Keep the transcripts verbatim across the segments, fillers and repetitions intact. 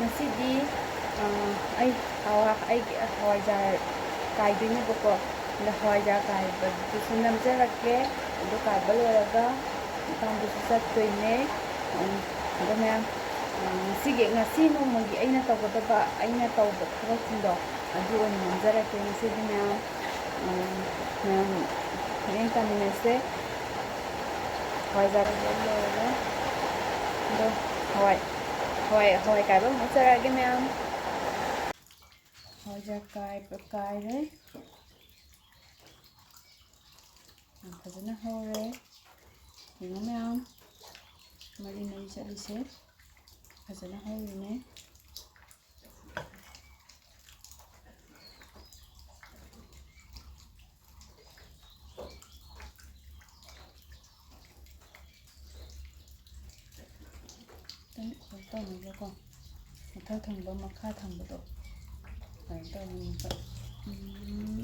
ꯉꯁꯤꯗꯤ, ꯑ, ꯑꯩ ꯍꯋꯥ-, ꯑꯩꯒꯤ ꯍꯋꯥꯏꯖꯥꯔ ꯀꯥꯏꯗꯣꯏꯅꯦꯕꯀꯣ꯫ ꯑꯗ ꯍꯋꯥꯏꯖꯥꯔ ꯀꯥꯏꯕꯗꯨꯁꯨ ꯅꯝꯖꯔꯛꯀꯦ꯫ ꯑꯗꯨ ꯀꯥꯏꯕ ꯂꯣꯏꯔꯒ ꯃꯄꯥꯝꯗꯁꯨ ꯆꯠꯇꯣꯏꯅꯦ꯫ ꯎꯝ, ꯑꯗꯣ ꯃꯌꯥꯝ, ꯎꯝ, ꯉꯁꯤꯒꯤ, ꯉꯁꯤ ꯅꯣꯡꯃꯒꯤ ꯑꯩꯅ ꯇꯧꯒꯗꯕ, ꯑꯩꯅ ꯇꯧꯕ ꯊꯕꯛꯁꯤꯡꯗꯣ ꯑꯗꯨ ꯑꯣꯏꯅ ꯅꯝꯖꯔꯛꯀꯦ ꯉꯁꯤꯗꯤ ꯃꯌꯥꯝ꯫ ꯎꯝ, ꯃꯌꯥꯝ ꯃꯤꯠꯌꯦꯡ ꯇꯥꯃꯤꯟꯅꯁꯦ꯫ ꯍꯋꯥꯏꯖꯥꯔ ꯂꯣꯏꯔꯦ꯫ ꯑꯗꯣ ꯍꯋꯥꯏ, ꯍꯋꯥꯏ, ꯍꯋꯥꯏ ꯀꯥꯏꯕ ꯑꯃꯨꯛ ꯆꯠꯂꯛꯑꯒꯦ ꯃꯌꯥꯝ꯫ ꯍꯋꯥꯏꯖꯥꯔ ꯀꯥꯏꯕ ꯀꯥꯏꯔꯦ꯫ ꯌꯥꯝ ꯐꯖꯅ ꯍꯧꯔꯦ꯫ ꯌꯦꯡꯉꯣ ꯃꯌꯥꯝ, ꯃꯔꯤ ꯃꯔꯤ ꯆꯠꯂꯤꯁꯦ ꯐꯖꯅ ꯍꯧꯔꯤꯅꯦ꯫ ꯈꯤꯇꯪ ꯀꯩꯅꯣ ꯇꯧꯅꯕꯀꯣ, ꯃꯊꯛ ꯊꯪꯕ ꯃꯈꯥ ꯊꯪꯕꯗꯣ ꯀꯩꯅꯣ ꯇꯧꯅꯕ, ꯎꯝ,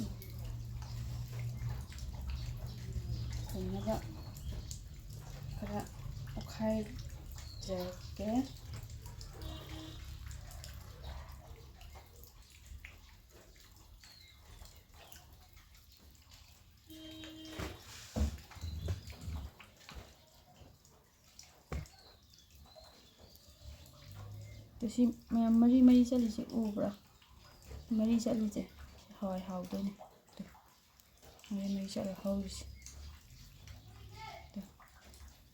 ꯊꯝꯅꯕ ꯈꯔ ꯑꯣꯠꯈꯥꯏꯖꯔꯛꯀꯦ꯫ ꯑꯗꯨ ꯁꯤ ꯃꯌꯥꯝ ꯃꯔꯤ ꯃꯔꯤ ꯆꯠꯂꯤꯁꯦ ꯎꯕ꯭ꯔꯥ? ꯃꯔꯤ ꯆꯠꯂꯤꯁꯦ ꯍꯋꯥꯏ ꯍꯥꯎꯗꯣꯏꯅꯦ꯫ ꯑꯗꯨ ꯃꯔꯤ ꯃꯔꯤ ꯆꯠꯂ ꯍꯧꯔꯤꯁꯦ꯫ ꯑꯗꯨ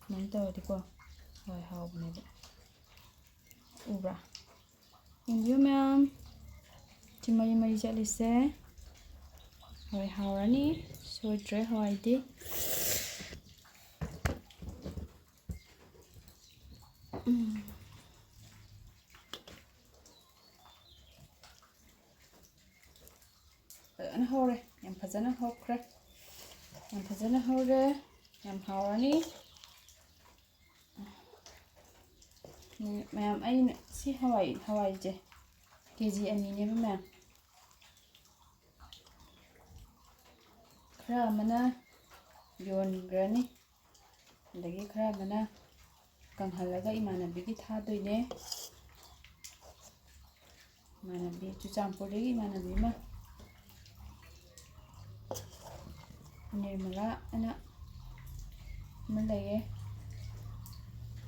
ꯁꯨꯃꯥꯏꯅ ꯇꯧꯔꯗꯤꯀꯣ ꯍꯋꯥꯏ ꯍꯥꯎꯕꯅꯦꯕ꯫ ꯎꯕ꯭ꯔꯥ? ꯌꯦꯡꯕꯤꯌꯨ ꯃꯌꯥꯝ, ꯁꯤ ꯃꯔꯤ ꯃꯔꯤ ꯆꯠꯂꯤꯁꯦ ꯍꯋꯥꯏ ꯍꯥꯎꯔꯅꯤ꯫ ꯁꯣꯏꯗ꯭ꯔꯦ ꯍꯋꯥꯏꯗꯤ꯫ ꯎꯝ꯫ ꯐꯖꯅ ꯍꯧꯔꯦ, ꯌꯥꯝ ꯐꯖꯅ ꯍꯧꯈ꯭ꯔꯦ, ꯌꯥꯝ ꯐꯖꯅ ꯍꯧꯔꯦ, ꯌꯥꯝ ꯍꯥꯎꯔꯅꯤ꯫ ꯃꯌꯥꯝ, ꯑꯩꯅ ꯁꯤ ꯍꯋꯥꯏ, ꯍꯋꯥꯏꯁꯦ ꯀꯦ ꯖꯤ ꯑꯅꯤꯅꯦꯕ ꯃꯌꯥꯝ꯫ ꯈꯔ ꯑꯃꯅ ꯌꯣꯟꯈ꯭ꯔꯅꯤ, ꯑꯗꯒꯤ ꯈꯔ ꯑꯃꯅ ꯀꯪꯍꯜꯂꯒ ꯏꯃꯥꯟꯅꯕꯤꯒꯤ ꯊꯥꯗꯣꯏꯅꯦ꯫ ꯏꯃꯥꯟꯅꯕꯤ, ꯆꯨꯔꯆꯥꯟꯄꯨꯔꯗꯒꯤ ꯏꯃꯥꯟꯅꯕꯤ ꯑꯃ, ꯅꯤꯔꯃꯂꯥ ꯑꯅ ꯑꯃ ꯂꯩꯌꯦ꯫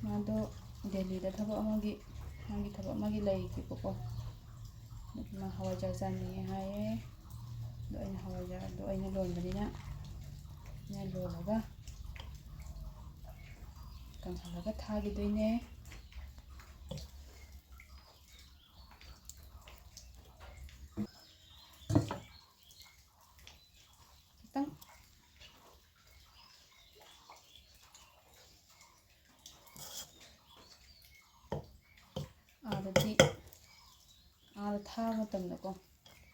ꯃꯥꯗꯣ ꯗꯦꯜꯂꯤꯗ ꯊꯕꯛ ꯑꯃꯒꯤ, ꯃꯥꯒꯤ ꯊꯕꯛ ꯑꯃꯒꯤ ꯂꯩꯈꯤꯕꯀꯣ꯫ ꯑꯗꯨꯒꯤ ꯃꯥ ꯍꯋꯥꯏꯖꯥꯔ ꯆꯥꯅꯤꯡꯉꯦ ꯍꯥꯏꯌꯦ꯫ ꯑꯗꯣ ꯑꯩꯅ ꯍꯋꯥꯏꯖꯥꯔꯗꯣ ꯑꯩꯅ ꯂꯣꯟꯕꯅꯤꯅ, ꯑꯩꯅ ꯂꯣꯜꯂꯒ ꯀꯪꯍꯜꯂꯒ ꯊꯥꯈꯤꯗꯣꯏꯅꯦ꯫ ꯈꯤꯇꯪ ꯑꯥꯗꯗꯤ, ꯑꯥꯗ ꯊꯥꯕ ꯃꯇꯝꯗꯀꯣ,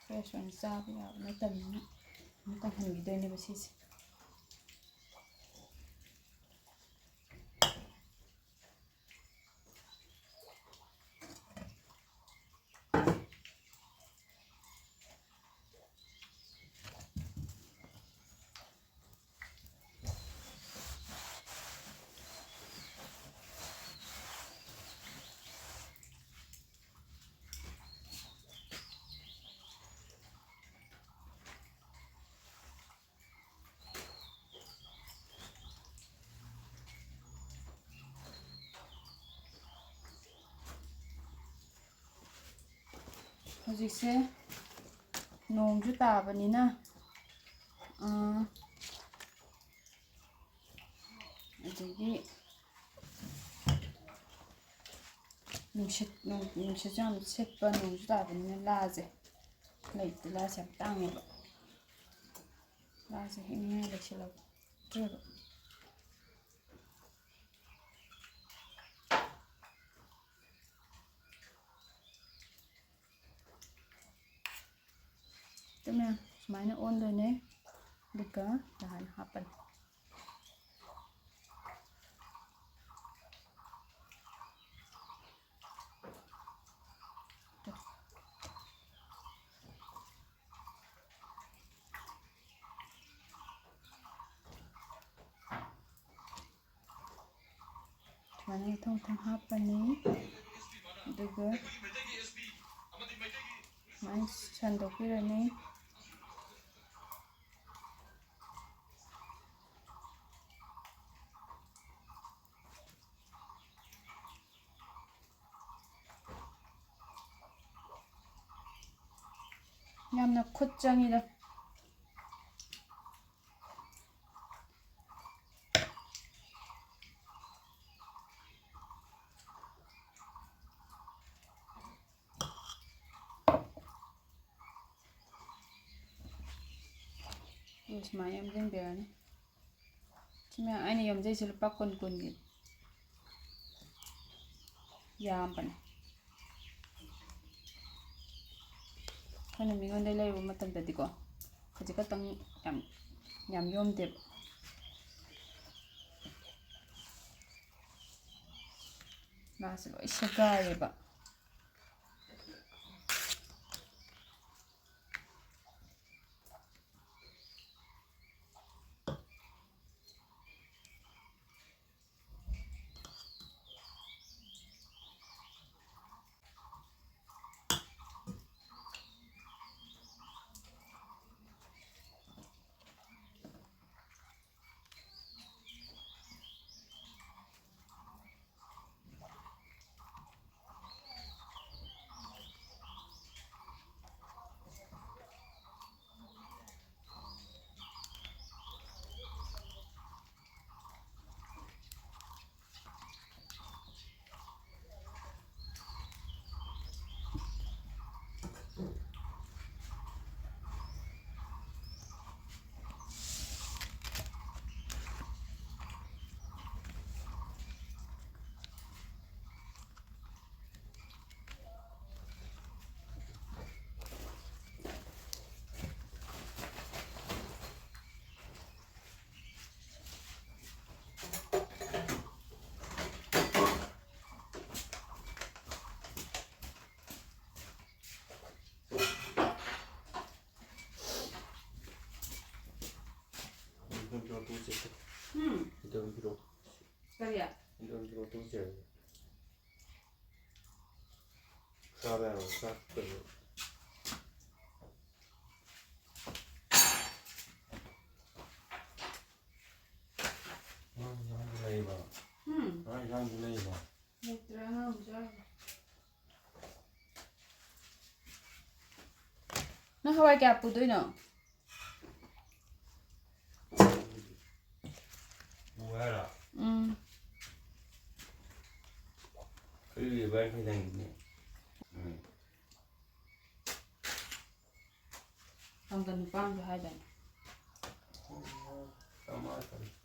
ꯐ꯭ꯔꯦꯁ ꯑꯣꯏꯅ ꯆꯥꯕ ꯌꯥꯕ ꯅꯠꯇꯕꯅꯤꯅ ꯑꯗꯨꯝ ꯀꯪꯍꯟꯈꯤꯗꯣꯏꯅꯦꯕ ꯁꯤꯁꯦ꯫ ꯍꯧꯖꯤꯛꯁꯦ ꯅꯣꯡꯁꯨ ꯇꯥꯕꯅꯤꯅ, ꯑꯥ, ꯑꯗꯒꯤ ꯅꯨꯡꯁꯤꯠ, ꯅꯨꯡ-, ꯅꯨꯡꯁꯤꯠꯁꯨ ꯌꯥꯝ ꯁꯤꯠꯄ, ꯅꯣꯡꯁꯨ ꯇꯥꯕꯅꯤꯅ ꯂꯥꯁꯦ ꯂꯩꯇꯦ, ꯂꯥꯁꯦ ꯌꯥꯝ ꯇꯥꯡꯉꯦꯕ꯫ ꯂꯥꯁꯦ ꯍꯦꯛꯅꯤꯡꯉꯥꯏ ꯂꯩꯁꯤꯜꯂꯛꯇ꯭ꯔꯦꯕ꯫ ꯇꯨ ꯃꯌꯥꯝ ꯁꯨꯃꯥꯏꯅ ꯑꯣꯟꯗꯣꯏꯅꯦ, ꯑꯗꯨꯒ ꯅꯍꯥꯟ ꯍꯥꯞꯄꯅꯤ꯫ ꯁꯨꯃꯥꯏꯅ ꯃꯊꯪ ꯃꯊꯪ ꯍꯥꯞꯄꯅꯤ꯫ ꯑꯗꯨꯒ ꯁꯟꯗꯣꯛꯄꯤꯔꯅꯤ꯫ ꯌꯥꯝꯅ ꯈꯨꯠ ꯆꯪꯉꯤꯗ꯫ ꯑꯗꯨ ꯁꯨꯃꯥꯏꯅ ꯌꯣꯝꯁꯤꯟꯕꯤꯔꯅꯤ꯫ ꯁꯤ ꯃꯌꯥꯝ ꯑꯩꯅ ꯌꯣꯝꯖꯩꯁꯦ ꯂꯨꯄꯥ ꯀꯨꯟ ꯀꯨꯟꯒꯤ ꯌꯥꯝꯕꯅꯦ꯫ ꯑꯩꯈꯣꯏꯅ ꯃꯤꯉꯣꯟꯗ ꯂꯩꯔꯨꯕ ꯃꯇꯝꯗꯗꯤꯀꯣ, ꯈꯖꯤꯛ ꯈꯛꯇꯪ ꯌꯥꯝ, ꯌꯥꯝ ꯌꯣꯝꯗꯦꯕ꯫ ꯃꯥꯁꯦ ꯂꯣꯏ ꯁꯦꯒꯥꯏꯌꯦꯕ꯫ ꯎꯝ꯫ ꯀꯔꯤ? ꯆꯥꯕ ꯌꯥꯔꯣꯏ, ꯆꯥꯛ ꯀꯩꯅꯣ꯫ ꯑꯉꯥꯡ ꯑꯃꯁꯨ ꯌꯥꯎꯔꯤ꯫ ꯅꯪ ꯍꯋꯥꯏ ꯀꯌꯥ ꯄꯨꯗꯣꯏꯅꯣ? ꯄꯨ ꯍꯥꯏꯔꯣ? ꯎꯝ꯫ ꯑꯩ ꯂꯦꯕꯔ ꯈꯤꯇꯪꯅꯦ꯫ ꯎꯝ꯫ ꯄꯥꯡꯒꯜ ꯅꯨꯄꯥ ꯑꯃꯁꯨ ꯍꯥꯏꯗꯥꯏꯅꯦ? ꯆꯥꯝꯃꯉꯥ ꯆꯥꯝꯃꯉꯥ꯫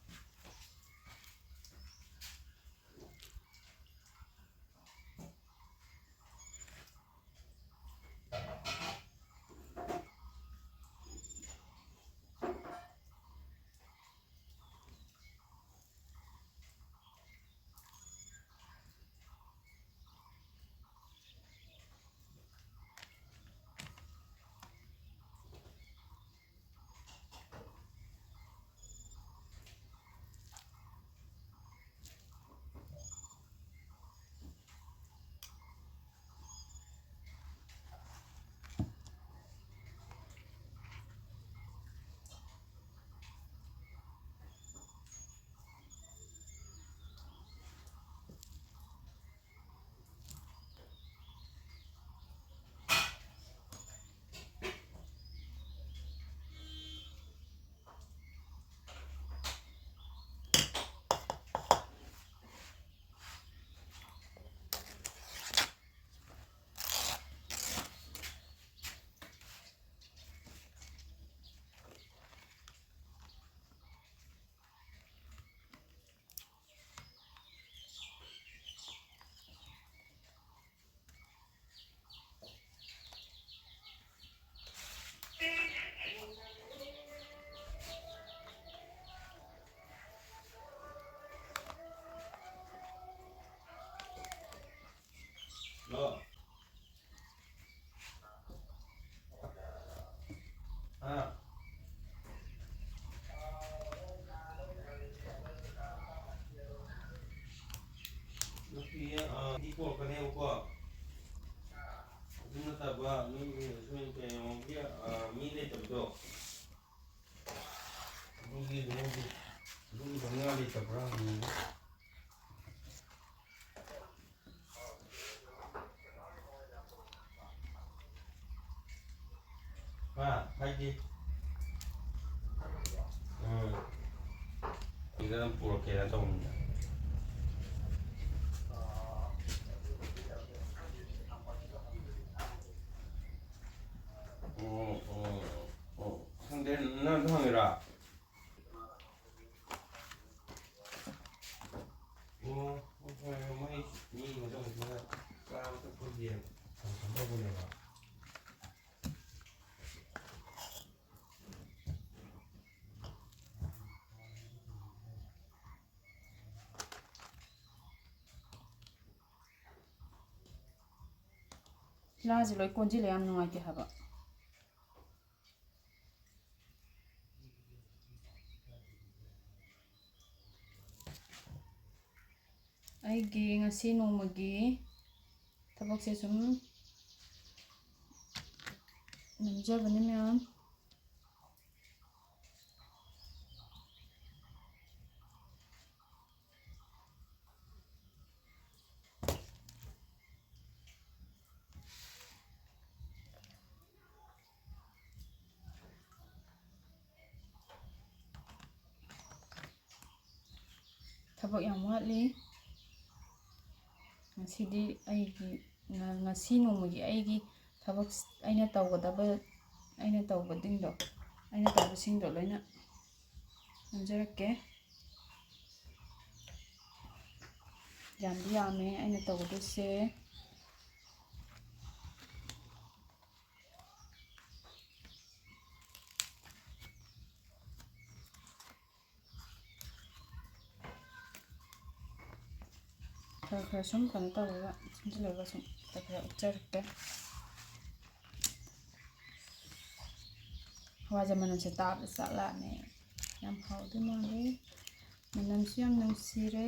ꯍꯜꯂꯣ꯫ ꯑꯥ꯫ ꯅꯨꯄꯤ, ꯑꯥ, ꯗꯤ ꯄꯣꯔꯛꯀꯅꯦꯕꯀꯣ꯫ ꯑꯗꯨ ꯅꯠꯇꯕ ꯅꯣꯏꯒꯤ ꯁꯨꯝ ꯀꯩꯅꯣꯒꯤ, ꯑꯥ, ꯃꯤ ꯂꯩꯇꯕꯗꯣ꯫ ꯑꯗꯨꯒꯤ ꯅꯣꯏꯒꯤ ꯑꯗꯨꯒꯤ ꯉꯥ ꯂꯩꯇꯕ꯭ꯔꯥ ꯍꯪꯉꯤꯅꯦ꯫ ꯎꯝ꯫ ꯁꯤꯗ ꯑꯗꯨꯝ ꯄꯨꯔꯛꯀꯦꯅ ꯇꯧꯕꯅꯤꯗ꯫ ꯑꯣ, ꯑꯣ, ꯑꯣ꯫ ꯈꯪꯗꯦ, ꯅꯪ ꯑꯗꯨ ꯍꯪꯉꯤꯔꯣ? ꯑꯣ, ꯍꯣꯏ, ꯍꯣꯏ, ꯃꯣꯏ ꯃꯤ ꯃꯗꯨ ꯍꯧꯖꯤꯛꯅ ꯆꯥꯕ ꯊꯛꯄꯒꯤ ꯐꯪꯁꯟ ꯇꯧꯕꯅꯦꯕ꯫ ꯇꯤꯜꯍꯥꯁꯦ ꯂꯣꯏ ꯀꯣꯟꯁꯤꯜꯂꯦ, ꯌꯥꯝ ꯅꯨꯡꯉꯥꯏꯇꯦ ꯍꯥꯏꯕ꯫ ꯑꯩꯒꯤ ꯉꯁꯤ ꯅꯣꯡꯃꯒꯤ ꯊꯕꯛꯁꯦ ꯁꯨꯝ ꯅꯝꯖꯕꯅꯤ ꯃꯌꯥꯝ꯫ ꯊꯕꯛ ꯌꯥꯝ ꯋꯥꯠꯂꯤ꯫ ꯉꯁꯤꯗꯤ ꯑꯩꯒꯤ, ꯉ-, ꯉꯁꯤ ꯅꯣꯡꯃꯒꯤ ꯑꯩꯒꯤ ꯊꯕꯛ, ꯑꯩꯅ ꯇꯧꯒꯗꯕ, ꯑꯩꯅ ꯇꯧꯕꯁꯤꯡꯗꯣ, ꯑꯩꯅ ꯇꯧꯕꯁꯤꯡꯗꯣ ꯂꯣꯏꯅ ꯅꯝꯖꯔꯛꯀꯦ꯫ ꯌꯥꯝꯗꯤ ꯌꯥꯝꯃꯦ ꯑꯩꯅ ꯇꯧꯒꯗꯣꯏꯁꯦ꯫ ꯈꯔ ꯈꯔ ꯁꯨꯝ ꯀꯩꯅꯣ ꯇꯧꯔꯒ, ꯁꯨꯝꯖꯤꯜꯂꯒ ꯁꯨꯝ ꯈꯔ ꯈꯔ ꯎꯠꯆꯔꯛꯀꯦ꯫ ꯍꯋꯥꯏꯖꯥꯔ ꯃꯅꯝꯁꯦ ꯇꯥꯕꯗ ꯆꯥꯛ ꯂꯥꯝꯃꯦ꯫ ꯌꯥꯝ ꯍꯥꯎꯗꯣꯏ ꯃꯥꯜꯂꯦ꯫ ꯃꯅꯝꯁꯨ ꯌꯥꯝ ꯅꯨꯡꯁꯤꯔꯦ꯫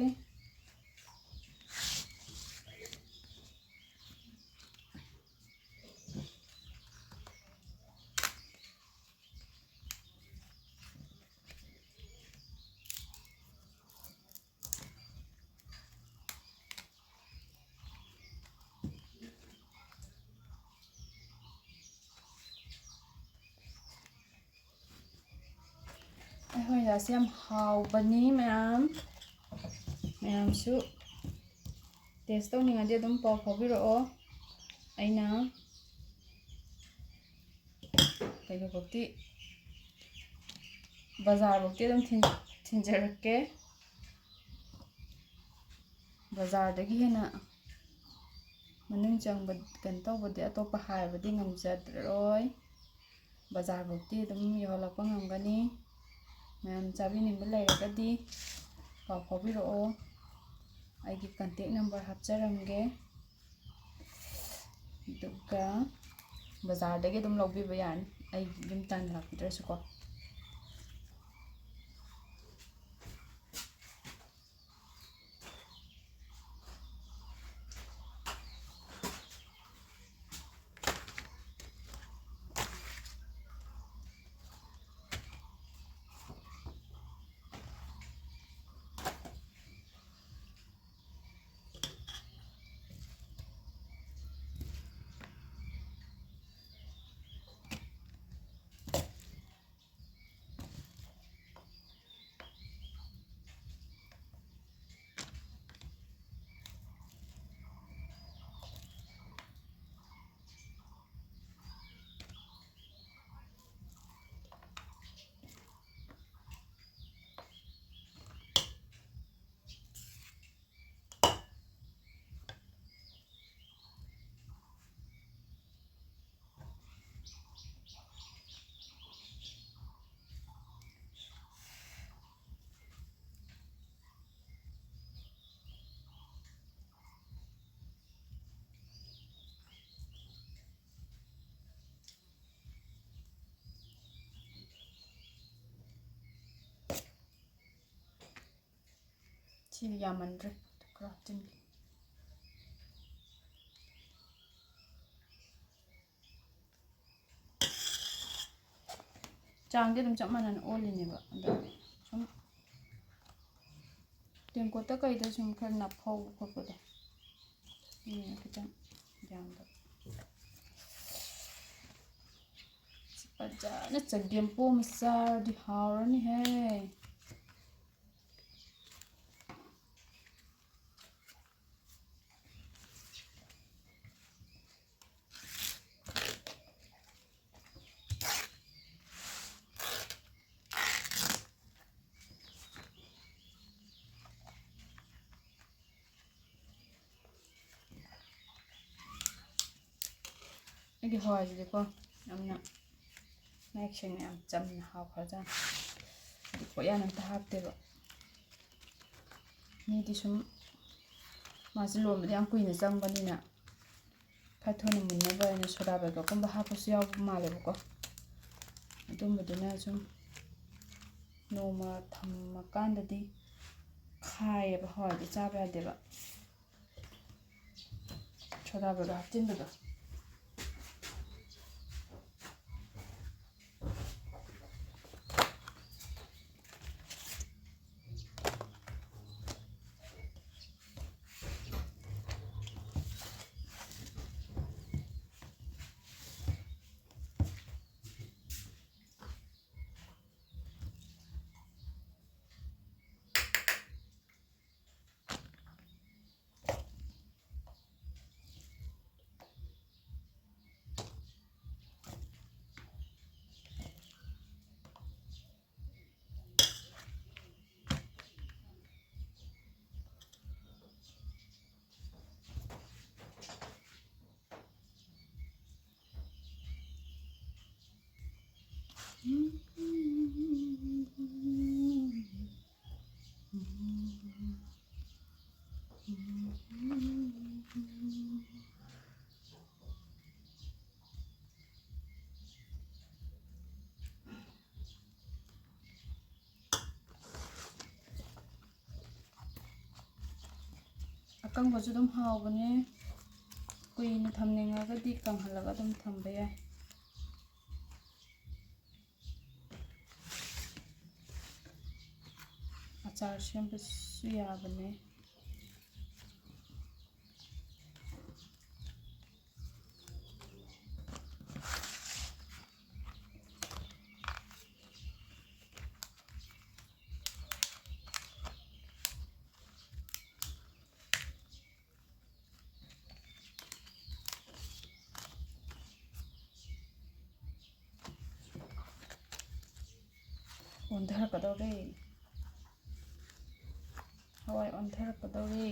ꯑꯁꯤ ꯌꯥꯝ ꯍꯥꯎꯕꯅꯤ ꯃꯌꯥꯝ꯫ ꯃꯌꯥꯝꯁꯨ ꯇꯦꯁ ꯇꯧꯅꯤꯡꯉꯗꯤ ꯑꯗꯨꯝ ꯄꯥꯎ ꯐꯥꯎꯕꯤꯔꯛꯑꯣ꯫ ꯑꯩꯅ ꯀꯩꯅꯣꯐꯧꯗꯤ, ꯕꯖꯥꯔꯐꯧꯗꯤ ꯑꯗꯨꯝ ꯊꯤꯟ-, ꯊꯤꯟꯖꯔꯛꯀꯦ꯫ ꯕꯖꯥꯔꯗꯒꯤ ꯍꯦꯟꯅ ꯃꯅꯨꯡ ꯆꯪꯕ, ꯀꯩꯅꯣ ꯇꯧꯕꯗꯤ, ꯑꯇꯣꯞꯄ ꯍꯥꯏꯕꯗꯤ ꯉꯝꯖꯔꯣꯏ꯫ ꯕꯖꯥꯔꯐꯧꯗꯤ ꯑꯗꯨꯝ ꯌꯧꯍꯜꯂꯛꯄ ꯉꯝꯒꯅꯤ꯫ ꯃꯌꯥꯝ ꯆꯥꯕꯤꯅꯤꯡꯕ ꯂꯩꯔꯒꯗꯤ ꯄꯥꯎ ꯐꯥꯎꯕꯤꯔꯛꯑꯣ꯫ ꯑꯩꯒꯤ ꯀꯟꯇꯦꯛ ꯅꯝꯕꯔ ꯍꯥꯞꯆꯔꯝꯒꯦ꯫ ꯑꯗꯨꯒ ꯕꯖꯥꯔꯗꯒꯤ ꯑꯗꯨꯝ ꯂꯧꯕꯤꯕ ꯌꯥꯅꯤ, ꯑꯩ ꯌꯨꯝ ꯇꯥꯟꯅ ꯂꯥꯛꯄꯤꯗ꯭ꯔꯁꯨꯀꯣ꯫ ꯁꯤꯗꯤ ꯌꯥꯝꯃꯟꯗ꯭ꯔꯦ, ꯈꯔ ꯍꯥꯞꯆꯤꯟꯒꯦ꯫ ꯆꯥꯡꯗꯤ ꯑꯗꯨꯝ ꯆꯞ ꯃꯥꯟꯅꯅ ꯑꯣꯜꯂꯤꯅꯦꯕ, ꯑꯗꯣ ꯁꯨꯝ ꯇꯦꯡꯀꯣꯠꯇ ꯀꯩꯗ ꯁꯨꯝ ꯈꯔ ꯅꯞꯍꯧꯕ ꯈꯣꯠꯄꯗꯣ, ꯎꯝ, ꯈꯤꯇꯪ ꯌꯥꯝꯗꯕ꯫ ꯁꯤ ꯐꯖꯅ ꯐꯖꯅ ꯆꯒꯦꯝ ꯄꯣꯝ ꯑꯃ ꯆꯥꯔꯗꯤ ꯍꯥꯎꯔꯅꯤꯍꯦ꯫ ꯑꯩꯒꯤ ꯍꯋꯥꯏꯁꯤꯗꯤꯀꯣ, ꯌꯥꯝꯅ ꯃꯌꯦꯛ ꯁꯦꯡꯅ, ꯌꯥꯝ ꯆꯝꯅ ꯍꯥꯎꯈ꯭ꯔꯖꯥꯠꯅꯤ꯫ ꯍꯥꯏꯗꯤ ꯄꯣꯠꯌꯥꯟ ꯑꯝꯇ ꯍꯥꯞꯇꯦꯕ꯫ ꯃꯤꯗꯤ ꯁꯨꯝ ꯃꯥꯁꯦ ꯂꯣꯟꯕꯗ ꯌꯥꯝ ꯀꯨꯏꯅ ꯆꯪꯕꯅꯤꯅ, ꯈꯔ ꯊꯨꯅ ꯃꯨꯟꯅꯕ ꯍꯥꯏꯅ soda baker ꯀꯨꯝꯕ ꯍꯥꯞꯄꯁꯨ ꯌꯥꯎꯕ ꯃꯥꯜꯂꯦꯕꯀꯣ꯫ ꯑꯗꯨꯝꯕꯗꯨꯅ ꯁꯨꯝ ꯅꯣꯡꯃ ꯊꯝꯃꯀꯥꯟꯗꯗꯤ ꯈꯥꯏꯌꯦꯕ, ꯍꯋꯥꯏꯗꯤ ꯆꯥꯕ ꯌꯥꯗꯦꯕ꯫ Soda baker ꯍꯥꯞꯆꯤꯟꯕꯗꯣ꯫ ꯑꯀꯪꯕꯁꯨ ꯑꯗꯨꯝ ꯍꯥꯎꯕꯅꯦ꯫ ꯀꯨꯏꯅ ꯊꯝꯅꯤꯡꯉꯒꯗꯤ ꯀꯪꯍꯜꯂꯒ ꯑꯗꯨꯝ ꯊꯝꯕ ꯌꯥꯏ꯫ ꯑꯆꯥꯔ ꯁꯦꯝꯕꯁꯨ ꯌꯥꯕꯅꯦ꯫ ꯑꯣꯟꯊꯔꯛꯀꯗꯧꯔꯦ꯫ ꯍꯋꯥꯏ ꯑꯣꯟꯊꯔꯛꯀꯗꯧꯔꯦ꯫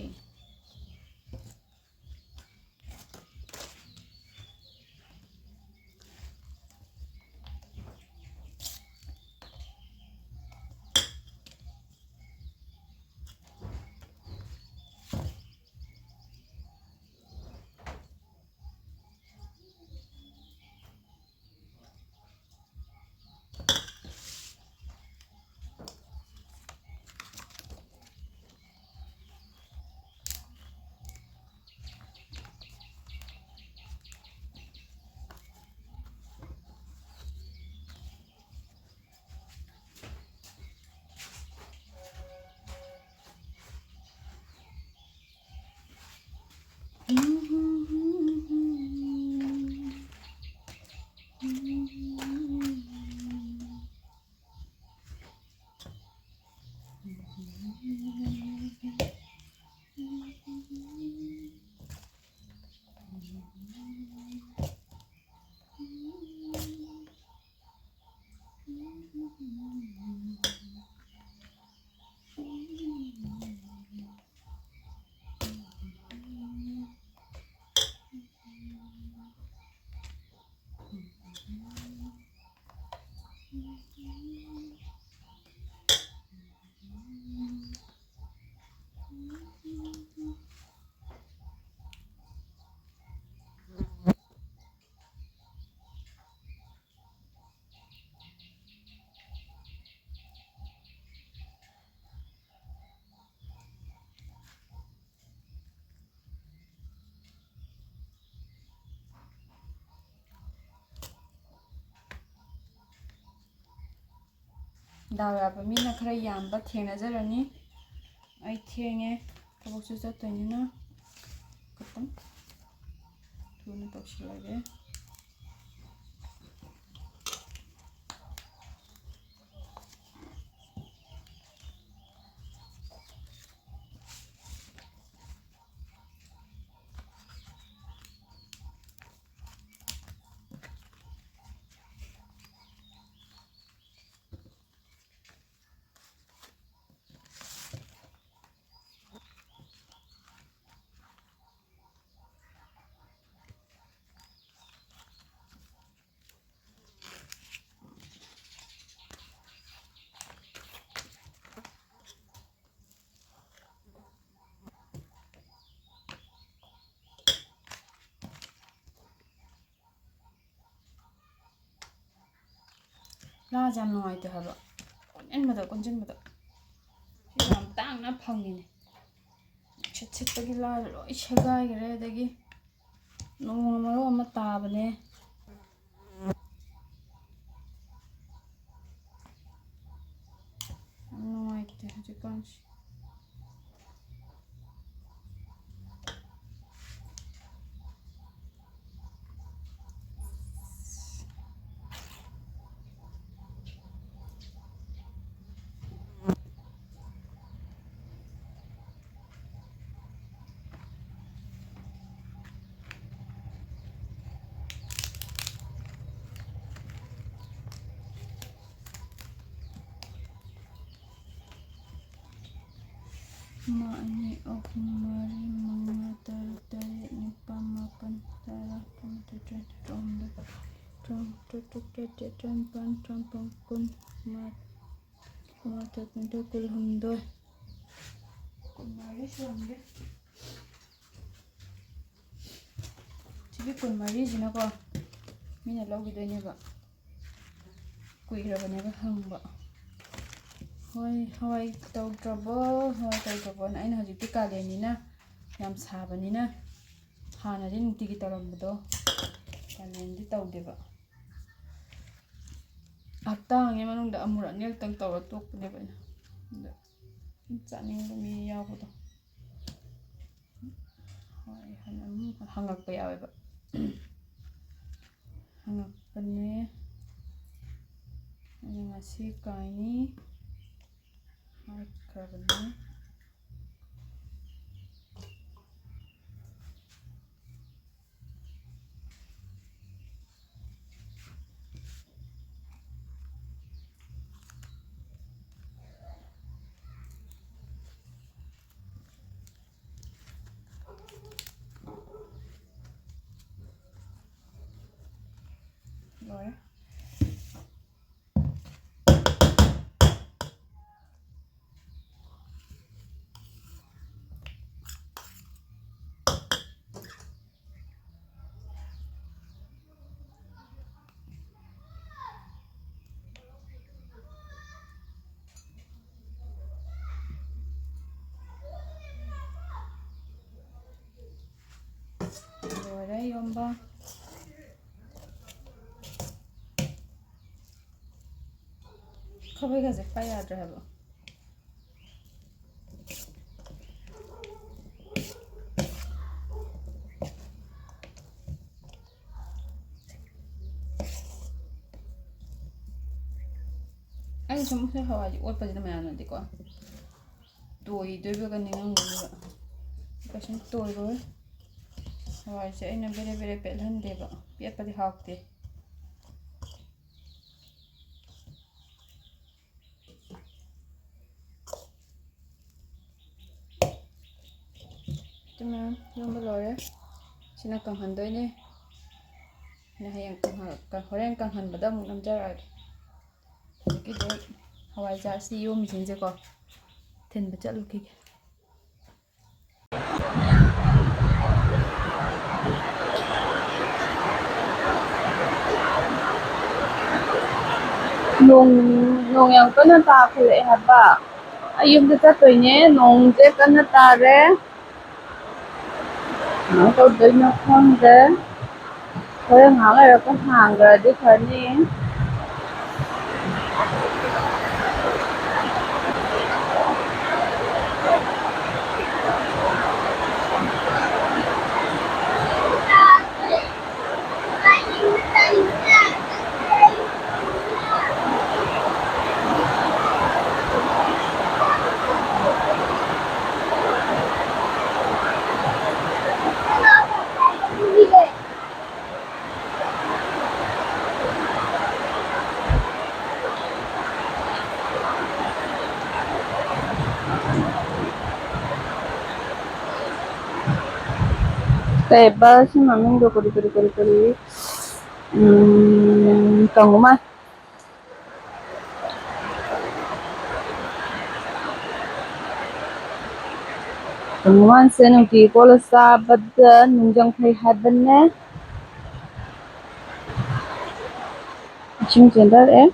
ꯗꯥꯎ ꯌꯥꯕ ꯃꯤꯅ ꯈꯔ ꯌꯥꯝꯕ ꯊꯦꯡꯅꯖꯔꯅꯤ꯫ ꯑꯩ ꯊꯦꯡꯉꯦ, ꯊꯕꯛꯁꯨ ꯆꯠꯇꯣꯏꯅꯤꯅ ꯈꯤꯇꯪ ꯊꯨꯅ ꯇꯧꯁꯤꯜꯂꯒꯦ꯫ ꯂꯥꯁꯦ ꯌꯥꯝ ꯅꯨꯡꯉꯥꯏꯇꯦ ꯍꯥꯏꯕ, ꯀꯣꯟꯁꯤꯟꯕꯗ, ꯀꯣꯟꯁꯤꯟꯕꯗ꯫ ꯁꯤ ꯌꯥꯝ ꯇꯥꯡꯅ ꯐꯪꯉꯤꯅꯦ꯫ ꯁꯤꯠ ꯁꯤꯠꯄꯒꯤ ꯂꯥꯁꯦ ꯂꯣꯏ ꯁꯦꯒꯥꯏꯈ꯭ꯔꯦ, ꯑꯗꯒꯤ ꯅꯣꯡꯅ ꯃꯔꯣꯜ ꯑꯃ ꯇꯥꯕꯅꯦ꯫ ꯌꯥꯝ ꯅꯨꯡꯉꯥꯏꯇꯦ ꯍꯧꯖꯤꯛꯀꯥꯟꯁꯦ꯫ ꯑꯃ, ꯑꯅꯤ, ꯑꯍꯨꯝ, ꯃꯔꯤ, ꯃꯉꯥ, ꯇꯔꯨꯛ, ꯇꯔꯦꯠ, ꯅꯤꯄꯥꯜ, ꯃꯥꯄꯜ, ꯇꯔꯥ, ꯀꯨꯟꯃꯥꯊꯣꯏ, ꯇꯔꯥꯅꯤꯊꯣꯏ, ꯇꯔꯥꯍꯨꯝꯗꯣꯏ, ꯇꯔꯥꯃꯉꯥ, ꯇꯔꯥ, ꯇꯔꯥ, ꯇꯔꯥ, ꯇꯔꯥ, ꯇꯔꯥꯅꯤꯄꯥꯜ, ꯇꯔꯥꯃꯥꯄꯜ, ꯀꯨꯟ, ꯀꯨꯟꯃꯥꯊꯣꯏ, ꯀꯨꯟꯅꯤꯊꯣꯏ, ꯀꯨꯟꯍꯨꯝꯗꯣꯏ, ꯀꯨꯟꯃꯔꯤ ꯁꯨꯔꯝꯒꯦ꯫ ꯁꯤꯒꯤ ꯀꯨꯟꯃꯔꯤꯁꯤꯅꯀꯣ, ꯃꯤꯅ ꯂꯧꯈꯤꯗꯣꯏꯅꯦꯕ꯫ ꯀꯨꯏꯔꯕꯅꯦꯕ ꯍꯪꯕ꯫ ꯍꯣꯏ, ꯍꯋꯥꯏ ꯇꯧꯗ꯭ꯔꯕꯣ? ꯍꯋꯥꯏ ꯇꯧꯗ꯭ꯔꯕꯣꯅ꯫ ꯑꯩꯅ ꯍꯧꯖꯤꯛꯇꯤ ꯀꯥꯂꯦꯟꯅꯤꯅ, ꯌꯥꯝ ꯁꯥꯕꯅꯤꯅ, ꯍꯥꯟꯅꯗꯤ ꯅꯨꯡꯇꯤꯒꯤ ꯇꯧꯔꯝꯕꯗꯣ, ꯀꯥꯂꯦꯟꯗꯤ ꯇꯧꯗꯦꯕ꯫ ꯍꯞꯇꯥ ꯑꯃꯒꯤ ꯃꯅꯨꯡꯗ ꯑꯃꯨꯔꯛ ꯑꯅꯤꯔꯛꯇꯪ ꯇꯧꯔ ꯇꯣꯛꯄꯅꯦꯕ ꯑꯩꯅ꯫ ꯑꯗ ꯁꯨꯝ ꯆꯥꯅꯤꯡꯕ ꯃꯤ ꯌꯥꯎꯕꯗꯣ꯫ ꯍꯣꯏ, ꯍꯪ-, ꯍꯪꯉꯛꯄ ꯌꯥꯎꯋꯦꯕ꯫ ꯍꯪꯉꯛꯄꯅꯦ꯫ ꯑꯩꯅ ꯉꯁꯤ ꯀꯥꯏꯅꯤ ꯍꯥꯏꯈ꯭ꯔꯕꯅꯦ꯫ ꯂꯣꯏꯔꯦ꯫ ꯌꯣꯝꯕ꯫ ꯈꯥꯕꯩꯒꯁꯦ ꯄꯥꯏ ꯌꯥꯗ꯭ꯔꯦ ꯍꯥꯏꯕ꯫ ꯑꯩꯅ ꯁꯨꯝ ꯍꯋꯥꯏꯁꯦ ꯑꯣꯠꯄꯁꯤꯗ ꯃꯌꯥꯝꯅꯗꯤꯀꯣ ꯇꯣꯏꯗꯣꯏꯕꯒ ꯅꯤꯡꯉꯝꯒꯅꯦꯕ꯫ ꯀꯩꯁꯨꯝ ꯇꯣꯏꯔꯣꯏ꯫ ꯍꯋꯥꯏꯁꯦ ꯑꯩꯅ ꯕꯦꯔꯦ ꯕꯦꯔꯦ ꯄꯦꯠꯍꯟꯗꯦꯕ, ꯄꯦꯠꯄꯗꯤ ꯍꯥꯎꯇꯦ꯫ ꯁꯤ ꯃꯌꯥꯝ ꯌꯣꯝꯕ ꯂꯣꯏꯔꯦ꯫ ꯁꯤꯅ ꯀꯪꯍꯟꯗꯣꯏꯅꯦ꯫ ꯑꯩꯅ ꯍꯌꯦꯡ ꯀꯪꯍ-, ꯀ-, ꯍꯣꯔꯦꯟ ꯀꯪꯍꯟꯕꯗ ꯑꯃꯨꯛ ꯅꯝꯖꯔꯛꯑꯒꯦ꯫ ꯍꯧꯖꯤꯛꯀꯤꯗꯤ ꯍꯋꯥꯏꯖꯥꯔꯁꯤ ꯌꯣꯝꯃꯤꯁꯤꯡꯁꯦꯀꯣ ꯊꯤꯟꯕ ꯆꯠꯂꯨꯈꯤꯒꯦ꯫ ꯅꯣꯡ, ꯅꯣꯡ ꯌꯥꯝ ꯀꯟꯅ ꯇꯥꯈꯠꯂꯛꯑꯦ ꯍꯥꯏꯕ꯫ ꯑꯩ ꯌꯨꯝꯗ ꯆꯠꯇꯣꯏꯅꯦ, ꯅꯣꯡꯁꯦ ꯀꯟꯅ ꯇꯥꯔꯦ꯫ ꯀꯃꯥꯏꯅ ꯇꯧꯗꯣꯏꯅꯣ ꯈꯪꯗꯦ꯫ ꯍꯣꯔꯦꯟ ꯉꯥꯏꯍꯥꯛ ꯂꯩꯔꯒ ꯍꯥꯡꯈ꯭ꯔꯗꯤ ꯐꯅꯤ꯫ ꯀꯩꯕ ꯁꯤ ꯃꯃꯤꯡꯗꯣ? ꯀꯔꯤ, ꯀꯔꯤ, ꯀꯔꯤ, ꯀꯔꯤ? ꯎꯝ, ꯀꯪꯒꯨꯃꯥꯟ꯫ ꯀꯪꯒꯨꯃꯥꯟꯁꯦ ꯅꯨꯡꯇꯤꯒꯤ ꯀꯣꯠꯂ ꯆꯥꯕꯗ ꯅꯨꯡꯖꯪ ꯐꯩ ꯍꯥꯏꯕꯅꯦ꯫ ꯏꯁꯤꯡ ꯆꯦꯟꯊꯔꯛꯑꯦ꯫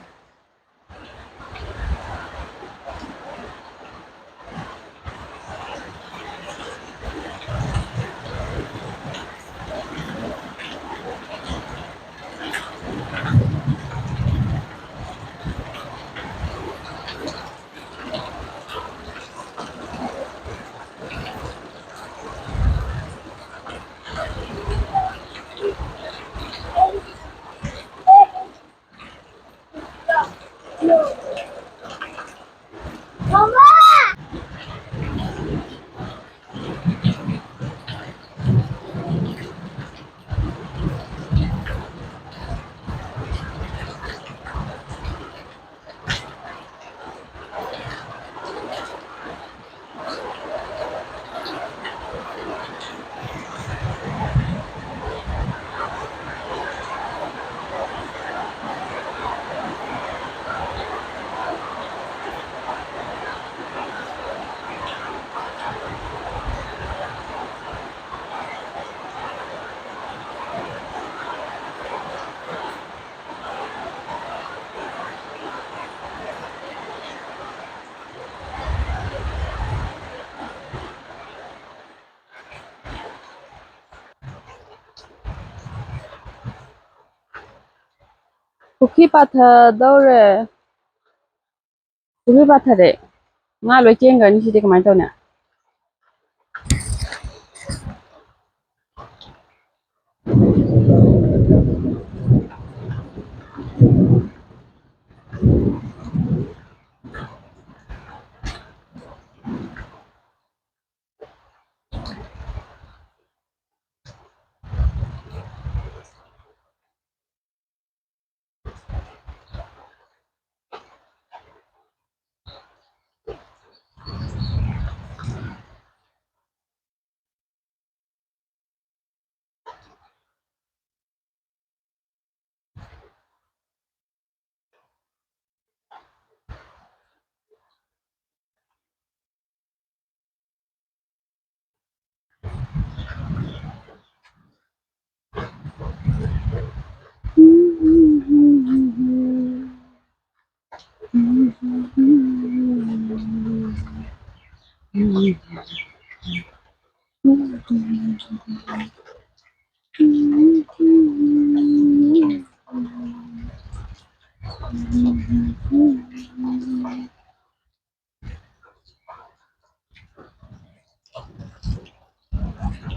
ꯄꯨꯈ꯭ꯔꯤ ꯄꯥꯊꯗꯧꯔꯦ꯫ ꯄꯨꯈ꯭ꯔꯤ ꯄꯥꯊꯔꯦ꯫ ꯉꯥ ꯂꯣꯏ ꯆꯦꯟꯈ꯭ꯔꯅꯤ ꯁꯤꯗꯤ, ꯀꯃꯥꯏꯅ ꯇꯧꯅꯤ?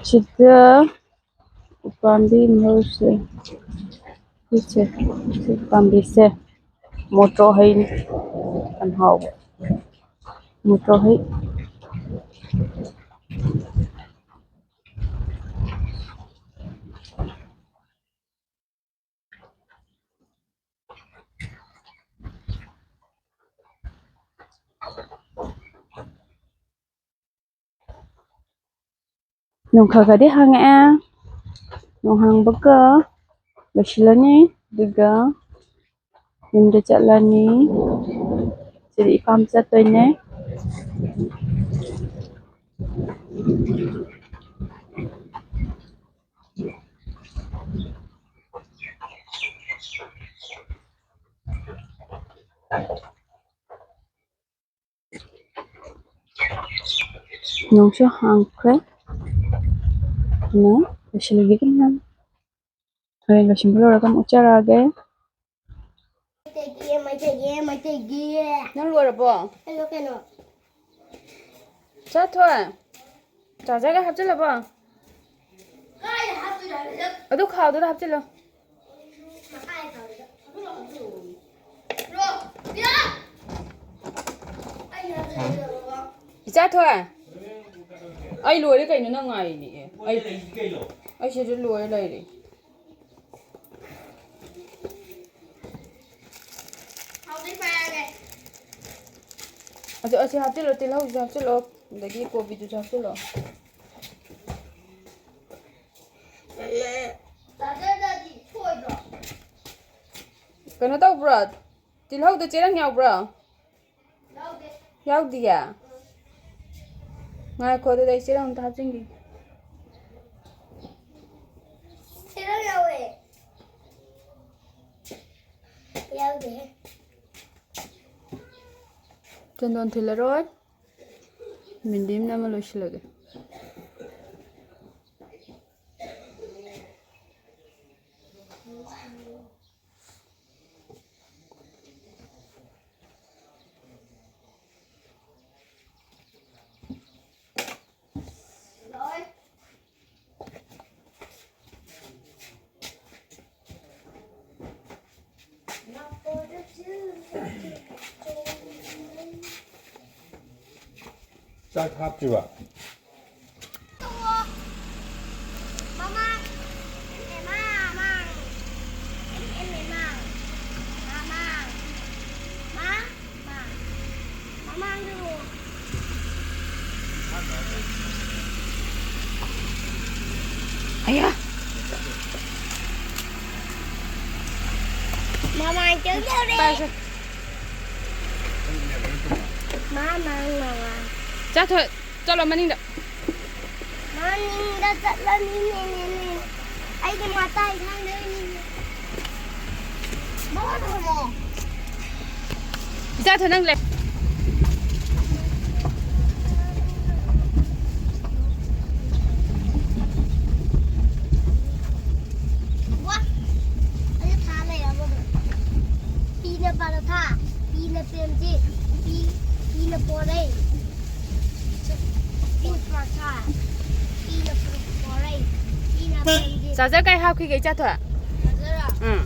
ꯁꯤꯗ ꯎꯄꯥꯝꯕꯤ ꯃꯔꯨꯁꯦ, ꯁꯤꯁꯦ, ꯁꯤ ꯄꯥꯝꯕꯤꯁꯦ ꯃꯣꯇꯣꯔ ꯍꯩꯅꯤ, ꯌꯥꯝ ꯍꯥꯎꯕ ꯃꯣꯇꯣꯔ ꯍꯩ꯫ ꯅꯣꯡ ꯈꯔ ꯈꯔꯗꯤ ꯍꯥꯡꯉꯛꯑꯦ꯫ ꯅꯣꯡ ꯍꯥꯡꯕꯒ ꯂꯣꯏꯁꯤꯜꯂꯅꯤ, ꯑꯗꯨꯒ ꯌꯨꯝꯗ ꯆꯠꯂꯅꯤ꯫ ꯁꯤꯗꯤ ꯏꯄꯥꯝ ꯆꯠꯇꯣꯏꯅꯦ꯫ ꯅꯣꯡꯁꯨ ꯍꯥꯡꯈ꯭ꯔꯦ꯫ ꯑꯗꯨꯅ ꯂꯣꯏꯁꯤꯜꯂꯒꯦ ꯀꯩꯅꯣ꯫ ꯍꯣꯔꯦꯟ ꯂꯣꯏꯁꯤꯟꯕ ꯂꯣꯏꯔꯒ ꯑꯃꯨꯛ ꯎꯠꯆꯔꯛꯑꯒꯦ꯫ ꯃꯩꯇꯩꯒꯤ, ꯃꯩꯇꯩꯒꯤ, ꯃꯩꯇꯩꯒꯤ꯫ ꯅꯪ ꯂꯣꯏꯔꯕꯣ? ꯑꯩ ꯂꯣꯏ ꯀꯩꯅꯣ? ꯆꯥꯊꯣꯏ, ꯆꯥꯔꯖꯔꯒ ꯍꯥꯞꯆꯤꯜꯂꯕꯣ? ꯀꯥꯏꯗ ꯍꯥꯞꯇꯣꯏꯅꯣ ꯍꯥꯏꯕꯗ? ꯑꯗꯨ ꯈꯥꯎꯗꯨꯗ ꯍꯥꯞꯆꯤꯜꯂꯣ꯫ ꯃꯈꯥꯏ ꯈꯥꯎꯗ꯫ ꯍꯥꯞꯆꯤꯜꯂꯣ, ꯍꯥꯞꯆꯤꯜꯂꯣ꯫ ꯔꯣ, ꯄꯤꯌꯥ! ꯑꯩ ꯍꯥꯞꯆꯤꯜꯂꯣ꯫ ꯏꯆꯥꯊꯣꯏ, ꯑꯩ ꯂꯣꯏꯔꯦ ꯀꯩꯅꯣ, ꯅꯪ ꯉꯥꯏꯔꯤꯅꯦ꯫ ꯑꯦ, ꯑꯩ, ꯑꯩ ꯁꯤꯗ ꯂꯣꯏꯔ ꯂꯩꯔꯦ꯫ ꯍꯧꯖꯤꯛ ꯄꯥꯏꯔꯒꯦ꯫ ꯑꯗꯨ ꯑꯁꯤ ꯍꯥꯞꯆꯤꯜꯂꯣ, ꯇꯤꯜꯍꯧꯁꯨ ꯍꯥꯞꯆꯤꯜꯂꯣ, ꯑꯗꯒꯤ ꯀꯣꯕꯤꯗꯨꯁꯨ ꯍꯥꯞꯆꯤꯜꯂꯣ꯫ ꯆꯥꯔꯖꯔꯗꯗꯤ ꯁꯣꯏꯗ꯭ꯔꯣ? ꯀꯩꯅꯣ ꯇꯧꯕ꯭ꯔꯣ? ꯇꯤꯜꯍꯧꯗ ꯆꯦꯔꯪ ꯌꯥꯎꯕ꯭ꯔꯣ? ꯌꯥꯎꯗꯤꯌꯦ? ꯉꯥꯏꯈꯣ, ꯑꯗꯨꯗꯤ ꯑꯩ ꯆꯦꯔꯪ ꯑꯝꯇ ꯍꯥꯞꯆꯤꯟꯈꯤꯒꯦ꯫ ꯆꯦꯔꯪ ꯌꯥꯎꯋꯦ꯫ ꯌꯥꯎꯗꯦꯍꯦ꯫ ꯆꯟꯗꯣꯟ ꯊꯤꯜꯂꯔꯣꯏ꯫ ꯃꯤꯟꯗꯤ ꯑꯃꯅ ꯑꯃ ꯂꯣꯏꯁꯤꯜꯂꯒꯦ꯫ ꯆꯥꯛ ꯍꯥꯞꯇ꯭ꯔꯤꯕ? ꯃꯃꯥꯡ꯫ ꯃꯃꯥꯡ꯫ ꯃꯃꯥꯡ꯫ ꯃꯃꯥꯡ꯫ ꯃꯃꯥꯡꯗ꯫ ꯑꯌꯥ꯫ ꯃꯃꯥꯡ ꯆꯪꯗꯧꯔꯦ꯫ ꯄꯥꯏꯁꯦ꯫ ꯃꯃꯥꯡ, ꯃꯃꯥꯡ꯫ ꯆꯥꯊꯣꯛ꯫ ꯆꯠꯂꯣ ꯃꯅꯤꯡꯗ꯫ ꯃꯅꯤꯡꯗ ꯆꯠꯂꯅꯤ꯫ ꯑꯩꯗꯤ ꯃꯇꯥꯏ ꯊꯪꯗꯣꯏꯅꯤ꯫ ꯃꯣꯏ ꯊꯝꯃꯣ꯫ ꯏꯆꯥ ꯊꯣꯏ ꯅꯪ ꯂꯩ꯫ ꯋꯥ꯫ ꯑꯩ ꯊꯥ ꯂꯩꯔꯕ ꯑꯗꯨꯝ꯫ ꯆꯥꯔꯖꯔ ꯀꯥꯏ ꯍꯥꯞꯈꯤꯒꯦ, ꯏꯆꯥꯊꯣꯏ? ꯎꯝ꯫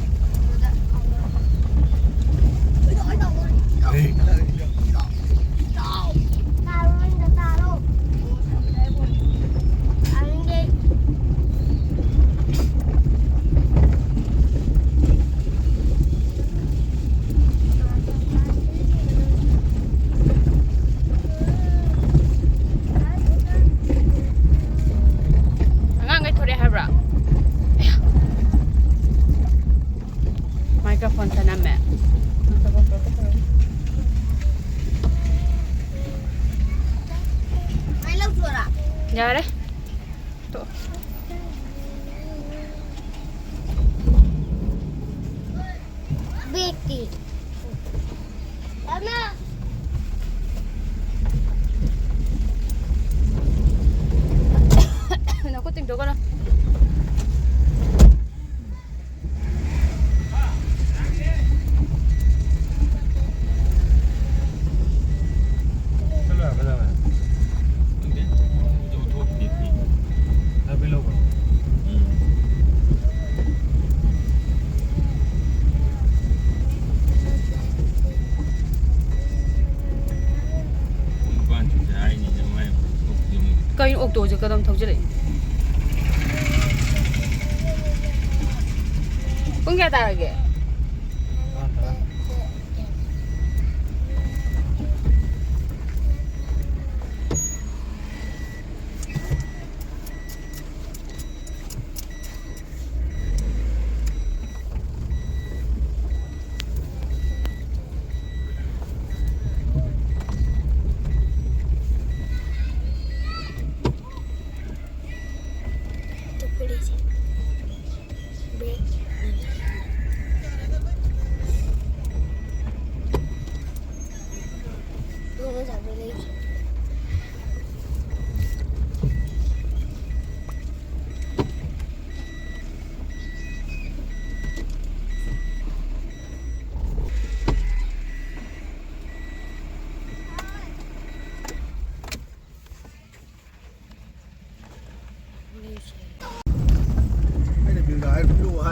ꯑꯉꯥꯡꯈꯩ ꯊꯣꯔꯛꯑꯦ ꯍꯥꯏꯕ꯭ꯔꯥ? ꯃꯥꯏꯀ꯭ꯔꯣꯐꯣꯟ ꯊꯅꯝꯃꯦ꯫ ꯌꯥꯔꯦ꯫ ꯇꯣꯛꯑꯣ꯫ ꯕꯦꯛꯇꯤ꯫ ꯅꯈꯨꯠ ꯇꯤꯡꯊꯣꯛꯀꯅꯨ꯫ ꯀꯩꯅꯣ ꯑꯣꯛꯇꯣꯁꯦ ꯀꯗꯣꯝ ꯊꯧꯖꯤꯜꯂꯛꯏ? ꯄꯨꯡ ꯀꯌꯥ ꯇꯥꯔꯒꯦ?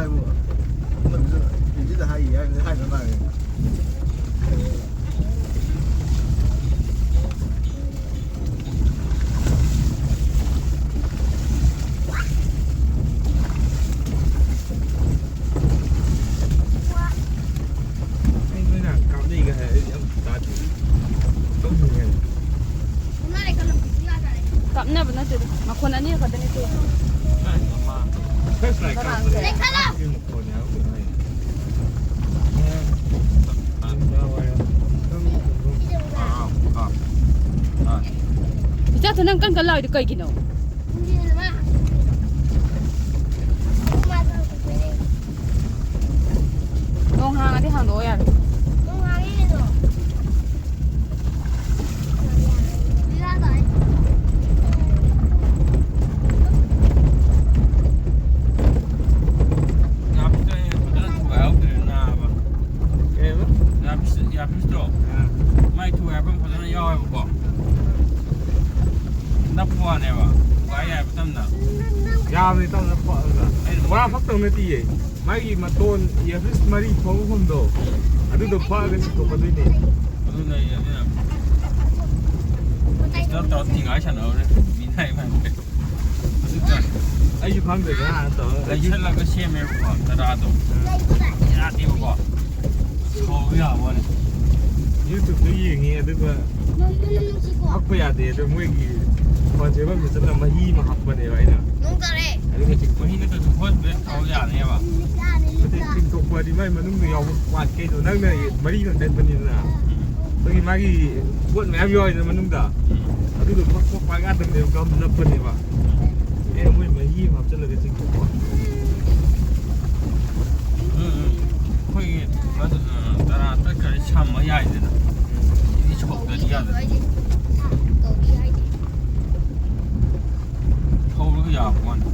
ꯍꯥꯏꯕꯨ, ꯑꯃꯗꯨꯁꯨ ꯄ꯭ꯔꯤꯟꯁꯤꯗ ꯍꯥꯏꯈꯤ ꯍꯥꯏꯕꯗꯤ ꯍꯥꯏꯗ ꯃꯥꯜꯂꯦ꯫ ꯑꯩ ꯅꯣꯏꯅ ꯀꯥꯞꯅꯩꯒ ꯍꯥꯏ ꯑꯩ ꯌꯥꯝ ꯇꯥꯗꯦ꯫ ꯀꯞꯅꯤꯡꯉꯦ꯫ ꯀꯥꯞꯅꯕ ꯅꯠꯇꯦꯗ, ꯃꯈꯣꯟ ꯑꯅꯤꯔꯛ ꯈꯛꯇꯅꯤ ꯊꯣꯛꯏ꯫ ꯐꯥꯔꯁ ꯂꯥꯏꯠ ꯀꯥꯞꯄꯗ ꯀꯥꯞꯄꯒꯤ ꯃꯈꯣꯟꯅꯦ ꯍꯥꯏꯕ ꯀꯩꯅꯣ ꯍꯥꯏꯁꯦ꯫ ꯏꯆꯥꯊꯣꯏ, ꯅꯪ ꯀꯟ ꯀꯟ ꯂꯥꯎꯔꯤꯗꯣ ꯀꯩꯒꯤꯅꯣ? ꯅꯣꯡ ꯍꯥꯡꯉꯗꯤ ꯍꯥꯡꯗꯣꯛꯑꯣ ꯌꯥꯔꯦ꯫ ꯏꯌꯥꯔꯄꯤꯁꯇꯣ ꯑꯩꯅ ꯐꯖꯅ ꯊꯨꯒꯥꯏꯍꯧꯗ꯭ꯔꯦ ꯅꯥꯕ꯫ ꯀꯩꯕ? ꯏꯌꯥꯔꯄꯤꯁ, ꯏꯌꯥꯔꯄꯤꯁꯇꯣ꯫ ꯑꯥ꯫ ꯃꯥꯏ ꯊꯨꯒꯥꯏꯐꯝ ꯐꯖꯅ ꯌꯥꯎꯋꯦꯕꯀꯣ꯫ ꯅꯞꯄ ꯋꯥꯅꯦꯕ꯫ ꯊꯨꯒꯥꯏ ꯌꯥꯏ ꯃꯇꯝꯗ꯫ ꯌꯥꯕꯅꯤ ꯇꯞꯅ ꯐꯛꯑꯒ꯫ ꯑꯩꯅ ꯕꯣꯔꯥ ꯐꯛꯇꯧ ꯅꯠꯇꯤꯌꯦ꯫ ꯃꯥꯒꯤ ꯃꯇꯣꯟ ꯏꯌꯥꯔꯄꯤꯁ ꯃꯔꯤ ꯊꯣꯛꯄ ꯐꯝꯗꯣ꯫ ꯑꯗꯨꯗꯣ ꯐꯛꯑꯒ ꯁꯤꯟꯗꯣꯛꯀꯗꯣꯏꯅꯦ꯫ ꯑꯗꯨꯅ ꯑꯩ, ꯑꯗꯨꯅ ꯏꯟꯁꯇꯣꯜ ꯇꯧꯔ ꯊꯤꯡꯒꯥꯏ ꯁꯥꯟꯅꯍꯧꯔꯦ꯫ ꯃꯤ ꯅꯥꯏ ꯃꯥꯟꯈ꯭ꯔꯦ꯫ ꯑꯗꯨꯒ ꯑꯩꯁꯨ ꯈꯪꯗ꯭ꯔꯦ, ꯉꯔꯥꯡ ꯇꯧꯔ ꯂꯩꯁꯜꯂꯒ ꯁꯦꯝꯃꯦꯕꯀꯣ, ꯇꯔꯥꯗꯣ꯫ ꯎꯝ꯫ ꯌꯥꯗꯦꯕꯀꯣ꯫ ꯁꯥꯎꯕ ꯌꯥꯕ ꯋꯥꯅꯤ꯫ YouTube-ꯇ ꯌꯦꯡꯉꯦ, ꯑꯗꯨꯒ ꯐꯛꯄ ꯌꯥꯗꯦ, ꯑꯗꯣ ꯃꯣꯏꯒꯤ ꯐꯣꯟ ꯁꯦꯝꯐꯝꯗ ꯆꯠꯂꯒ ꯃꯍꯤ ꯑꯃ ꯍꯥꯞꯄꯅꯦꯕ ꯑꯩꯅ꯫ ꯅꯣꯡ ꯇꯥꯔꯦ꯫ ꯑꯗꯨꯒ ꯆꯤꯡ ꯃꯍꯤ ꯅꯠꯇ꯭ꯔꯁꯨ ꯍꯣꯏ ꯕ꯭ꯔꯦꯛ ꯇꯧꯔ ꯌꯥꯅꯦꯕ꯫ ꯅꯠꯇꯦ, ꯆꯤꯡꯊꯣꯛꯄꯗꯤ ꯃꯥꯏ ꯃꯅꯨꯡꯗ ꯌꯥꯎꯕ ꯄꯥꯔꯠ ꯀꯩꯗꯣ ꯅꯪꯅ ꯃꯔꯤꯗꯣ ꯆꯠꯄꯅꯤꯗꯅ꯫ ꯎꯝ꯫ ꯑꯩꯈꯣꯏꯒꯤ ꯃꯥꯒꯤ ꯄꯣꯠ ꯃꯌꯥꯝ ꯌꯥꯎꯋꯤꯗꯅ ꯃꯅꯨꯡꯗ꯫ ꯎꯝ꯫ ꯑꯗꯨꯗꯣ ꯐꯛ ꯐꯛ ꯄꯥꯏ ꯌꯥꯗꯕꯅꯦꯕ, ꯒꯝ ꯅꯞꯄꯅꯦꯕ꯫ ꯑꯦ, ꯃꯣꯏ ꯃꯍꯤ ꯑꯃ ꯍꯥꯞꯆꯤꯜꯂꯒ ꯆꯤꯡꯊꯣꯛꯄ꯫ ꯎꯝ, ꯎꯝ꯫ ꯑꯩꯈꯣꯏꯒꯤ ꯃꯗꯨ, ꯑ, ꯇꯔꯥ ꯇꯔꯥ ꯁꯝꯕ ꯌꯥꯏꯗꯅ꯫ ꯁꯤꯗꯤ ꯁꯣꯛꯇꯗꯤ ꯌꯥꯗꯕ꯫ ꯊꯧꯔꯒ ꯌꯥꯕ ꯋꯥꯅꯤ꯫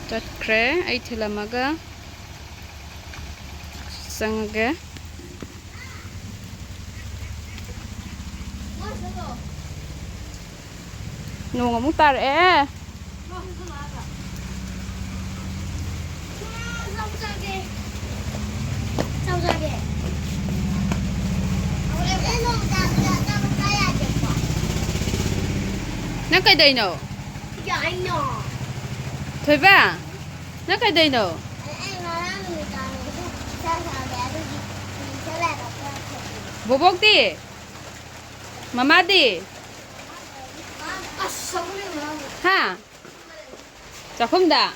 ꯆꯠꯈ꯭ꯔꯦ꯫ ꯑꯩ ꯊꯤꯜꯂꯝꯃꯒ ꯆꯪꯉꯒꯦ꯫ ꯅꯣꯡ ꯑꯃꯨꯛ ꯇꯥꯔꯛꯑꯦ꯫ ꯅꯪ ꯀꯩꯗꯧꯅꯣ? ꯊꯣꯏꯕ, ꯅꯪ ꯀꯩꯗꯧꯅꯣ? ꯕꯣꯕꯣꯛꯇꯤ? ꯃꯃꯥꯗꯤ? ꯍꯥ? ꯆꯥꯛꯈꯨꯝꯗ?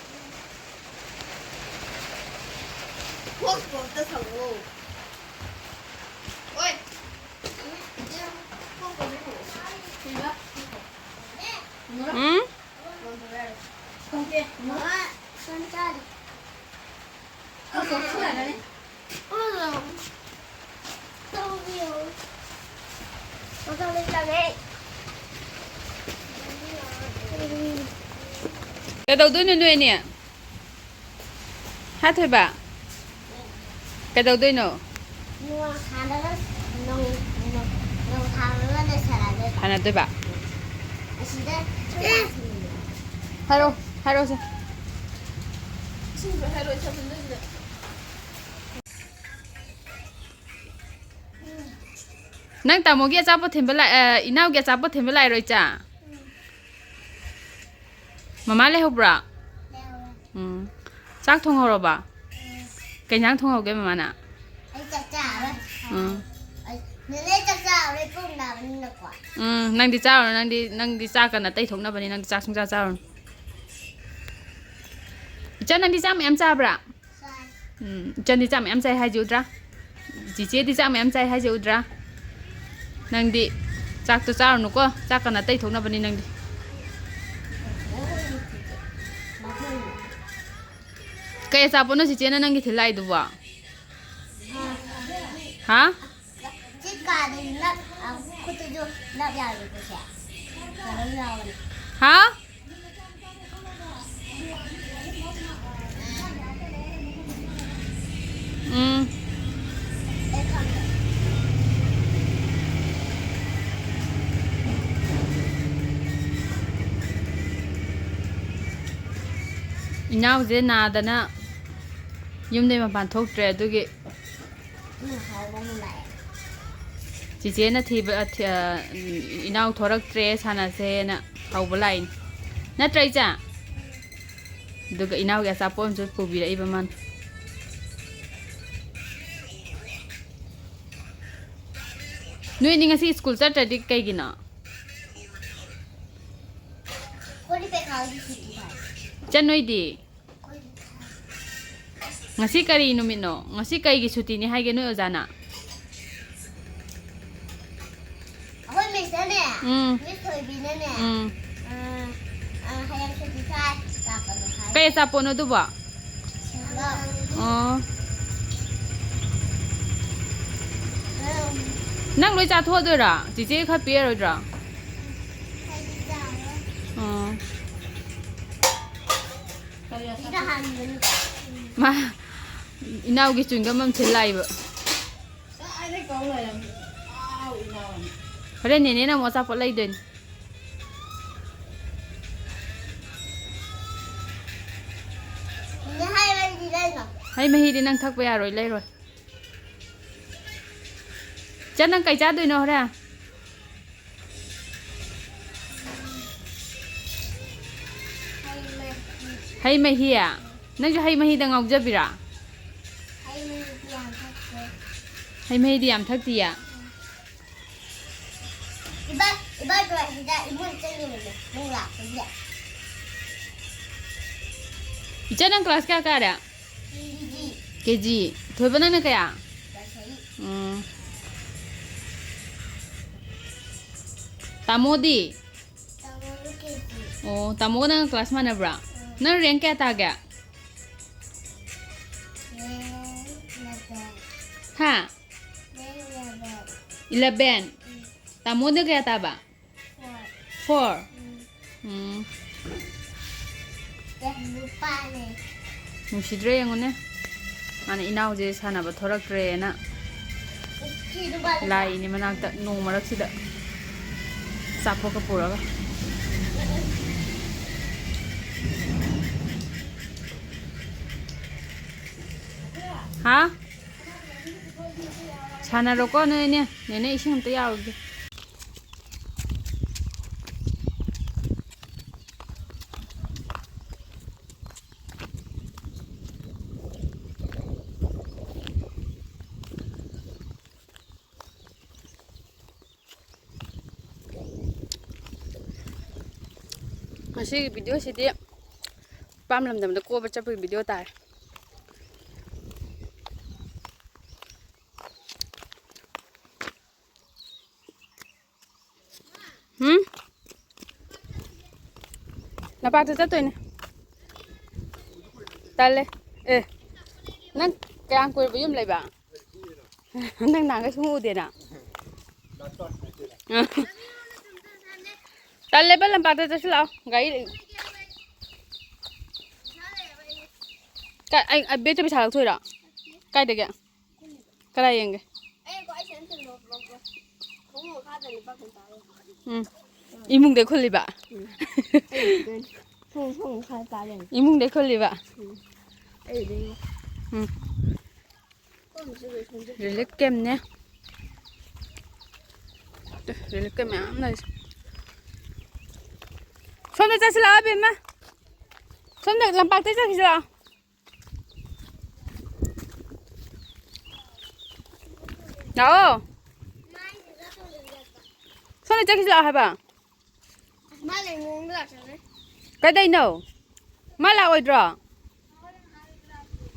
ꯎꯝ? ꯀꯩꯗꯧꯗꯣꯏꯅꯣ ꯅꯣꯏ ꯑꯅꯤ? ꯍꯥ ꯊꯣꯏꯕ? ꯀꯩꯗꯧꯗꯣꯏꯅꯣ? ꯅꯣꯡ ꯍꯥꯡꯉꯒ, ꯅꯣꯡ, ꯅꯣꯡ, ꯅꯣꯡ ꯍꯥꯡꯉꯒ ꯂꯩꯁꯜꯂꯒ ꯁꯥꯟꯅꯗꯣꯏꯕ? ꯑꯁꯤꯗ ꯍꯥꯏꯔꯣ, ꯍꯥꯏꯔꯣꯁꯦ꯫ ꯅꯪ ꯇꯥꯃꯣꯒꯤ ꯑꯆꯥꯄꯣꯠ ꯊꯤꯟꯕ ꯂꯥꯛ-, ꯑ, ꯏꯅꯥꯎꯒꯤ ꯑꯆꯥꯄꯣꯠ ꯊꯤꯟꯕ ꯂꯥꯛꯏꯔꯣ, ꯏꯆꯥ? ꯃꯃꯥ ꯂꯩꯍꯧꯕ꯭ꯔꯣ? ꯂꯩꯍꯧꯋꯦ꯫ ꯎꯝ꯫ ꯆꯥꯛ ꯊꯣꯡꯍꯧꯔꯕ? ꯎꯝ꯫ ꯀꯩ ꯏꯟꯖꯥꯡ ꯊꯣꯡꯍꯧꯒꯦ ꯃꯃꯥꯅ? ꯑꯩ ꯆꯥꯛ ꯆꯥꯔꯔꯣꯏ꯫ ꯎꯝ꯫ ꯑꯩ, ꯅꯦꯅꯦ ꯆꯥꯛ ꯆꯥꯔꯔꯣꯏ, ꯄꯨꯛ ꯅꯥꯕꯅꯤꯅꯀꯣ꯫ ꯎꯝ, ꯅꯪꯗꯤ ꯆꯥꯔꯨꯅꯨ, ꯅꯪꯗꯤ, ꯅꯪꯗꯤ ꯆꯥꯛꯀ ꯅꯥꯇꯩ ꯊꯣꯛꯅꯕꯅꯤ, ꯅꯪꯗꯤ ꯆꯥꯛ ꯁꯨꯡꯆꯥ ꯆꯥꯔꯨꯅꯨ꯫ ꯏꯆꯟ, ꯅꯪꯗꯤ ꯆꯥꯛ ꯃꯌꯥꯝ ꯆꯥꯕ꯭ꯔꯥ? ꯆꯥꯏ꯫ ꯎꯝ, ꯏꯆꯟꯗꯤ ꯆꯥꯛ ꯃꯌꯥꯝ ꯆꯥꯏ ꯍꯥꯏꯁꯦ ꯎꯗ꯭ꯔꯥ? ꯆꯤꯆꯦꯗꯤ ꯆꯥꯛ ꯃꯌꯥꯝ ꯆꯥꯏ ꯍꯥꯏꯁꯦ ꯎꯗ꯭ꯔꯥ? ꯅꯪꯗꯤ ꯆꯥꯛꯇꯣ ꯆꯥꯔꯨꯅꯨꯀꯣ, ꯆꯥꯛꯀ ꯅꯥꯇꯩ ꯊꯣꯛꯅꯕꯅꯤ ꯅꯪꯗꯤ꯫ ꯀꯩ ꯑꯆꯥꯄꯣꯠꯅꯣ ꯆꯤꯆꯦꯅ ꯅꯪꯒꯤ ꯊꯤꯜ ꯂꯥꯛꯏꯗꯨꯕꯣ? ꯍꯥ? ꯁꯤ ꯀꯥꯗ ꯅꯞ, ꯑ, ꯈꯨꯠꯇꯁꯨ ꯅꯞ ꯌꯥꯔꯣꯏꯀꯣ ꯁꯦ꯫ ꯀꯩꯅꯣꯝ ꯌꯥꯎꯕꯅꯦ꯫ ꯍꯥ? ꯏꯅꯥꯎꯁꯦ ꯅꯥꯗꯅ ꯌꯨꯝꯗꯩ ꯃꯄꯥꯟ ꯊꯣꯛꯇ꯭ꯔꯦ, ꯑꯗꯨꯒꯤ ꯆꯤꯆꯦꯅ ꯊꯤꯕ, ꯑ, ꯊꯤ-, ꯑ, ꯏꯅꯥꯎ ꯊꯣꯔꯛꯇ꯭ꯔꯦ, ꯁꯥꯟꯅꯁꯦꯅ ꯍꯧꯕ ꯂꯥꯛꯏꯅꯤ꯫ ꯅꯠꯇ꯭ꯔ, ꯏꯆꯥ? ꯑꯗꯨꯒ ꯏꯅꯥꯎꯒꯤ ꯑꯆꯥꯄꯣꯠ ꯑꯃꯁꯨ ꯄꯨꯕꯤꯔꯛꯏꯕ ꯃꯥꯅ꯫ ꯅꯣꯏꯅꯤ ꯉꯁꯤ ꯁ꯭ꯀꯨꯜ ꯆꯠꯇ꯭ꯔꯗꯤ ꯀꯩꯒꯤꯅꯣ? ꯑꯩꯈꯣꯏꯗꯤ ꯄꯩꯈꯥꯒꯤ ꯁꯨꯇꯤ ꯊꯥꯏ꯫ ꯏꯆꯟ, ꯅꯣꯏꯗꯤ? ꯑꯩꯈꯣꯏꯗꯤ ꯊꯥꯏ꯫ ꯉꯁꯤ ꯀꯔꯤ ꯅꯨꯃꯤꯠꯅꯣ? ꯉꯁꯤ ꯀꯩꯒꯤ ꯁꯨꯇꯤꯅꯤ ꯍꯥꯏꯒꯦ ꯅꯣꯏ ꯑꯣꯖꯥꯅ? ꯑꯩꯈꯣꯏ ꯃꯤꯁꯅꯅꯦ, ꯎꯝ꯫ ꯃꯤꯁ ꯊꯣꯏꯕꯤꯅꯅꯦ, ꯎꯝ꯫ ꯑ, ꯑ, ꯍꯌꯦꯡ ꯁꯨꯇꯤ ꯊꯥꯏ, ꯂꯥꯛꯀꯅꯨ ꯍꯥꯏ꯫ ꯀꯩ ꯑꯆꯥꯄꯣꯠꯅꯣ ꯑꯗꯨꯕꯣ? ꯁꯦꯝꯕ꯫ ꯑꯣ꯫ ꯎꯝ꯫ ꯅꯪ ꯂꯣꯏ ꯆꯥꯊꯣꯛꯑꯗꯣꯏꯔꯣ? ꯆꯤꯆꯦ ꯈꯔ ꯄꯤꯔꯔꯣꯏꯗ꯭ꯔꯣ? ꯑꯩꯗꯤ ꯆꯥꯔꯣꯏ꯫ ꯑꯣ꯫ ꯁꯤꯗ ꯍꯥꯟꯕꯅꯤ꯫ ꯃꯥ ꯏꯅꯥꯎꯒꯤ ꯆ꯭ꯋꯤꯡꯒꯝ ꯑꯃ ꯊꯤꯜ ꯂꯥꯛꯏꯕ꯫ ꯍꯣꯔꯦꯟ ꯅꯦꯅꯦꯅ ꯑꯃꯨꯛ ꯑꯆꯥꯄꯣꯠ ꯂꯩꯗꯣꯏꯅꯤ꯫ ꯅꯦ, ꯍꯩ ꯃꯍꯤꯗꯤ ꯂꯩꯅꯣ? ꯍꯩ ꯃꯍꯤꯗꯤ ꯅꯪ ꯊꯛꯄ ꯌꯥꯔꯣꯏ, ꯂꯩꯔꯣꯏ꯫ ꯏꯆꯟ, ꯅꯪ ꯀꯩ ꯆꯥꯗꯣꯏꯅꯣ ꯍꯣꯔꯦꯟ? ꯍꯩ ꯃꯍꯤ꯫ ꯍꯩ ꯃꯍꯤ? ꯅꯪꯁꯨ ꯍꯩ ꯃꯍꯤꯗ ꯉꯥꯎꯖꯕꯤꯔꯥ? ꯍꯩ ꯃꯍꯤꯗꯤ ꯌꯥꯝ ꯊꯛꯇꯦ꯫ ꯍꯩ ꯃꯍꯤꯗꯤ ꯌꯥꯝ ꯊꯛꯇꯤꯌꯦ? ꯏꯕꯥ, ꯏꯕꯥꯗꯣ ꯍꯤꯗꯥꯛ ꯏꯃꯨꯡ ꯆꯪꯉꯤꯕꯅꯦ, ꯅꯪ ꯂꯥꯛꯄꯒꯤ꯫ ꯏꯆꯟ, ꯅꯪ ꯀ꯭ꯂꯥꯁ ꯀꯌꯥ ꯀꯥꯔꯦ? K G. K G. ꯊꯣꯏꯕ, ꯅꯪꯅ ꯀꯌꯥ? Class eight. ꯎꯝ꯫ ꯇꯥꯃꯣꯗꯤ? ꯇꯥꯃꯣꯗꯤ ꯀꯦ ꯖꯤ꯫ ꯑꯣ, ꯇꯥꯃꯣꯒ ꯅꯪꯒ ꯀ꯭ꯂꯥꯁ ꯃꯥꯟꯅꯕ꯭ꯔꯥ? ꯎꯝ꯫ ꯅꯪ ꯔꯦꯡ ꯀꯌꯥ ꯇꯥꯒꯦ? Rank eleven. ꯍꯥ? Rank eleven. ꯏꯂꯦꯚꯦꯟ? ꯎꯝ꯫ ꯇꯥꯃꯣꯅ ꯀꯌꯥ ꯇꯥꯕ? ꯐꯣꯔ꯫ ꯐꯣꯔ? ꯎꯝ꯫ ꯎꯝ꯫ ꯑꯦ, ꯅꯨꯄꯥꯅꯦ꯫ ꯅꯨꯡꯁꯤꯗ꯭ꯔꯦ ꯌꯦꯡꯉꯨꯅꯦ꯫ ꯃꯥꯅ ꯏꯅꯥꯎꯁꯦ ꯁꯥꯟꯅꯕ ꯊꯣꯔꯛꯇ꯭ꯔꯦꯅ ꯁꯤ ꯅꯨꯄꯥꯗꯣ ꯂꯥꯛꯏꯅꯦ ꯃꯅꯥꯛꯇ ꯅꯣꯡ ꯃꯔꯛꯁꯤꯗ ꯑꯆꯥꯄꯣꯠꯀ ꯄꯨꯔꯒ꯫ ꯍꯥ? ꯁꯥꯟꯅꯔꯣꯀꯣ ꯅꯣꯏ ꯑꯅꯤ꯫ ꯅꯦꯅꯦ ꯏꯁꯤꯡ ꯑꯝꯇ ꯌꯥꯔꯨꯒꯦ꯫ ꯉꯁꯤꯒꯤ video ꯁꯤꯗꯤ ꯄꯥꯝ ꯂꯝꯗꯝꯗ ꯀꯣꯏꯕ ꯆꯠꯄꯒꯤ video ꯇꯥꯔꯦ꯫ ꯍꯨꯝ? ꯂꯝꯄꯥꯛꯇ ꯆꯠꯇꯣꯏꯅꯦ꯫ ꯇꯜꯂꯦ꯫ ꯑꯦ, ꯅꯪ ꯀꯌꯥꯝ ꯀꯨꯏꯔꯕ ꯌꯨꯝ ꯂꯩꯕ? ꯅꯪ ꯅꯍꯥꯟꯒꯩ ꯁꯨꯡꯎ ꯎꯗꯦꯅ꯫ ꯇꯜꯂꯦꯕ, ꯂꯝꯄꯥꯛꯇ ꯆꯠꯁꯤ ꯂꯥꯛꯑꯣ꯫ ꯒꯥꯔꯤ ꯂꯩ-, ꯀ-, ꯑꯩ, ꯑꯩ ꯕꯦꯒꯇ ꯄꯩꯁꯥ ꯂꯧꯊꯣꯛꯏꯔꯣ? ꯀꯥꯏꯗꯒꯤ? ꯀꯗꯥꯏ ꯌꯦꯡꯒꯦ? ꯎꯝ꯫ ꯏꯃꯨꯡꯗꯩ ꯈꯨꯜꯂꯤꯕ? ꯏꯃꯨꯡꯗꯩ ꯈꯨꯜꯂꯤꯕ? ꯎꯝ꯫ Relief camp ꯅꯦ꯫ Relief camp ꯃꯌꯥꯝ ꯂꯩ꯫ ꯁꯣꯝꯗ ꯆꯠꯁꯤ ꯂꯥꯛꯑꯣ, ꯕꯦꯝꯃ꯫ ꯁꯣꯝꯗ ꯂꯝꯄꯥꯛꯇ ꯆꯠꯈꯤꯁꯤ ꯂꯥꯛꯑꯣ꯫ ꯂꯥꯛꯑꯣ꯫ ꯁꯣꯝꯗ ꯆꯠꯈꯤꯁꯤ ꯂꯥꯛꯑꯣ ꯍꯥꯏꯕ꯫ ꯃꯥ ꯂꯩ ꯃꯑꯣꯡꯗ ꯂꯥꯛꯆꯒꯦ꯫ ꯀꯩꯗꯩꯅꯣ? ꯃꯥ ꯂꯥꯛꯑꯣꯏꯗ꯭ꯔꯣ?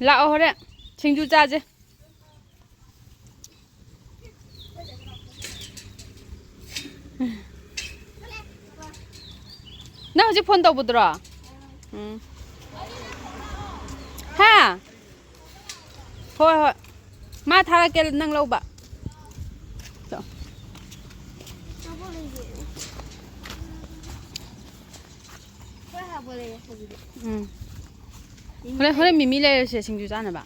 ꯂꯥꯛꯑꯣ ꯍꯣꯔꯦꯟ꯫ ꯁꯤꯡꯖꯨ ꯆꯥꯁꯦ꯫ ꯅꯪ ꯍꯧꯖꯤꯛ phone ꯇꯧꯕꯗꯨꯔꯣ? ꯎꯝ꯫ ꯍꯥ? ꯍꯣꯏ, ꯍꯣꯏ꯫ ꯃꯥ ꯊꯥꯔꯛꯀꯦ ꯅꯪ ꯂꯧꯕ꯫ ꯎꯝ꯫ ꯍꯣꯔꯦꯟ, ꯍꯣꯔꯦꯟ ꯃꯤꯃꯤ ꯂꯩꯔꯁꯦ ꯁꯤꯡꯖꯨ ꯆꯥꯅꯕ꯫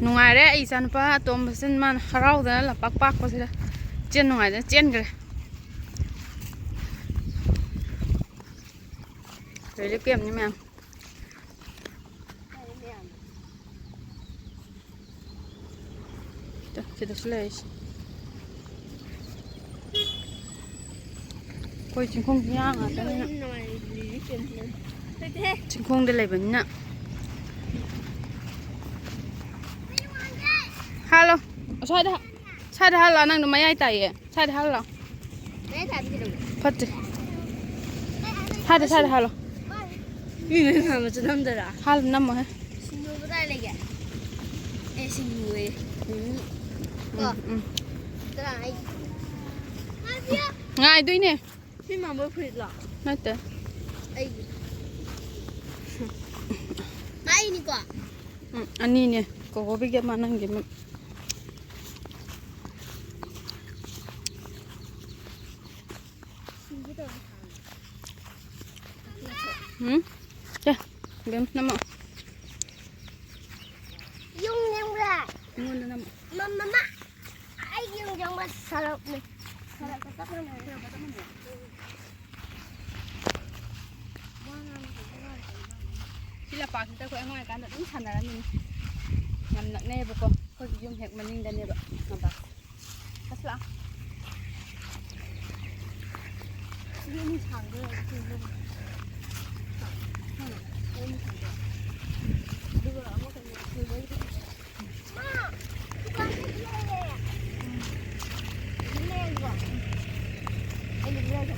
ꯅꯨꯡꯉꯥꯏꯔꯦ ꯑꯩ ꯏꯆꯥꯅꯨꯄꯥ ꯑꯇꯣꯝꯕꯁꯤꯅ, ꯃꯥꯅ ꯍꯔꯥꯎꯗꯅ ꯂꯝꯄꯥꯛ ꯄꯥꯛꯄꯁꯤꯗ ꯆꯦꯟ ꯅꯨꯡꯉꯥꯏꯗꯅ ꯆꯦꯟꯈ꯭ꯔꯦ꯫ Relief camp ꯅꯤ ꯃꯌꯥꯝ꯫ ꯁꯤꯗꯁꯨ ꯂꯩꯔꯤꯁꯦ꯫ ꯑꯩꯈꯣꯏ ꯆꯤꯡꯈꯣꯡ ꯆꯤꯡꯌꯥ ꯉꯥꯛꯇꯅꯤꯅ꯫ ꯆꯤꯡꯈꯣꯡꯗ ꯂꯩꯕꯅꯤꯅ꯫ ꯍꯥꯜꯂꯣ꯫ ꯑꯁ꯭ꯋꯥꯏꯗ, ꯁ꯭ꯋꯥꯏꯗ ꯍꯥꯜꯂꯣ꯫ ꯅꯪꯗꯣ ꯃꯌꯥꯏ ꯇꯥꯏꯌꯦ꯫ ꯁ꯭ꯋꯥꯏꯗ ꯍꯥꯜꯂꯣ꯫ ꯃꯌꯥꯏ ꯇꯥꯕꯤ ꯀꯩꯗꯧꯕ? ꯐꯠꯇꯦ꯫ ꯁ꯭ꯋꯥꯏꯗ, ꯁ꯭ꯋꯥꯏꯗ ꯍꯥꯜꯂꯣ꯫ ꯃꯤ ꯃꯌꯥꯝ ꯃꯆꯨ ꯅꯝꯗꯣꯏꯔꯥ? ꯍꯥꯜꯂꯣ, ꯅꯝꯃꯣꯍꯦ꯫ ꯁꯤꯡꯖꯨ ꯀꯗꯥꯏ ꯂꯩꯒꯦ? ꯑꯦ, ꯁꯤꯡꯖꯨ ꯑꯣꯏꯌꯦ꯫ ꯎꯝ꯫ ꯀꯣ? ꯎꯝ, ꯎꯝ꯫ ꯀꯅꯥ ꯑꯩ? ꯉꯥꯏꯗꯣꯏꯅꯦ꯫ ꯁꯤ ꯃꯥꯝꯕ ꯐꯨꯔꯤꯠꯂꯣ? ꯅꯠꯇꯦ꯫ ꯑꯩꯒꯤ꯫ ꯑꯩꯅꯤꯀꯣ? ꯎꯝ, ꯑꯅꯤꯅꯦ꯫ ꯀꯣꯀꯣꯕꯤꯒꯤ ꯑꯃ, ꯅꯪꯒꯤ ꯑꯃ꯫ ꯁꯤꯒꯦ ꯇꯧꯔꯦ꯫ ꯎꯝ? ꯁꯦ, ꯕꯦꯝ, ꯅꯝꯃꯣ꯫ ꯌꯨꯝ ꯅꯤꯡꯕ꯭ꯔꯥ? ꯑꯩꯉꯣꯟꯗ ꯅꯝꯃꯣ꯫ ꯃ-, ꯃꯃꯥ, ꯑꯩꯒꯤ ꯌꯨꯝ ꯆꯪꯕ ꯁꯔꯞꯅꯦ꯫ ꯁꯔꯞꯀ ꯆꯞ ꯃꯥꯟꯅꯩ꯫ ꯁꯤ ꯂꯝꯄꯥꯛꯁꯤꯗ ꯑꯩꯈꯣꯏ ꯑꯉꯥꯡ ꯑꯣꯏꯔꯤꯀꯥꯟꯗ ꯑꯗꯨꯝ ꯁꯥꯟꯅꯔꯝꯃꯤꯅꯤ꯫ ꯌꯥꯝ ꯅꯛꯅꯩꯌꯦꯕꯀꯣ꯫ ꯑꯩꯈꯣꯏꯒꯤ ꯌꯨꯝ ꯍꯦꯛ ꯃꯅꯤꯡꯗꯅꯦꯕ ꯂꯝꯄꯥꯛꯁꯦ꯫ ꯑꯁ, ꯂꯥꯛꯑꯣ꯫ ꯁꯤ ꯑꯅꯤ ꯁꯥꯡꯗꯣꯏꯔꯣ? ꯁꯤ ꯑꯅꯤ ꯁꯥꯡꯗꯣꯏꯔꯣ? ꯑꯗꯨꯒ ꯑꯃ ꯀꯩꯅꯣ, ꯁꯤꯜꯚꯔꯒꯤꯗꯣ ꯐꯖꯩ꯫ ꯃꯥ, ꯗꯨꯀꯥꯟꯗ ꯂꯩꯔꯦ꯫ ꯎꯝ꯫ ꯑꯗꯨꯝ ꯂꯩꯔꯒꯦꯀꯣ꯫ ꯑꯩ ꯑꯗꯨꯝ ꯂꯩꯔꯒꯦ꯫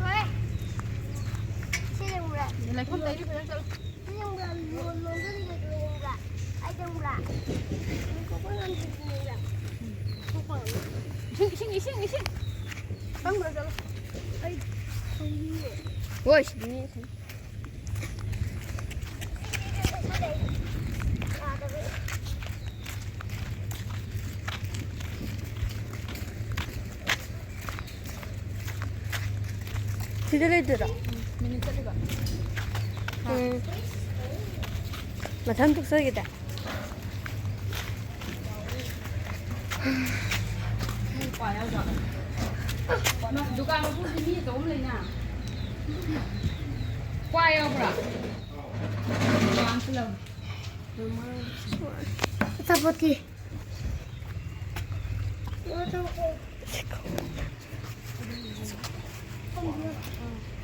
ꯍꯣꯏ꯫ ꯁꯤ ꯌꯦꯡꯉꯨꯔꯦ꯫ ꯂꯩꯈꯣꯝ ꯇꯩꯔꯤ ꯐꯖꯅ ꯆꯠꯂꯨ꯫ ꯁꯤ ꯌꯦꯡꯉꯨꯔꯦ꯫ ꯂꯣꯟ-, ꯂꯣꯟꯖꯔꯤꯉꯩꯗꯣ ꯌꯦꯡꯉꯨꯔꯦ꯫ ꯑꯩ ꯌꯦꯡꯉꯨꯔꯦ꯫ ꯀꯣꯛꯄ ꯉꯝꯗ꯭ꯔꯤꯗꯣ ꯌꯦꯡꯉꯨꯔꯦ꯫ ꯀꯣꯛꯄ ꯉꯝꯗ꯭ꯔꯤ꯫ ꯏꯁꯤꯡ, ꯏꯁꯤꯡ, ꯏꯁꯤꯡ, ꯏꯁꯤꯡ꯫ ꯆꯪꯈ꯭ꯔꯣ, ꯆꯠꯂꯣ꯫ ꯑꯩ ꯈꯪꯗꯤꯌꯦ꯫ ꯍꯣꯏ, ꯁꯤꯗꯅꯦ꯫ ꯁꯤꯗ ꯂꯩꯗꯣꯏꯔꯣ? ꯎꯝ, ꯃꯤꯅꯤꯠ ꯆꯠꯂꯤꯕ꯫ ꯎꯝ꯫ ꯃꯊꯟ ꯇꯣꯛꯆꯈꯤꯗ꯫ ꯅꯪ ꯀ꯭ꯋꯥ ꯌꯥꯎꯗ꯭ꯔꯣ? ꯗꯨꯀꯥꯟ ꯃꯄꯨꯁꯤ ꯃꯤ ꯑꯆꯧꯕ ꯂꯩꯅ꯫ ꯀ꯭ꯋꯥ ꯌꯥꯎꯕ꯭ꯔꯥ? ꯀ꯭ꯋꯥ ꯑꯝꯇ ꯂꯧꯒꯦ꯫ ꯑꯆꯥꯄꯣꯠꯇꯤ?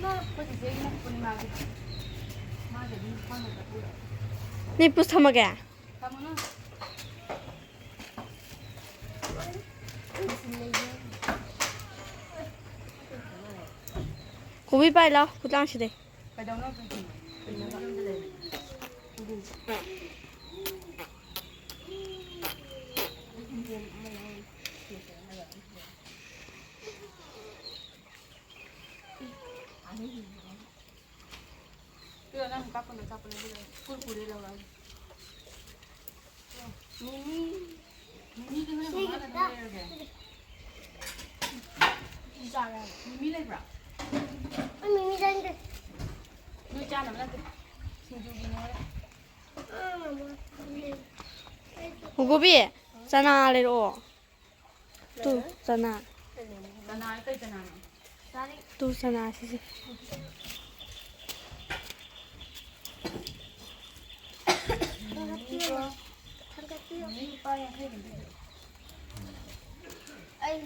ꯑꯩꯈꯣꯏ ꯆꯤꯆꯦꯒꯤꯅ ꯄꯨꯔꯅꯤꯃꯥꯒꯤ꯫ ꯃꯥꯒꯤ ꯑꯗꯨꯝ ꯈꯪꯅ ꯆꯠꯄꯤꯔꯣ꯫ ꯅꯦ ꯄꯨꯁ ꯊꯝꯃꯒꯦ꯫ ꯊꯝꯃꯨꯅꯨ꯫ ꯀꯣꯕꯤ ꯄꯥꯏ ꯂꯥꯎ, ꯈꯨꯠꯂꯥꯡꯁꯤꯗꯩ꯫ ꯀꯩꯗꯧꯅꯣ ꯑꯗꯨꯗꯤ? ꯄꯤꯔꯣ, ꯅꯪ ꯀꯥꯞꯄꯅ ꯀꯥꯞꯄꯅ ꯄꯤꯔꯣ꯫ ꯀꯨꯔꯀꯨꯔꯦ ꯂꯧꯔꯛꯑꯒꯦ꯫ ꯃꯤꯃꯤ꯫ ꯃꯤꯃꯤꯗꯤ ꯍꯣꯔꯦꯟ ꯃꯃꯥꯅ ꯑꯗꯨꯝ ꯂꯩꯔꯒꯦ꯫ ꯃꯤꯃꯤ ꯂꯩꯕ꯭ꯔꯥ? ꯑꯩ ꯃꯤꯃꯤ ꯆꯥꯅꯤꯡꯗꯦ꯫ ꯅꯣꯏ ꯆꯥꯅꯕ ꯅꯠꯇꯦ꯫ ꯁꯤꯡꯖꯨꯒꯤꯅꯦ ꯍꯣꯔꯦꯟ꯫ ꯑꯥ, ꯃꯃꯥ꯫ ꯒꯣꯕꯤ, ꯆꯅꯥ ꯂꯩꯔꯛꯑꯣ꯫ ꯇꯨ, ꯆꯅꯥ꯫ ꯆꯅꯥ ꯀꯩ ꯆꯅꯥꯅꯣ? ꯇꯨ, ꯆꯅꯥ ꯁꯤꯁꯦ꯫ ꯊꯥꯡꯒꯠꯄꯤꯌꯣ꯫ ꯊꯥꯡꯒꯠꯄꯤꯌꯣ꯫ ꯃꯤ ꯂꯨꯄꯥ ꯌꯥꯡꯈꯩ ꯄꯤꯕꯤꯔꯛꯑꯣ꯫ ꯑꯩ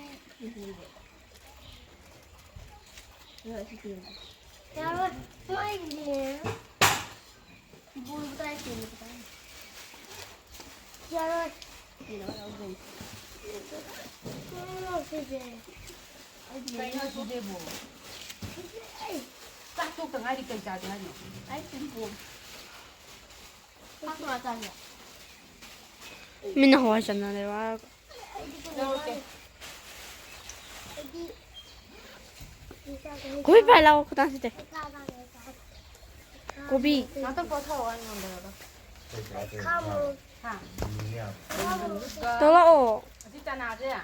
ꯌꯥꯔꯣꯏ꯫ ꯃꯥꯏꯅꯦ꯫ ꯕꯣꯜ ꯀꯗꯥꯏ ꯆꯦꯜꯂꯤ ꯀꯗꯥꯏ? ꯌꯥꯔꯣꯏ꯫ ꯀꯩꯅꯣ ꯁꯤꯁꯦ? ꯀꯩꯅꯣ ꯁꯤꯗꯦꯕꯣ? ꯑꯩ ꯆꯥꯛ ꯇꯣꯛꯇ ꯉꯥꯏꯔꯤ, ꯀꯩ ꯆꯥꯒꯦ ꯍꯥꯏꯅꯣ? ꯑꯩ ꯁꯤꯡꯖꯨ꯫ ꯆꯥꯛ ꯀꯅꯥ ꯆꯥꯒꯦ? ꯃꯤꯅ ꯍꯋꯥꯏ ꯆꯅꯥ ꯂꯩꯔꯛꯑꯣ ꯍꯥꯏꯔꯒ꯫ ꯂꯧꯔꯛꯀꯦ꯫ ꯀꯣꯕꯤ ꯄꯥꯏ ꯂꯥꯛꯑꯣ, ꯈꯨꯗꯥꯡꯁꯤꯗꯤ꯫ ꯀꯣꯕꯤ꯫ ꯉꯥꯛꯇꯪ ꯄꯣꯊꯥꯎ, ꯑꯩ ꯉꯝꯗꯔꯒ꯫ ꯍꯥ? ꯇꯧꯔꯛꯑꯣ꯫ ꯑꯁꯤ ꯆꯅꯥꯁꯦ? ꯑ,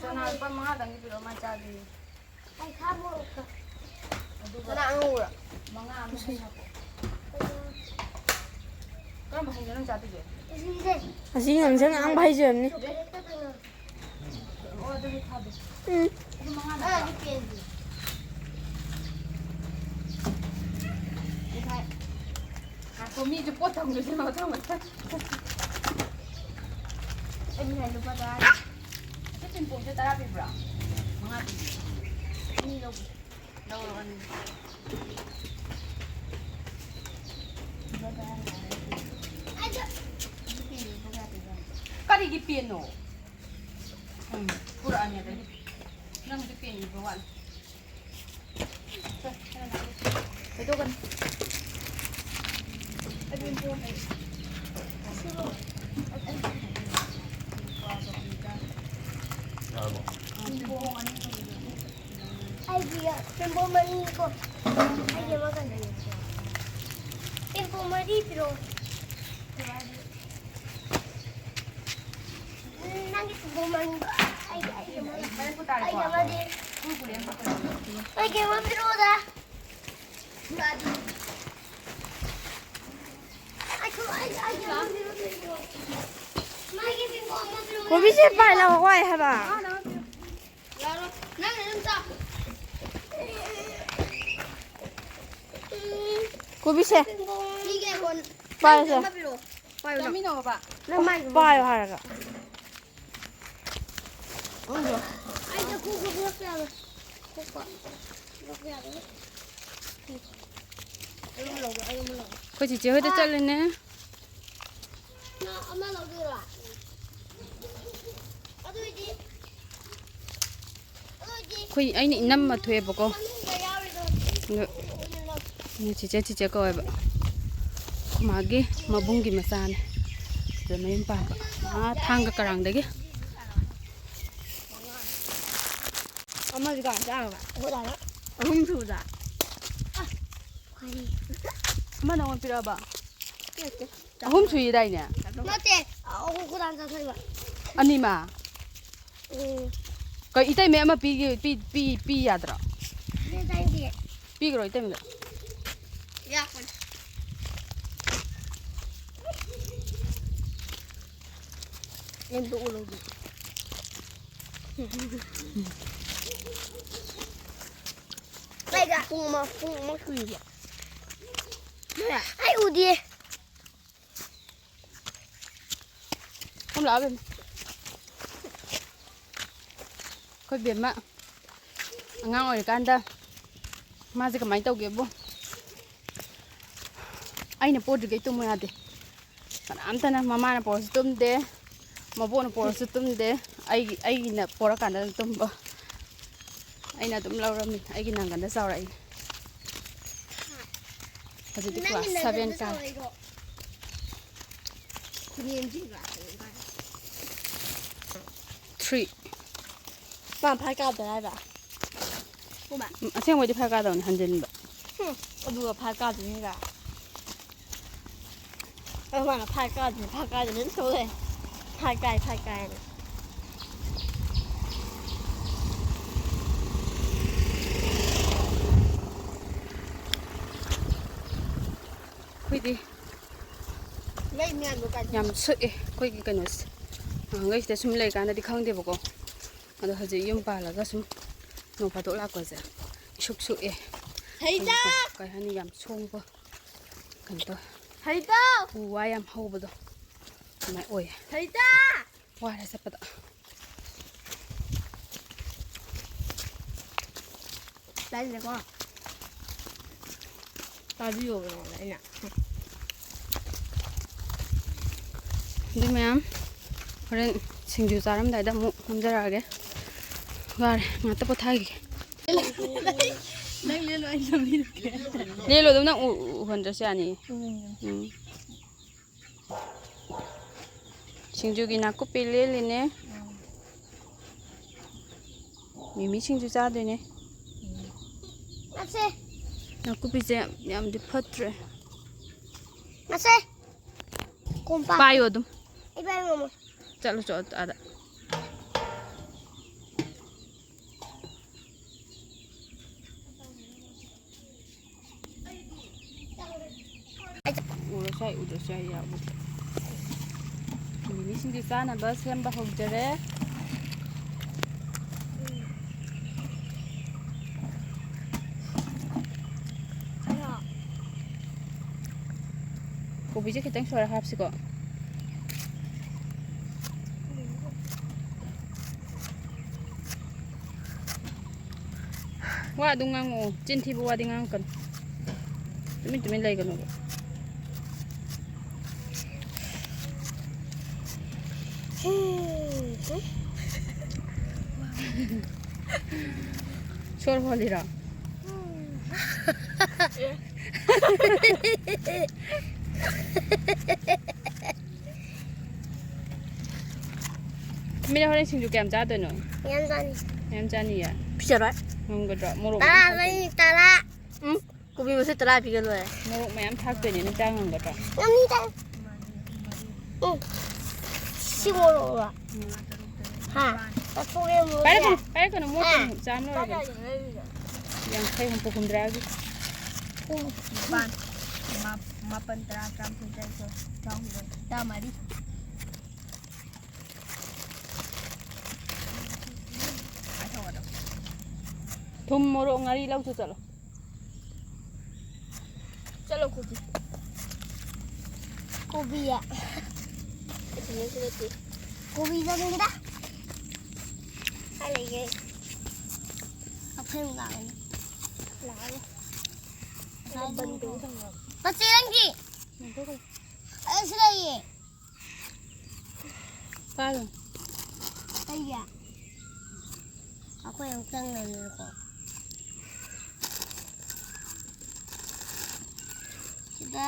ꯆꯅꯥ ꯂꯨꯄꯥ ꯃꯉꯥꯗꯪꯒꯤ ꯄꯤꯔꯛꯑꯣ, ꯃꯥ ꯆꯥꯒꯦꯌꯦ꯫ ꯑꯗꯨꯒ ꯆꯅꯥ ꯑꯉꯧꯕꯔꯣ? ꯃꯉꯥ ꯑꯃ ꯍꯩ ꯍꯥꯞꯄꯣ꯫ ꯀꯔꯝꯕ ꯍꯩꯅꯣ ꯅꯪ ꯆꯥꯗꯣꯏꯁꯦ? ꯑꯁꯤ ꯉꯥꯡꯁꯪ ꯉꯥꯡꯕ ꯍꯩꯁꯦ ꯑꯣꯏꯔꯝꯅꯤ꯫ ꯑꯣ, ꯑꯗꯨꯗꯤ ꯊꯥꯗꯦ꯫ ꯎꯝ꯫ ꯃꯉꯥꯗ ꯑ, ꯄꯤꯔꯛꯑꯣ꯫ ꯅꯨꯄꯤ ꯑꯗꯨꯗꯤ꯫ ꯉꯁꯥꯏ꯫ ꯉꯥꯏꯈꯣ, ꯃꯤꯁꯨ ꯄꯣꯠ ꯊꯝꯒ꯭ꯔꯤꯁꯦ ꯃꯊꯪ ꯃꯊꯪ꯫ ꯑꯩ ꯉꯁꯥꯏ ꯂꯨꯄꯥ ꯇꯔꯥ꯫ ꯑꯁꯤ ꯄꯤꯡꯄꯣꯝꯁꯦ ꯇꯔꯥ ꯄꯤꯕ꯭ꯔꯣ? ꯃꯉꯥ ꯄꯤꯕ꯭ꯔꯣ? ꯑꯅꯤ ꯂꯧꯒꯦ꯫ ꯂꯧꯔꯣ, ꯑꯅꯤ꯫ ꯂꯨꯄꯥ ꯇꯔꯥ ꯉꯥꯏꯔꯦ꯫ ꯀꯔꯤꯒꯤ ꯄꯦꯟꯅꯣ? ꯎꯝ, ꯄꯨꯔꯛꯑꯅꯤ ꯑꯗꯩꯗꯤ꯫ ꯅꯪꯁꯨ ꯄꯦꯟ ꯏꯕ ꯋꯥꯠꯂꯤ꯫ ꯀꯩꯗꯧꯒꯅꯤ? ꯑꯗꯨ ꯄꯣꯝꯃꯦ꯫ ꯑꯁꯤꯕꯨ-, ꯌꯥꯔꯕꯣ? ꯑꯩꯒꯤ ꯄꯦꯝꯕꯣꯝ ꯑꯅꯤꯀꯣ꯫ ꯑꯩꯒꯤ ꯑꯃ ꯀꯩꯅꯣ꯫ ꯄꯦꯝꯕꯣꯝ ꯃꯔꯤ ꯄꯤꯔꯛꯑꯣ꯫ ꯎꯝ, ꯅꯪꯒꯤ ꯄꯦꯝꯕꯣꯝ ꯑꯅꯤꯗꯣ꯫ ꯑꯩꯒꯤ, ꯑꯩꯒꯤ ꯑꯃ-, ꯐꯔꯦ, ꯄꯨ ꯇꯥꯔꯦꯀꯣ? ꯑꯩꯒꯤ ꯑꯃꯗꯤ꯫ ꯄꯨ, ꯄꯨꯔꯦ, ꯑꯃ ꯄꯨꯔꯦ꯫ ꯑꯩꯒꯤ ꯑꯃ ꯄꯤꯔꯛꯑꯣꯗ꯫ ꯑꯩꯁꯨ, ꯑꯩ, ꯑꯩꯒꯤ ꯑꯃ ꯄꯤꯔꯛꯑꯣ꯫ ꯃꯥꯒꯤ ꯄꯦꯝꯕꯣꯝ ꯑꯃ ꯄꯤꯔꯛꯑꯣ꯫ ꯀꯣꯕꯤꯁꯦ ꯄꯥꯏ ꯂꯥꯎ, ꯋꯥꯏ ꯍꯥꯏꯕ꯫ ꯌꯥꯔꯣꯏ꯫ ꯅꯪꯅ ꯑꯗꯨꯝ ꯆꯥꯎ꯫ ꯀꯣꯕꯤꯁꯦ꯫ ꯃꯤꯒꯤ ꯑꯩꯉꯣꯟ-, ꯄꯥꯏꯁꯦ꯫ ꯅꯪꯒꯤ ꯑꯃ ꯄꯤꯔꯛꯑꯣ꯫ ꯄꯥꯏꯌꯨ ꯅꯪ꯫ ꯆꯥꯃꯤꯟꯅꯧꯕ꯫ ꯅꯪ ꯃꯥꯏꯗꯨ ꯄꯥꯏꯌꯣ ꯍꯥꯏꯔꯒ꯫ ꯑꯩꯗ ꯈꯣꯛꯄ ꯄꯤꯔꯛꯄ ꯌꯥꯔꯣꯏ꯫ ꯈꯣꯛꯄ꯫ ꯄꯤꯔꯛꯄ ꯌꯥꯔꯣꯏ꯫ ꯑꯩ ꯑꯃ ꯂꯧꯒꯦ, ꯑꯩ ꯑꯃ ꯂꯧꯒꯦ꯫ ꯑꯩꯈꯣꯏ ꯆꯤꯆꯦ ꯍꯣꯏꯗ ꯑꯥ꯫ ꯆꯠꯂꯤꯅꯦ꯫ ꯅꯪ ꯑꯃ ꯂꯧꯗꯣꯏꯔꯣ? ꯑꯗꯨ ꯑꯣꯏꯗꯤ, ꯑꯗꯨ ꯑꯣꯏꯗꯤ ꯑꯩꯈꯣꯏ, ꯑꯩꯅ ꯏꯅꯝꯃ ꯊꯣꯛꯑꯦꯕꯀꯣ꯫ ꯃꯅꯨꯡꯗ ꯌꯥꯎꯔꯤꯗꯣ ꯑꯗꯣ ꯑꯣꯏꯅ ꯂꯧ꯫ ꯆꯤꯆꯦ, ꯆꯤꯆꯦ ꯀꯧꯋꯦꯕ꯫ ꯑꯩꯈꯣꯏ ꯃꯥꯒꯤ ꯃꯕꯨꯡꯒꯤ ꯃꯆꯥꯅꯦ꯫ ꯁꯤꯗ ꯃꯌꯨꯝ ꯄꯥꯟꯕ꯫ ꯑꯥ, ꯊꯥꯡꯒ ꯀꯔꯥꯡꯗꯒꯤ꯫ ꯑꯃꯁꯨ ꯀꯅꯥ ꯆꯥꯈ꯭ꯔꯕ? ꯑꯩꯈꯣꯏ ꯗꯥꯅ꯫ ꯑꯍꯨꯝ ꯁꯨꯕꯗ꯫ ꯑ, ꯐꯔꯦ꯫ ꯑꯃ ꯅꯉꯣꯟꯗ ꯄꯤꯔꯛꯑꯕ? ꯄꯤꯔꯛꯇꯦ꯫ ꯑꯍꯨꯝ ꯁꯨꯏꯗꯥꯏꯅꯦ? ꯅꯠꯇꯦ, ꯑꯍꯨꯝ ꯑꯩꯈꯣꯏ ꯗꯥꯅ ꯆꯥꯊꯣꯛꯏꯕ꯫ ꯑꯅꯤꯃꯛ? ꯎꯝ꯫ ꯀꯩ, ꯏꯇꯩꯃ ꯑꯃ ꯄꯤꯒꯦ, ꯄꯤ, ꯄꯤ, ꯄꯤ ꯌꯥꯗ꯭ꯔꯣ? ꯄꯤ ꯆꯥꯅꯤꯡꯗꯦ꯫ ꯄꯤꯈ꯭ꯔꯣ ꯏꯇꯩꯃꯗ꯫ ꯌꯥꯛꯄꯅꯦ꯫ ꯌꯦꯟꯗꯣ ꯎꯔꯣ꯫ ꯀꯩꯒ? ꯄꯨꯡ ꯑꯃ, ꯄꯨꯡ ꯑꯃ ꯁꯨꯏꯕ꯫ ꯑꯩ ꯎꯗꯤꯌꯦ꯫ ꯀꯨꯝ ꯂꯥꯛꯑꯣ ꯕꯦꯝꯃ꯫ ꯑꯩꯈꯣꯏ ꯕꯦꯝꯃ ꯑꯉꯥꯡ ꯑꯣꯏꯔꯤꯀꯥꯟꯗ ꯃꯥꯁꯦ ꯀꯃꯥꯏꯅ ꯇꯧꯒꯦꯕꯨ, ꯑꯩꯅ ꯄꯣꯗ꯭ꯔꯤꯉꯩ ꯇꯨꯝꯃꯨ ꯌꯥꯗꯦ꯫ ꯀꯅꯥꯝꯇꯅ, ꯃꯃꯥꯅ ꯄꯣꯔꯁꯨ ꯇꯨꯝꯗꯦ, ꯃꯕꯣꯛꯅ ꯄꯣꯔꯁꯨ ꯇꯨꯝꯗꯦ꯫ ꯑꯩꯒꯤ, ꯑꯩꯒꯤꯅ ꯄꯣꯔꯀꯥꯟꯗ ꯇꯨꯝꯕ꯫ ꯑꯩꯅ ꯑꯗꯨꯝ ꯂꯧꯔꯝꯃꯤ꯫ ꯑꯩꯒꯤ ꯅꯪꯒꯟꯗ ꯆꯥꯎꯔꯛꯏ꯫ ꯍꯧꯖꯤꯛꯇꯤ ꯅꯪꯒꯤ class seven ꯅꯪꯒꯟꯗ ꯀꯥꯔꯦ꯫ ꯆꯥꯎꯔꯛꯏꯔꯣ? ꯈꯨꯅꯦꯝꯁꯤꯒ꯫ Three꯫ ꯃꯥ ꯐꯥꯏ ꯀꯥꯗ ꯍꯥꯏꯕ꯫ ꯎꯝ, ꯑꯁꯦꯡꯕꯩꯗꯤ ꯐꯥꯏ ꯀꯥꯗꯧꯅꯤ, ꯍꯟꯖꯤꯟꯕ꯫ ꯍꯨꯝ, ꯑꯗꯨꯒ ꯐꯥꯏ ꯀꯥꯗꯣꯏꯅꯤꯒ꯫ ꯑꯗꯨ ꯃꯥꯅ ꯐꯥꯏ ꯀꯥꯗꯣꯏꯅꯤ, ꯐꯥꯏ ꯀꯥꯗꯣꯏꯅꯤ ꯑꯗꯨꯝ ꯇꯧ ꯂꯩ꯫ ꯐꯥꯏ ꯀꯥꯏ, ꯐꯥꯏ ꯀꯥꯏꯅ꯫ ꯑꯩꯈꯣꯏꯗꯤ ꯂꯩ ꯃꯌꯥꯝꯗꯣ ꯀꯥꯏ ꯌꯥꯝ ꯁꯣꯛꯑꯦ ꯑꯩꯈꯣꯏꯒꯤ ꯀꯩꯅꯣꯁꯦ꯫ ꯅꯍꯥꯟꯈꯩꯁꯤꯗ ꯁꯨꯝ ꯂꯩꯀꯥꯟꯗꯗꯤ ꯈꯪꯗꯦꯕꯀꯣ꯫ ꯑꯗꯣ ꯍꯧꯖꯤꯛ ꯌꯨꯝ ꯄꯥꯜꯂꯒ ꯁꯨꯝ ꯅꯣꯡ ꯐꯥꯗꯣꯛ ꯂꯥꯛꯄꯁꯦ ꯏꯁꯨꯛ ꯁꯨꯛꯑꯦ꯫ ꯊꯩꯗ! ꯀꯩ ꯍꯥꯏꯅꯤ, ꯌꯥꯝ ꯁꯣꯡꯕ ꯀꯩꯅꯣ ꯇꯧꯋꯦ꯫ ꯊꯩꯗ! ꯎ ꯋꯥ ꯌꯥꯝ ꯍꯧꯕꯗꯣ ꯑꯗꯨꯃꯥꯏꯅ ꯑꯣꯏꯌꯦ꯫ ꯊꯩꯗ! ꯋꯥꯔꯦ ꯆꯠꯄꯗ꯫ ꯇꯥꯏꯁꯤꯗꯀꯣ꯫ ꯇꯥꯕꯤꯌꯣꯕ ꯅꯉꯣꯟꯗ ꯑꯩꯅ꯫ ꯑꯗꯨ ꯃꯌꯥꯝ ꯍꯣꯔꯦꯟ ꯁꯤꯡꯖꯨ ꯆꯥꯔꯝꯗꯥꯏꯗ ꯑꯃꯨꯛ ꯅꯝꯖꯔꯛꯑꯒꯦ꯫ ꯋꯥꯔꯦ, ꯉꯥꯛꯇ ꯄꯣꯊꯥꯈꯤꯒꯦ꯫ ꯅꯪ ꯂꯦꯜꯂꯣ, ꯑꯩ ꯅꯝꯕꯤꯔꯛꯀꯦ꯫ ꯂꯦꯜꯂꯣ ꯑꯗꯨꯝ, ꯅꯪ ꯎ-, ꯎ-, ꯎꯍꯟꯗ꯭ꯔꯁꯨ ꯌꯥꯅꯤꯌꯦ꯫ ꯎꯝ꯫ ꯎꯝ꯫ ꯁꯤꯡꯖꯨꯒꯤ ꯅꯥꯀꯨꯞꯄꯤ ꯂꯦꯜꯂꯤꯅꯦ꯫ ꯃꯤꯃꯤ ꯁꯤꯡꯖꯨ ꯆꯥꯗꯣꯏꯅꯦ꯫ ꯃꯁꯦ꯫ ꯅꯥꯀꯨꯞꯄꯤꯁꯦ ꯌꯥꯝꯗꯤ ꯐꯠꯇ꯭ꯔꯦ꯫ ꯃꯁꯦ꯫ ꯀꯣꯝꯄꯥꯛ꯫ ꯄꯥꯏꯌꯣ ꯑꯗꯨꯝ꯫ ꯑꯩ ꯄꯥꯏꯕ ꯉꯝꯃꯣꯏ꯫ ꯆꯠꯂꯨ ꯆꯣ ꯑꯥꯗ꯫ ꯎꯔꯁꯨ ꯌꯥꯏ, ꯎꯗ꯭ꯔꯁꯨ ꯌꯥꯏ, ꯌꯥꯕꯨꯗꯤ꯫ ꯃꯤꯃꯤꯁꯤꯡꯁꯨ ꯆꯥꯅꯕ ꯁꯦꯝꯕ ꯍꯧꯖꯔꯦ꯫ ꯀꯣꯕꯤꯁꯦ ꯈꯤꯇꯪ ꯁꯣꯏꯔ ꯍꯥꯞꯁꯤꯀꯣ꯫ ꯋꯥ ꯑꯗꯨꯝ ꯉꯥꯡꯉꯛꯑꯣ, ꯆꯤꯟ ꯊꯤꯕ ꯋꯥꯗꯤ ꯉꯥꯡꯉꯛꯀꯅꯨ꯫ ꯇꯨꯃꯤꯟ ꯇꯨꯃꯤꯟ ꯂꯩꯒꯅꯣꯕ꯫ ꯁꯣꯔ ꯍꯣꯜꯂꯤꯔꯣ? ꯃꯤꯅ ꯍꯣꯔꯦꯟ ꯁꯤꯡꯖꯨ ꯀꯌꯥꯝ ꯆꯥꯗꯣꯏꯅꯣ? ꯌꯥꯝ ꯆꯥꯅꯤ꯫ ꯌꯥꯝ ꯆꯥꯅꯤꯌꯦ? ꯄꯤꯖꯔꯣꯏ꯫ ꯉꯝꯒꯗ꯭ꯔꯣ? ꯃꯣꯔꯣꯛ ꯇꯔꯥ ꯃꯌꯥꯝ ꯊꯥꯛꯇꯣꯏꯅꯦ꯫ ꯆꯥꯅꯤ, ꯇꯔꯥ꯫ ꯎꯝ, ꯀꯣꯕꯤ ꯃꯆꯦꯠ ꯇꯔꯥ ꯄꯤꯒꯦ ꯂꯣꯏꯔꯦ꯫ ꯃꯣꯔꯣꯛ ꯃꯌꯥꯝ ꯊꯥꯛꯇꯣꯏꯅꯦ, ꯅꯪ ꯆꯥ ꯉꯝꯒꯗ꯭ꯔꯣ? ꯉꯝꯅꯤꯗ꯫ ꯎꯝ꯫ ꯁꯤ ꯃꯣꯔꯣꯛꯂꯣ? ꯎꯝ꯫ ꯍꯥ? ꯆꯥꯊꯣꯛꯑꯦ ꯃꯣꯔꯣꯛꯁꯦ꯫ ꯄꯥꯏꯔꯛꯀꯅꯨ, ꯄꯥꯏꯔꯛꯀꯅꯨ, ꯃꯣꯠꯀꯅꯨ, ꯍꯥ? ꯆꯥꯝ ꯂꯣꯏꯔꯕꯅꯦ꯫ ꯌꯥꯡꯈꯩ, ꯍꯨꯝꯐꯨ, ꯍꯨꯝꯗ꯭ꯔꯥꯒꯤ꯫ ꯎꯝ꯫ ꯅꯤꯄꯥꯟ, ꯃꯥ-, ꯃꯥꯄꯟ, ꯇꯔꯥ, ꯇꯔꯥꯃꯥꯊꯣꯏ, ꯇꯔꯥꯅꯤꯊꯣꯏ, ꯇꯔꯥꯍꯨꯝꯗꯣꯏ, ꯇꯔꯥꯃꯔꯤ꯫ ꯊꯨꯝ, ꯃꯣꯔꯣꯛ, ꯉꯥꯔꯤ ꯂꯧꯆꯣ ꯆꯠꯂꯣ꯫ ꯆꯠꯂꯣ, ꯀꯣꯕꯤ꯫ ꯀꯣꯕꯤ꯫ ꯑꯩ ꯊꯝꯃꯣꯏꯁꯤ ꯅꯠꯇꯦ꯫ ꯀꯣꯕꯤ ꯆꯥꯅꯤꯡꯉꯤꯗ꯫ ꯀꯥꯏ ꯂꯩꯒꯦ? ꯑꯩꯈꯣꯏ ꯑꯃꯨꯛ ꯂꯥꯛꯑꯅꯤ꯫ ꯂꯥꯛꯑꯔꯣꯏ꯫ ꯕꯟ ꯇꯧꯔ ꯊꯝꯃꯣ꯫ ꯃꯆꯦ ꯅꯪꯒꯤ꯫ ꯑꯩꯁꯨ ꯂꯩꯌꯦ꯫ ꯀꯥꯏꯗꯅꯣ? ꯑꯩꯒꯤ꯫ ꯑꯩꯈꯣꯏ ꯑꯃꯨꯛ ꯆꯪꯉꯅꯤꯀꯣ꯫ ꯁꯤꯗ꯫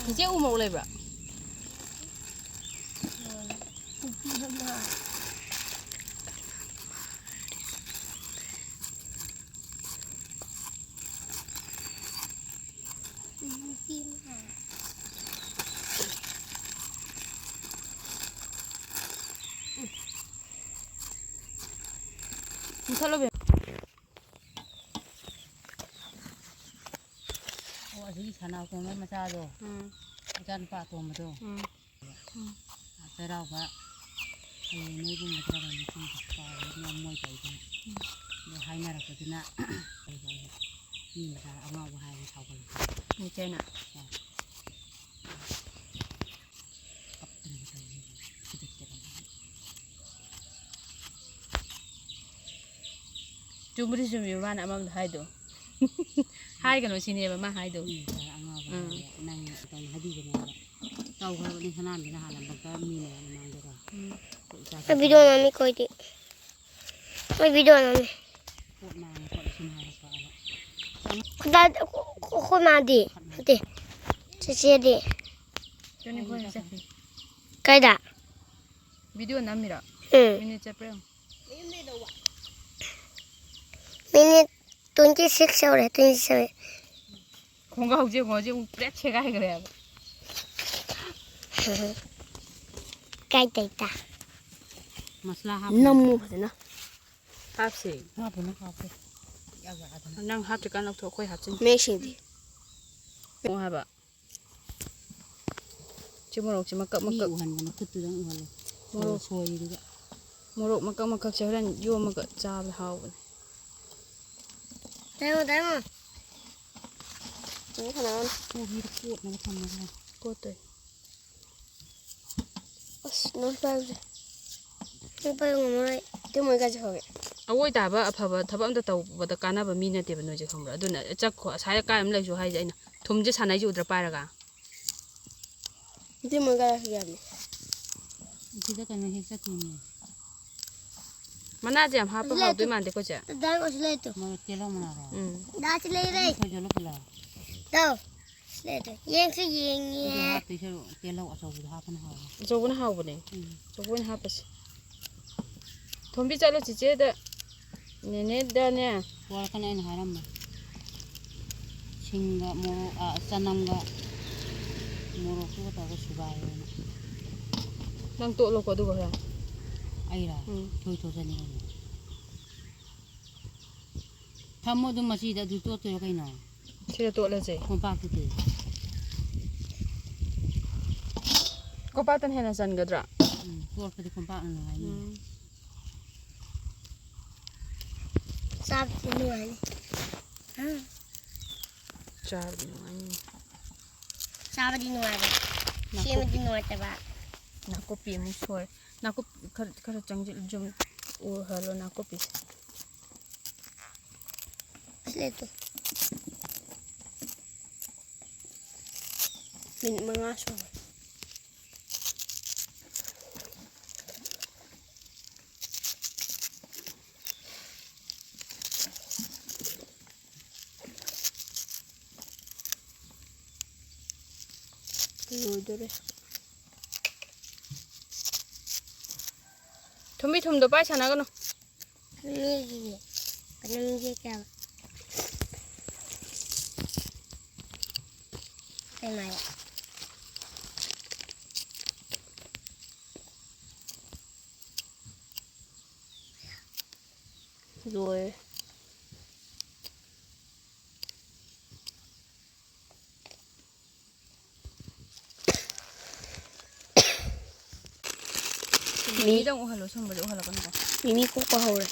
ꯏꯆꯦ ꯎ ꯃꯣꯔꯣꯛ ꯂꯩꯕ꯭ꯔꯥ? ꯅꯨꯄꯤ ꯑꯃ꯫ ꯅꯨꯄꯤ ꯑꯃ꯫ ꯃꯨꯊꯠꯂꯣ ꯕꯦꯝ꯫ ꯑꯣ, ꯑꯁꯤꯒꯤ ꯁꯅꯥꯇꯣꯟꯕ ꯃꯆꯥꯗꯣ, ꯎꯝ꯫ ꯏꯆꯥꯅꯨꯄꯥ ꯑꯇꯣꯝꯕꯗꯣ, ꯎꯝ꯫ ꯎꯝ꯫ ꯆꯩꯔꯥꯎꯕ ꯍꯌꯦꯡ ꯅꯣꯏꯒꯨꯝꯕꯗ ꯀꯩꯅꯣ ꯈꯪꯗꯦ, ꯀꯥꯎꯔꯦ, ꯃꯣꯏ ꯇꯧꯗꯅ꯫ ꯎꯝ꯫ ꯑꯗꯨ ꯍꯥꯏꯅꯔꯛꯄꯗꯨꯅ ꯃꯤ ꯃꯆꯥ ꯑꯉꯥꯎꯕ ꯍꯥꯏꯔꯒ ꯁꯥꯎꯒꯠꯂꯛꯄ꯫ ꯏꯆꯦꯅ꯫ ꯀꯞꯇꯅ ꯇꯧꯔꯤꯅꯤ꯫ ꯈꯨꯗꯛꯇ꯫ ꯆꯨꯝꯕꯨꯗꯤ ꯆꯨꯝꯃꯦꯕ ꯃꯥꯅ ꯑꯃꯔꯣꯝꯗ ꯍꯥꯏꯗꯣ꯫ ꯍꯥꯏꯒꯅꯣ ꯁꯤꯅꯦꯕ ꯃꯥ ꯍꯥꯏꯗꯣ꯫ ꯃꯤ ꯃꯆꯥ ꯑꯉꯥꯎꯕ ꯎꯝ꯫ ꯍꯥꯏꯔꯒ ꯅꯪ ꯀꯩꯅꯣ ꯍꯥꯏꯕꯤꯕꯅꯦꯕ꯫ ꯇꯧꯈ꯭ꯔꯕꯅꯤ ꯁꯅꯥꯝꯕꯤꯅ ꯍꯥꯟꯅ ꯕꯪꯀꯔ ꯃꯤ ꯃꯌꯥꯝ ꯃꯃꯥꯡꯗꯀꯣ꯫ ꯎꯝ꯫ ꯑꯩꯈꯣꯏ ꯏꯆꯥꯁꯤꯡ ꯑꯩ ꯚꯤꯗꯤꯑꯣ ꯅꯝꯃꯤ ꯑꯩꯈꯣꯏꯗꯤ꯫ ꯑꯩ ꯚꯤꯗꯤꯑꯣ ꯅꯝꯃꯤ꯫ ꯄꯣꯠ ꯃꯥꯡꯉꯦ ꯈꯣꯠꯂꯦ ꯁꯨꯝ ꯍꯥꯏꯔꯛꯄ ꯑꯗꯣ꯫ ꯈꯨꯗꯥ-, ꯑꯩꯈꯣꯏ ꯃꯥꯗꯤ? ꯅꯠꯇꯦ꯫ ꯆꯦꯆꯦꯗꯤ? ꯇꯨꯅꯤ ꯈꯣꯏ ꯆꯠꯈꯤ꯫ ꯀꯥꯏꯗ? ꯚꯤꯗꯤꯑꯣ ꯅꯝꯃꯤꯔꯣ? ꯎꯝ꯫ ꯃꯤꯅꯤꯠ ꯆꯠꯄ꯭ꯔꯥ ꯌꯦꯡꯉꯨ꯫ ꯃꯤꯅꯤꯠ twenty six ꯌꯧꯔꯦ, twenty seven꯫ ꯈꯣꯡꯒ꯭ꯔꯥꯎꯁꯦ ꯌꯦꯡꯉꯣ, ꯍꯧꯖꯤꯛ ꯑꯃꯨꯛ ꯄ꯭ꯔꯦꯠ ꯁꯦꯒꯥꯏꯈ꯭ꯔꯦꯕ꯫ ꯀꯥꯏ ꯇꯩꯇ? ꯃꯁꯂꯥ ꯍꯥꯞꯄ ꯅꯝꯃꯨ ꯅꯠꯇ꯭ꯔꯣ? ꯐꯖꯅ꯫ ꯍꯥꯞꯁꯤ꯫ ꯍꯥꯞꯄꯨꯅꯨ, ꯍꯥꯞꯄꯨ꯫ ꯌꯥꯛ ꯌꯥꯛꯑꯗꯅ꯫ ꯅꯪ ꯍꯥꯞꯇ꯭ꯔꯤꯀꯥꯟ ꯂꯧꯊꯣꯛ, ꯑꯩꯈꯣꯏ ꯍꯥꯞꯆꯤꯟ꯫ ꯃꯌꯦꯛ ꯁꯦꯡꯗꯦ꯫ ꯀꯩꯅꯣ ꯍꯥꯏꯕ꯫ ꯁꯤ ꯃꯣꯔꯣꯛꯁꯦ ꯃꯀꯛ ꯃꯤ ꯃꯀꯛ꯫ ꯎꯍꯟꯒꯅꯨ, ꯈꯨꯠꯇꯨꯗꯪ ꯎꯍꯜꯂꯣ꯫ ꯃꯣꯔꯣꯛ꯫ ꯁꯣꯏꯔꯤꯗꯨꯒ꯫ ꯃꯣꯔꯣꯛ ꯃꯀꯛ ꯃꯀꯛꯁꯦ ꯍꯣꯔꯦꯟ ꯌꯣꯝꯃꯒ ꯆꯥꯕꯗ ꯍꯥꯎꯕꯅꯦ꯫ ꯇꯥꯏꯃꯣ, ꯇꯥꯏꯃꯣ꯫ ꯆꯤꯡ ꯁꯥꯟꯅꯔꯣ꯫ ꯀꯣꯕꯤꯗ ꯀꯣꯠꯅꯕ ꯊꯝꯃꯣ ꯈꯔ꯫ ꯀꯣꯠꯇꯣꯏ꯫ ꯑꯁ, ꯅꯣꯏ ꯄꯥꯏꯕꯁꯦ꯫ ꯅꯣꯏ ꯄꯥꯏꯕ ꯉꯝꯃꯔꯣꯏ꯫ ꯏꯇꯩꯃ ꯍꯣꯏ ꯀꯥꯏ ꯆꯠꯈ꯭ꯔꯒꯦ? ꯑꯋꯣꯏ ꯇꯥꯕ ꯑꯐꯕ ꯊꯕꯛ ꯑꯝꯇ ꯇꯧꯕꯗ ꯀꯥꯟꯅꯕ ꯃꯤ ꯅꯠꯇꯦꯕ ꯅꯣꯏꯁꯦ, ꯈꯪꯕ꯭ꯔꯥ? ꯑꯗꯨꯅ ꯆꯠꯈꯣ, ꯑꯁꯥꯏꯗ ꯀꯥꯏ ꯑꯃ ꯂꯩꯁꯨ ꯍꯥꯏꯁꯦ ꯑꯩꯅ꯫ ꯊꯨꯝꯁꯦ ꯁꯥꯟꯅꯩꯁꯦ ꯎꯗ꯭ꯔꯥ ꯄꯥꯏꯔꯒ? ꯏꯇꯩꯃ ꯍꯣꯏ ꯀꯥꯏ ꯆꯠꯈ꯭ꯔꯒꯦ? ꯁꯤꯗ ꯀꯩꯅꯣ ꯍꯦꯛ ꯆꯠꯈꯤꯕꯅꯦ꯫ ꯃꯅꯥꯁꯦ ꯌꯥꯝ ꯍꯥꯞꯄ ꯑꯁꯤ ꯂꯩꯇꯣ꯫ ꯍꯥꯎꯗꯣꯏ ꯃꯥꯟꯗꯦꯀꯣ, ꯆꯦ? ꯗꯥ, ꯑꯁꯤ ꯂꯩꯇꯣ꯫ ꯃꯔꯨ ꯇꯦꯜꯍꯧ ꯃꯅꯥꯔꯣ? ꯎꯝ꯫ ꯗꯥ, ꯑꯁꯤ ꯂꯩꯔꯦ꯫ ꯑꯗꯨ ꯁꯣꯏꯖꯜꯂꯣ ꯄꯨꯂꯞ꯫ ꯗꯥ, ꯑꯁꯤ ꯂꯩꯇꯣ꯫ ꯌꯦꯡꯁꯨ ꯌꯦꯡꯉꯦ꯫ ꯑꯗꯨ ꯍꯥꯞꯇꯣꯏ ꯁꯔꯨꯛ ꯇꯦꯜꯍꯧ ꯑꯆꯧꯕꯗꯣ ꯍꯥꯞꯄꯅ ꯍꯥꯎꯔꯦ꯫ ꯑꯆꯧꯕꯅ ꯍꯥꯎꯕꯅꯦ꯫ ꯎꯝ꯫ ꯑꯆꯧꯕ ꯑꯣꯏꯅ ꯍꯥꯞꯄꯁꯤ꯫ ꯊꯣꯝꯕꯤ ꯆꯠꯂꯣ ꯆꯤꯆꯦꯗ꯫ ꯅꯦꯅꯦꯗꯅꯦ꯫ ꯄꯣꯔꯛꯀꯅꯤ ꯑꯩꯅ ꯍꯥꯏꯔꯝꯃꯦ꯫ ꯁꯤꯡꯒ ꯃꯣꯔꯣꯛ, ꯑ, ꯆꯅꯝꯒ ꯃꯣꯔꯣꯛꯇꯨꯒ ꯇꯧꯔꯒ ꯁꯨꯒꯥꯏꯔꯣꯅ꯫ ꯅꯪ ꯇꯣꯠꯂꯣꯀꯣ ꯑꯗꯨꯒ ꯍꯣꯔꯦꯟ꯫ ꯑꯩꯔꯣ? ꯎꯝ꯫ ꯊꯣꯏ ꯇꯣꯠꯆꯅꯤ ꯀꯩꯅꯣ꯫ ꯊꯝꯃꯣ ꯑꯗꯨꯝ ꯃꯆꯤꯗ ꯑꯗꯨ ꯇꯣꯠꯇꯣꯏꯔꯣ ꯀꯩꯅꯣ? ꯁꯤꯗ ꯇꯣꯠꯂꯁꯦ꯫ ꯀꯣꯝꯄꯥꯛꯇꯨꯗꯤ꯫ ꯀꯣꯝꯄꯥꯛꯇꯅ ꯍꯦꯟꯅ ꯆꯟꯒꯗ꯭ꯔꯥ? ꯎꯝ, ꯇꯣꯠꯄꯗꯤ ꯀꯣꯝꯄꯥꯛꯅ ꯅꯨꯡꯉꯥꯏꯅꯤ꯫ ꯎꯝ꯫ ꯆꯥꯕꯗꯤ ꯅꯨꯡꯉꯥꯏꯅꯤ꯫ ꯍꯥ? ꯆꯥꯕꯗꯤ ꯅꯨꯡꯉꯥꯏꯅꯤ꯫ ꯆꯥꯕꯗꯤ ꯅꯨꯡꯉꯥꯏꯕ, ꯅꯥꯀꯨꯞ-, ꯁꯦꯝꯕꯗꯤ ꯅꯨꯡꯉꯥꯏꯇꯕ꯫ ꯅꯥꯀꯨꯞꯄꯤ ꯑꯃꯨꯛ ꯁꯣꯏ꯫ ꯅꯥꯀꯨꯞ-, ꯈꯔ, ꯈꯔ ꯆꯪꯁꯤꯜ-, ꯖꯨꯝ ꯎꯍꯜꯂꯣ ꯅꯥꯀꯨꯞꯄꯤꯁꯦ꯫ ꯁꯤ ꯂꯩꯇꯣ꯫ ꯃꯤꯅꯤꯠ ꯃꯉꯥ ꯁꯨꯔꯦ꯫ ꯂꯣꯏꯗꯣꯔꯦ꯫ ꯊꯨꯝꯕꯤ ꯊꯨꯝꯗꯣ ꯄꯥꯏ ꯁꯥꯟꯅꯒꯅꯨ꯫ ꯃꯤꯒꯤ ꯀꯩꯅꯣꯝꯒꯤ ꯀꯌꯥ ꯀꯩ ꯃꯥꯜꯂꯦ꯫ ꯂꯣꯏꯔꯦ꯫ ꯃꯤ-, ꯃꯤꯃꯤꯗꯪ ꯎꯍꯜꯂꯣ, ꯁꯨꯝꯕꯗꯤ ꯎꯍꯜꯂꯛꯀꯅꯨꯀꯣ꯫ ꯃꯤꯃꯤ ꯀꯣꯛꯄ ꯍꯧꯔꯦ꯫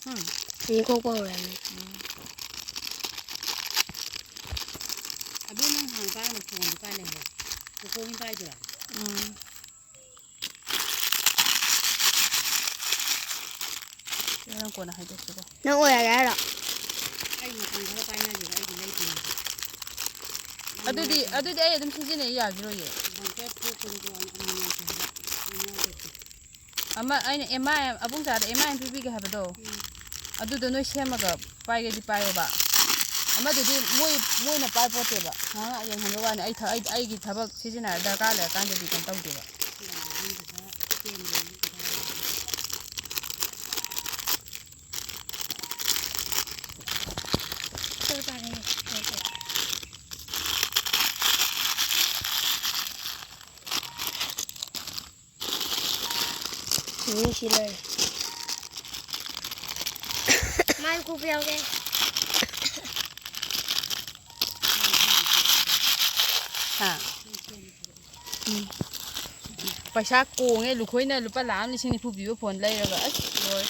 ꯎꯝ꯫ ꯃꯤꯃꯤ ꯀꯣꯛꯄ ꯍꯧꯔꯦ ꯍꯥꯏꯕꯅꯤ꯫ ꯎꯝ꯫ ꯑꯗꯨ ꯅꯪ ꯍꯥꯟꯅ ꯄꯥꯏꯔꯝꯕ ꯐꯣꯟꯗꯨ ꯀꯥꯏ ꯂꯩꯒꯦ? ꯀꯣꯀꯣꯒꯤ ꯄꯥꯏꯗꯨꯔꯥ? ꯎꯝ꯫ ꯁꯤ ꯍꯣꯔꯦꯟ ꯀꯣꯟꯅ ꯍꯥꯏꯗꯣꯛꯁꯤꯀꯣ꯫ ꯅꯪ ꯑꯣꯏꯔꯒꯦ ꯍꯥꯏꯔꯣ? ꯑꯩ ꯃꯇꯝ ꯈꯔ ꯄꯥꯏꯅꯒꯦꯕ, ꯑꯩꯒꯤ ꯂꯩꯗ꯭ꯔꯤꯉꯩꯗ꯫ ꯑꯗꯨꯗꯤ, ꯑꯗꯨꯗꯤ ꯑꯩ ꯑꯗꯨꯝ ꯁꯤꯖꯤꯟꯅꯩ, ꯌꯥꯈꯤꯔꯣꯏꯌꯦ꯫ ꯕ꯭ꯂꯦꯡꯀꯦꯠ ꯐꯨꯔꯤꯠ ꯀꯨꯝꯕ ꯑꯃ ꯅꯨꯡꯉꯥꯏꯇꯦ ꯍꯥꯏꯕ, ꯑꯃ ꯌꯥꯎꯗ꯭ꯔꯗꯤ꯫ ꯑꯃ ꯑꯩꯅ ꯑꯦꯝ ꯑꯥꯏ ꯑꯃ, ꯑꯕꯨꯡꯆꯥꯗ ꯑꯦꯝ ꯑꯥꯏ ꯑꯃ ꯄꯤꯕꯤꯒꯦ ꯍꯥꯏꯕꯗꯣ, ꯎꯝ꯫ ꯑꯗꯨꯗꯣ ꯅꯣꯏ ꯁꯦꯝꯃꯒ ꯄꯥꯏꯒꯦꯗꯤ ꯄꯥꯏꯌꯣꯕ꯫ ꯑꯃꯗꯨꯗꯤ ꯃꯣꯏ, ꯃꯣꯏꯅ ꯄꯥꯏ ꯄꯣꯠꯇꯦꯕ꯫ ꯉꯥꯏꯍꯥꯛ ꯉꯥꯏꯍꯥꯛ ꯌꯦꯡꯍꯟꯕ ꯋꯥꯅꯤ꯫ ꯑꯩ ꯊ-, ꯑꯩ, ꯑꯩꯒꯤ ꯊꯕꯛ ꯁꯤꯖꯤꯟꯅꯔ ꯗꯔꯀꯥꯔ ꯂꯩꯔꯀꯥꯟꯗꯗꯤ ꯀꯩꯅꯣ ꯇꯧꯗꯦꯕ꯫ ꯃꯤ ꯁꯤ ꯂꯩꯔꯦ꯫ ꯃꯥꯏ ꯈꯨꯕ ꯌꯥꯎꯒꯦ꯫ ꯍꯥ? ꯎꯝ꯫ ꯄꯩꯁꯥ ꯀꯣꯡꯉꯦ, ꯂꯨꯈꯣꯏꯅ ꯂꯨꯄꯥ ꯂꯥꯈ ꯑꯃ ꯂꯤꯁꯤꯡ ꯅꯤꯐꯨ ꯄꯤꯕ ꯐꯣꯟ ꯂꯩꯔꯒ, ꯑꯁ, ꯂꯣꯏꯔꯦ꯫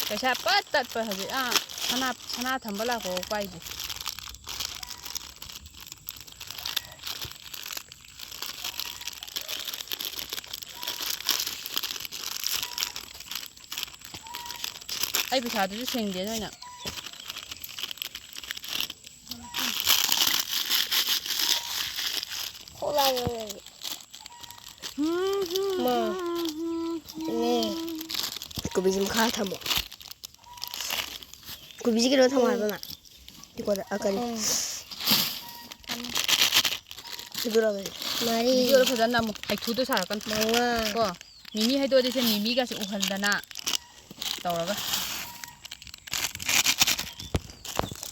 ꯄꯩꯁꯥ ꯄꯠ ꯇꯠꯄ ꯍꯧꯖꯤꯛ꯫ ꯑꯥ, ꯁꯅꯥ, ꯁꯅꯥ ꯊꯝꯕ ꯂꯥꯛꯄ ꯄꯥꯏꯗꯦ꯫ ꯑꯩ ꯄꯩꯁꯥꯗꯨꯁꯨ ꯁꯤꯡꯗꯦ ꯅꯣꯏꯅ꯫ ꯀꯣꯕꯤꯁꯤ ꯃꯈꯥ ꯊꯝꯃꯣ꯫ ꯀꯣꯕꯤꯁꯤ ꯀꯩꯅꯣ ꯊꯝꯃꯣ ꯍꯥꯏꯕ ꯃꯥ꯫ ꯇꯤꯀꯣꯗ ꯑ ꯀꯔꯤ? ꯁꯤꯗꯣꯔꯕꯅꯤ꯫ ꯃꯔꯤ꯫ ꯚꯤꯗꯤꯑꯣꯗꯣ ꯐꯖꯅ ꯅꯝꯃꯨ꯫ ꯍꯩꯊꯨꯗꯣ ꯁꯥꯔꯛꯀꯅꯨ꯫ ꯃꯉꯥ꯫ ꯀꯣ꯫ ꯃꯤꯃꯤ ꯍꯩꯗꯣꯛꯑꯗꯤ ꯁꯦ ꯃꯤꯃꯤꯒꯁꯦ ꯎꯍꯟꯗꯅ ꯇꯧꯔꯒ꯫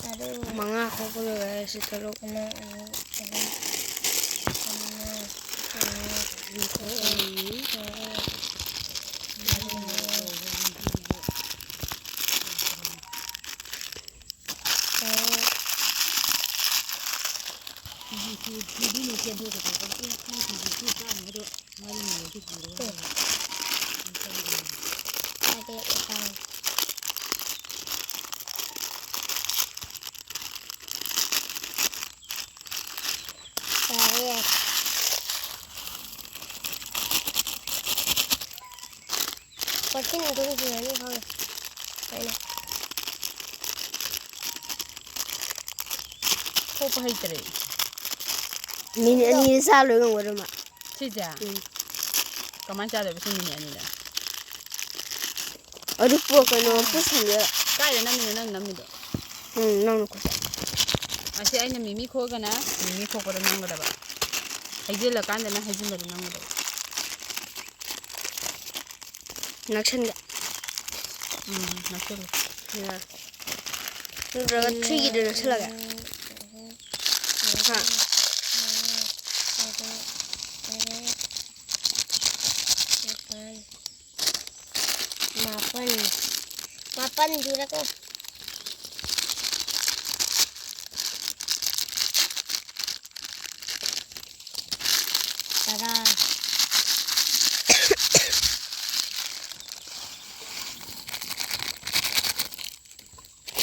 ꯇꯔꯨꯛ꯫ ꯃꯉꯥ ꯈꯣꯛꯄ ꯂꯣꯏꯔꯦ, ꯁꯤ ꯇꯔꯨꯛ꯫ ꯑꯃ, ꯑꯅꯤ, ꯑꯍꯨꯝ, ꯃꯉꯥ, ꯇꯔꯨꯛ꯫ ꯌꯥꯔꯦ, ꯌꯥꯔꯦ꯫ ꯄꯥꯔꯁꯦꯟ ꯑꯗꯨꯝ ꯁꯤꯔꯅꯤ ꯈꯪꯉꯦ꯫ ꯑꯩꯅ ꯈꯣꯛꯄ ꯍꯩꯇ꯭ꯔꯦ꯫ ꯃꯤꯅꯤꯠ ꯑꯅꯤꯗ ꯆꯥ ꯂꯣꯏ ꯉꯝꯒꯗ꯭ꯔꯣ ꯃꯥ? ꯁꯤꯁꯦ? ꯎꯝ꯫ ꯀꯃꯥꯏꯅ ꯆꯥꯗꯣꯏꯕ ꯁꯤ ꯃꯤꯅꯤꯠ ꯑꯅꯤꯗ? ꯑꯗꯨ ꯄꯣ-, ꯀꯩꯅꯣ ꯄꯨꯁꯟꯒꯦ꯫ ꯀꯥꯏꯗ ꯅꯝꯃꯤꯅꯣ ꯅꯪ ꯅꯝꯃꯤꯗꯣ? ꯎꯝ, ꯅꯪꯅ ꯈꯨꯠꯇ꯫ ꯑꯁꯤ ꯑꯩꯅ ꯃꯤꯃꯤ ꯈꯣꯛꯑꯒꯅ ꯃꯤꯃꯤ ꯈꯣꯛꯄꯗ ꯅꯝꯒꯗꯕ꯫ ꯍꯩꯖꯤꯜꯂꯀꯥꯟꯗꯅ ꯍꯩꯖꯤꯟꯕꯗ ꯅꯝꯒꯗꯕ꯫ ꯅꯛꯁꯟꯒꯦ꯫ ꯎꯝ, ꯅꯛꯁꯜꯂꯨ꯫ ꯌꯥꯔꯦ꯫ ꯅꯠꯇ꯭ꯔꯒ ꯊ꯭ꯔꯤꯒꯤꯗ ꯅꯛꯁꯜꯂꯒꯦ? ꯍꯥ? ꯃꯥꯄꯟ꯫ ꯃꯥꯄꯟ ꯁꯨꯔꯦꯀꯣ꯫ ꯇꯔꯥ꯫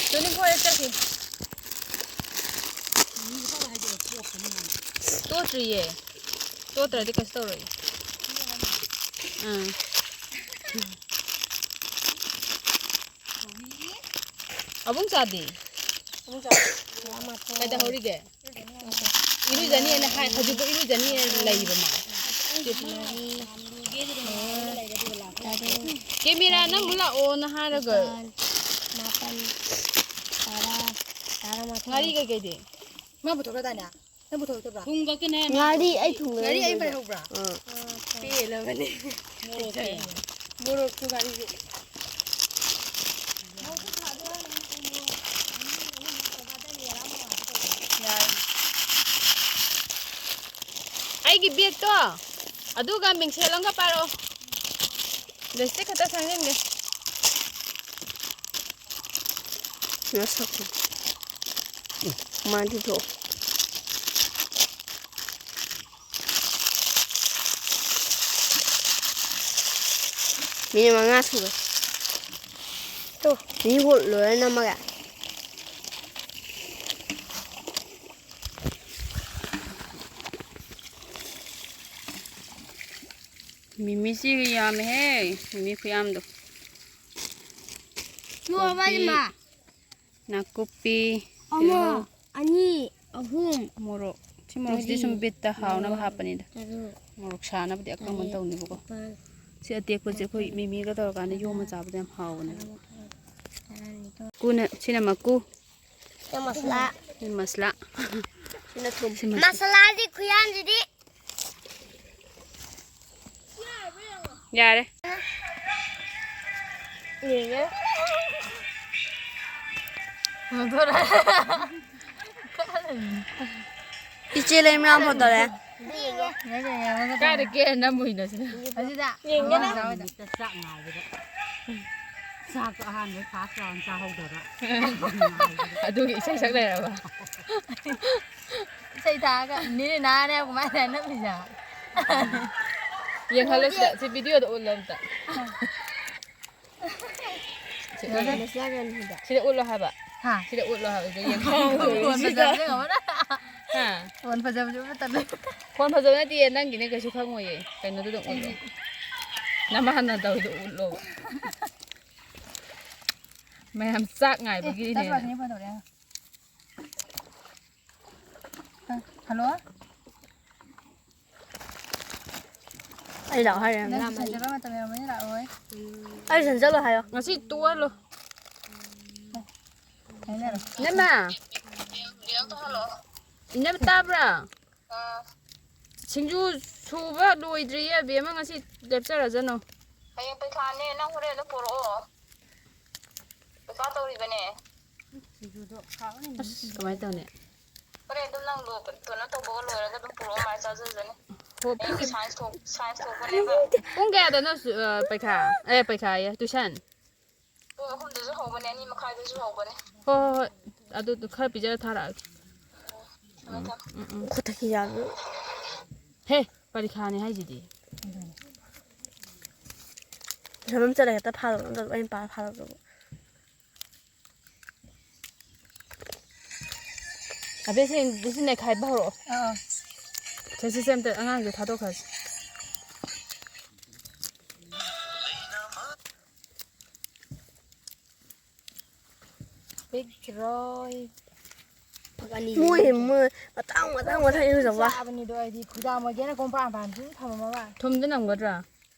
ꯇ꯭ꯋꯦꯟꯇꯤ ꯐꯣꯔ ꯑꯦꯛꯁ ꯆꯠꯈꯤ꯫ ꯇꯣꯠꯇ꯭ꯔꯤꯌꯦ꯫ ꯇꯣꯠꯇ꯭ꯔꯗꯤ ꯀꯩꯁꯨ ꯇꯧꯔꯣꯏꯌꯦ꯫ ꯑꯥ꯫ ꯑꯕꯨꯡ ꯆꯥꯗꯤ? ꯀꯩꯗꯧꯍꯧꯔꯤꯒꯦ? ꯏꯔꯨꯖꯅꯤꯅ ꯍꯥꯏ, ꯍꯧꯖꯤꯛꯄꯨ ꯏꯔꯨꯖꯅꯤꯅ ꯂꯩꯕ ꯃꯥ꯫ ꯀꯦꯃꯦꯔꯥ ꯅꯝꯃꯨ ꯂꯥꯛꯑꯣꯅ ꯍꯥꯏꯔꯒ꯫ ꯃꯥꯄꯟ, ꯇꯔꯥ, ꯇꯔꯥꯃꯥꯊꯣꯏ꯫ ꯉꯥꯔꯤ ꯀꯩꯀꯩꯗꯤ? ꯃꯥ ꯄꯨꯊꯣꯛꯈ꯭ꯔꯗꯥꯏꯅꯦ? ꯅꯪ ꯄꯨꯊꯣꯛꯇꯕ꯭ꯔꯥ? ꯊꯨꯝ ꯈꯛꯇꯅꯦ ꯃꯥ ꯉꯥꯔꯤ ꯑꯩ ꯊꯨꯝ ꯉꯥꯔꯤ ꯑꯩ ꯂꯩꯔꯝꯗ꯭ꯔꯦ꯫ ꯄꯥꯏꯍꯧꯕ꯭ꯔꯥ? ꯑꯥ꯫ ꯄꯦꯜꯂꯕꯅꯦ꯫ ꯃꯣꯔꯣꯛꯇꯤ? ꯃꯣꯔꯣꯛꯁꯨ ꯉꯥꯔꯤꯁꯨ꯫ ꯌꯥꯔꯦ꯫ ꯑꯩꯒꯤ ꯕꯦꯒꯇꯣ ꯑꯗꯨꯒ ꯃꯤꯡꯁꯦꯜ ꯑꯃꯒ ꯄꯥꯏꯔꯛꯑꯣ꯫ ꯂꯤꯞꯁꯇꯤꯛ ꯈꯛꯇ ꯁꯪꯖꯤꯟꯒꯦ꯫ ꯅꯁꯛꯇꯨ꯫ ꯃꯥꯗꯤ ꯊꯣꯛ꯫ ꯃꯤꯅꯤꯠ ꯃꯉꯥ ꯁꯨꯔꯦ꯫ ꯇꯨ꯫ ꯃꯤ ꯍꯨꯠ ꯂꯣꯏꯔ ꯅꯝꯃꯒꯦ꯫ ꯃꯤꯃꯤꯁꯤꯒ ꯌꯥꯝꯃꯦꯍꯦ, ꯃꯤꯃꯤ ꯈꯨꯌꯥꯝꯗꯣ꯫ ꯂꯣꯏꯔꯕ ꯀꯣꯕꯤ, ꯏꯃꯥ? ꯅꯥꯀꯨꯞꯄꯤ, ꯑꯃ, ꯇꯤꯜꯍꯧ, ꯑꯅꯤ, ꯑꯍꯨꯝ, ꯃꯣꯔꯣꯛ꯫ ꯁꯤ ꯃꯣꯔꯣꯛꯁꯤꯗꯤ ꯃꯔꯤ, ꯁꯨꯝ ꯕꯤꯠꯇ ꯍꯥꯎꯅꯕ ꯃꯉꯥ, ꯍꯥꯞꯄꯅꯤꯗ꯫ ꯇꯔꯨꯛ, ꯃꯣꯔꯣꯛ ꯁꯥꯅꯕꯗꯤ ꯑꯀꯪꯕꯅ ꯇꯔꯦꯠ, ꯇꯧꯅꯤꯕꯀꯣ꯫ ꯅꯤꯄꯥꯜ, ꯁꯤ ꯑꯇꯦꯛꯄꯁꯦ ꯑꯩꯈꯣꯏ ꯃꯥꯄꯜ, ꯃꯤꯃꯤꯒ ꯇꯧꯔꯀꯥꯟꯗ ꯌꯣꯝꯃ ꯇꯔꯥ, ꯆꯥꯕꯗ ꯌꯥꯝ ꯍꯥꯎꯕꯅꯦꯕ꯫ ꯇꯔꯥꯃꯥꯊꯣꯏ, ꯇꯔꯥꯅꯤꯊꯣꯏ꯫ ꯀꯨꯅ-, ꯁꯤꯅ ꯃꯀꯨ꯫ ꯁꯤꯅ ꯃꯁꯂꯥ꯫ ꯁꯤꯅ ꯃꯁꯂꯥ꯫ ꯁꯤꯅ ꯊꯨꯝ꯫ ꯁꯤ ꯃꯁꯂꯥ꯫ ꯃꯁꯂꯥꯗꯤ ꯈꯨꯌꯥꯟꯁꯤꯗꯤ꯫ ꯌꯥꯔꯦ꯫ ꯌꯦꯡꯉꯦ꯫ ꯏꯆꯦ ꯂꯩꯃꯔꯥꯝ ꯐꯣꯟ ꯇꯧꯔꯛꯑꯦ꯫ ꯀꯥꯏꯗ ꯀꯦ ꯅꯝꯃꯨꯏꯅꯣ ꯁꯤꯅ? ꯑꯁꯤꯗ꯫ ꯌꯦꯡꯒꯦꯅꯦ꯫ ꯆꯥꯛ ꯉꯥꯏꯕꯗ꯫ ꯆꯥꯛꯇꯣ ꯑꯍꯥꯟꯕ first round ꯆꯥꯍꯧꯗꯕ꯫ ꯑꯗꯨꯒꯤ ꯏꯁꯩ ꯁꯛ ꯂꯩꯔꯕ? ꯏꯁꯩ ꯊꯥꯔꯒ ꯅꯦꯅꯦ ꯅꯥꯅꯦ ꯀꯃꯥꯏꯅ ꯅꯝꯃꯤꯁꯦ? ꯌꯦꯡꯍꯜꯂꯣ ꯁꯤꯗ, ꯁꯤ videoꯗ ꯎꯠꯂꯣ ꯑꯝꯇ꯫ ꯁꯤ ꯎꯠꯂꯣ꯫ ꯁꯤꯗ ꯎꯠꯂꯣ ꯍꯥꯏꯕ꯫ ꯍꯥ? ꯁꯤꯗ ꯎꯠꯂꯣ ꯍꯥꯏꯕ, ꯁꯤꯗ ꯌꯦꯡꯍꯜꯂꯣ꯫ ꯐꯣꯟ ꯐꯖꯕꯁꯦ ꯉꯝꯃꯔꯣꯏ꯫ ꯍꯥ? ꯐꯣꯟ ꯐꯖꯕꯁꯦ ꯎꯠꯄ ꯇꯜꯂꯦ꯫ ꯐꯣꯟ ꯐꯖꯕ ꯅꯠꯇꯤꯌꯦ, ꯅꯪꯒꯤꯅꯦ, ꯀꯩꯁꯨ ꯈꯪꯉꯣꯏꯌꯦ꯫ ꯀꯩꯅꯣꯗꯨꯗ ꯎꯠꯂꯣ꯫ ꯑꯩꯒꯤ꯫ ꯅꯃꯥꯅ ꯇꯧꯔꯤꯗꯣ ꯎꯠꯂꯣꯕ꯫ ꯃꯌꯥꯝ ꯆꯥꯛ ꯉꯥꯏꯕꯒꯤꯅꯦꯅ꯫ ꯍꯜꯂꯣ꯫ ꯑꯩ ꯂꯥꯛꯑꯣ ꯍꯥꯏꯔꯦ, ꯅꯪ ꯂꯥꯛꯑꯝꯃꯅꯤ꯫ ꯇꯨꯏꯁꯟ ꯆꯠꯄ ꯃꯇꯝ ꯌꯧꯔꯝꯃꯅꯤ, ꯂꯥꯛꯑꯣꯏ꯫ ꯑꯩ ꯇꯨꯏꯁꯟ ꯆꯠꯂꯣ ꯍꯥꯏꯌꯣ꯫ ꯉꯁꯤ ꯇꯣꯛꯍꯜꯂꯣ꯫ ꯍꯥꯏꯅꯔꯣ꯫ ꯏꯅꯝꯃ꯫ ꯏꯅꯝꯃ ꯇꯥꯕ꯭ꯔꯥ? ꯑꯥ꯫ ꯁꯤꯡꯖꯨ ꯁꯨꯕ ꯂꯣꯏꯗ꯭ꯔꯤꯌꯦ, ꯑꯕꯦꯝꯃ, ꯉꯁꯤ ꯂꯦꯞꯆꯔꯖꯅꯨ꯫ ꯍꯌꯦꯡ ꯄꯩꯈꯥꯅꯦ, ꯅꯪ ꯍꯣꯔꯦꯟ ꯑꯗꯨꯝ ꯄꯨꯔꯛꯑꯣ꯫ ꯄꯩꯈꯥ ꯇꯧꯔꯤꯕꯅꯦ꯫ ꯑꯁ, ꯀꯃꯥꯏꯅ ꯇꯧꯅꯤ? ꯍꯣꯔꯦꯟ ꯑꯗꯨꯝ ꯅꯪꯗꯣ ꯀꯩꯅꯣ ꯇꯧꯕꯒ ꯂꯣꯏꯔꯒ ꯑꯗꯨꯝ ꯄꯨꯔꯛꯑꯣ, ꯃꯥꯏ ꯆꯥꯖꯖꯅꯤ꯫ ꯍꯣ, ꯍꯌꯦꯡꯗꯤ ꯁꯥꯏꯟꯁ ꯊꯣꯛ-, ꯁꯥꯏꯟꯁ ꯊꯣꯛꯄꯅꯦꯕ꯫ ꯄꯨꯡ ꯀꯌꯥꯗꯅꯣ ꯁꯨ-, ꯑ, ꯄꯩꯈꯥ? ꯑꯦ, ꯄꯩꯈꯥ ꯑꯌꯦ, ꯇꯨꯏꯁꯟ꯫ ꯄꯨꯡ ꯑꯍꯨꯝꯗꯁꯨ ꯍꯧꯕꯅꯦ, ꯑꯅꯤ ꯃꯈꯥꯏꯗꯁꯨ ꯍꯧꯕꯅꯦ꯫ ꯍꯣꯏ, ꯍꯣꯏ, ꯍꯣꯏ꯫ ꯑꯗꯨ ꯈꯔ ꯄꯤꯖꯔ ꯊꯥꯔꯛꯑꯒꯦ꯫ ꯊꯝꯃꯦ, ꯎꯝ, ꯊꯝꯃꯦ꯫ ꯎꯝ, ꯎꯝ꯫ ꯈꯨꯠꯇ ꯀꯤꯖꯕꯗꯨ꯫ ꯍꯦ, ꯄꯔꯤꯈꯥꯅꯦ ꯍꯥꯏꯁꯤꯗꯤ꯫ ꯇꯨꯏꯁꯟ ꯑꯃ ꯆꯠꯂꯒ ꯍꯦꯛꯇ ꯐꯥꯗꯧꯕ, ꯑꯩꯅ ꯄꯥꯔ ꯐꯥꯗꯧꯕ꯫ ꯑꯕꯦ, ꯁꯤ, ꯁꯤ ꯅꯩꯈꯥꯏꯕ ꯍꯧꯔꯛꯑꯣ꯫ ꯑꯥ꯫ ꯁꯦ, ꯁꯤ, ꯁꯤ ꯑꯝꯇ ꯑꯉꯥꯡꯁꯦ ꯊꯥꯗꯣꯛꯈ꯭ꯔꯁꯤ꯫ ꯄꯤꯛꯈꯤꯔꯣꯏ꯫ ꯃꯣꯏ, ꯃꯣꯏ, ꯃꯇꯥꯡ, ꯃꯇꯥꯡ, ꯃꯇꯥꯡ ꯏꯔꯨꯖꯕ꯫ ꯆꯥꯕꯅꯤꯗꯣ ꯑꯩꯗꯤ ꯈꯨꯗꯥ ꯃꯣꯏꯒꯦꯅ ꯀꯣꯝꯄꯥꯟ ꯄꯥꯟ ꯁꯨꯝ ꯊꯝꯃꯝꯃꯒ꯫ ꯊꯨꯝꯗꯤ ꯅꯝꯒꯗ꯭ꯔꯥ?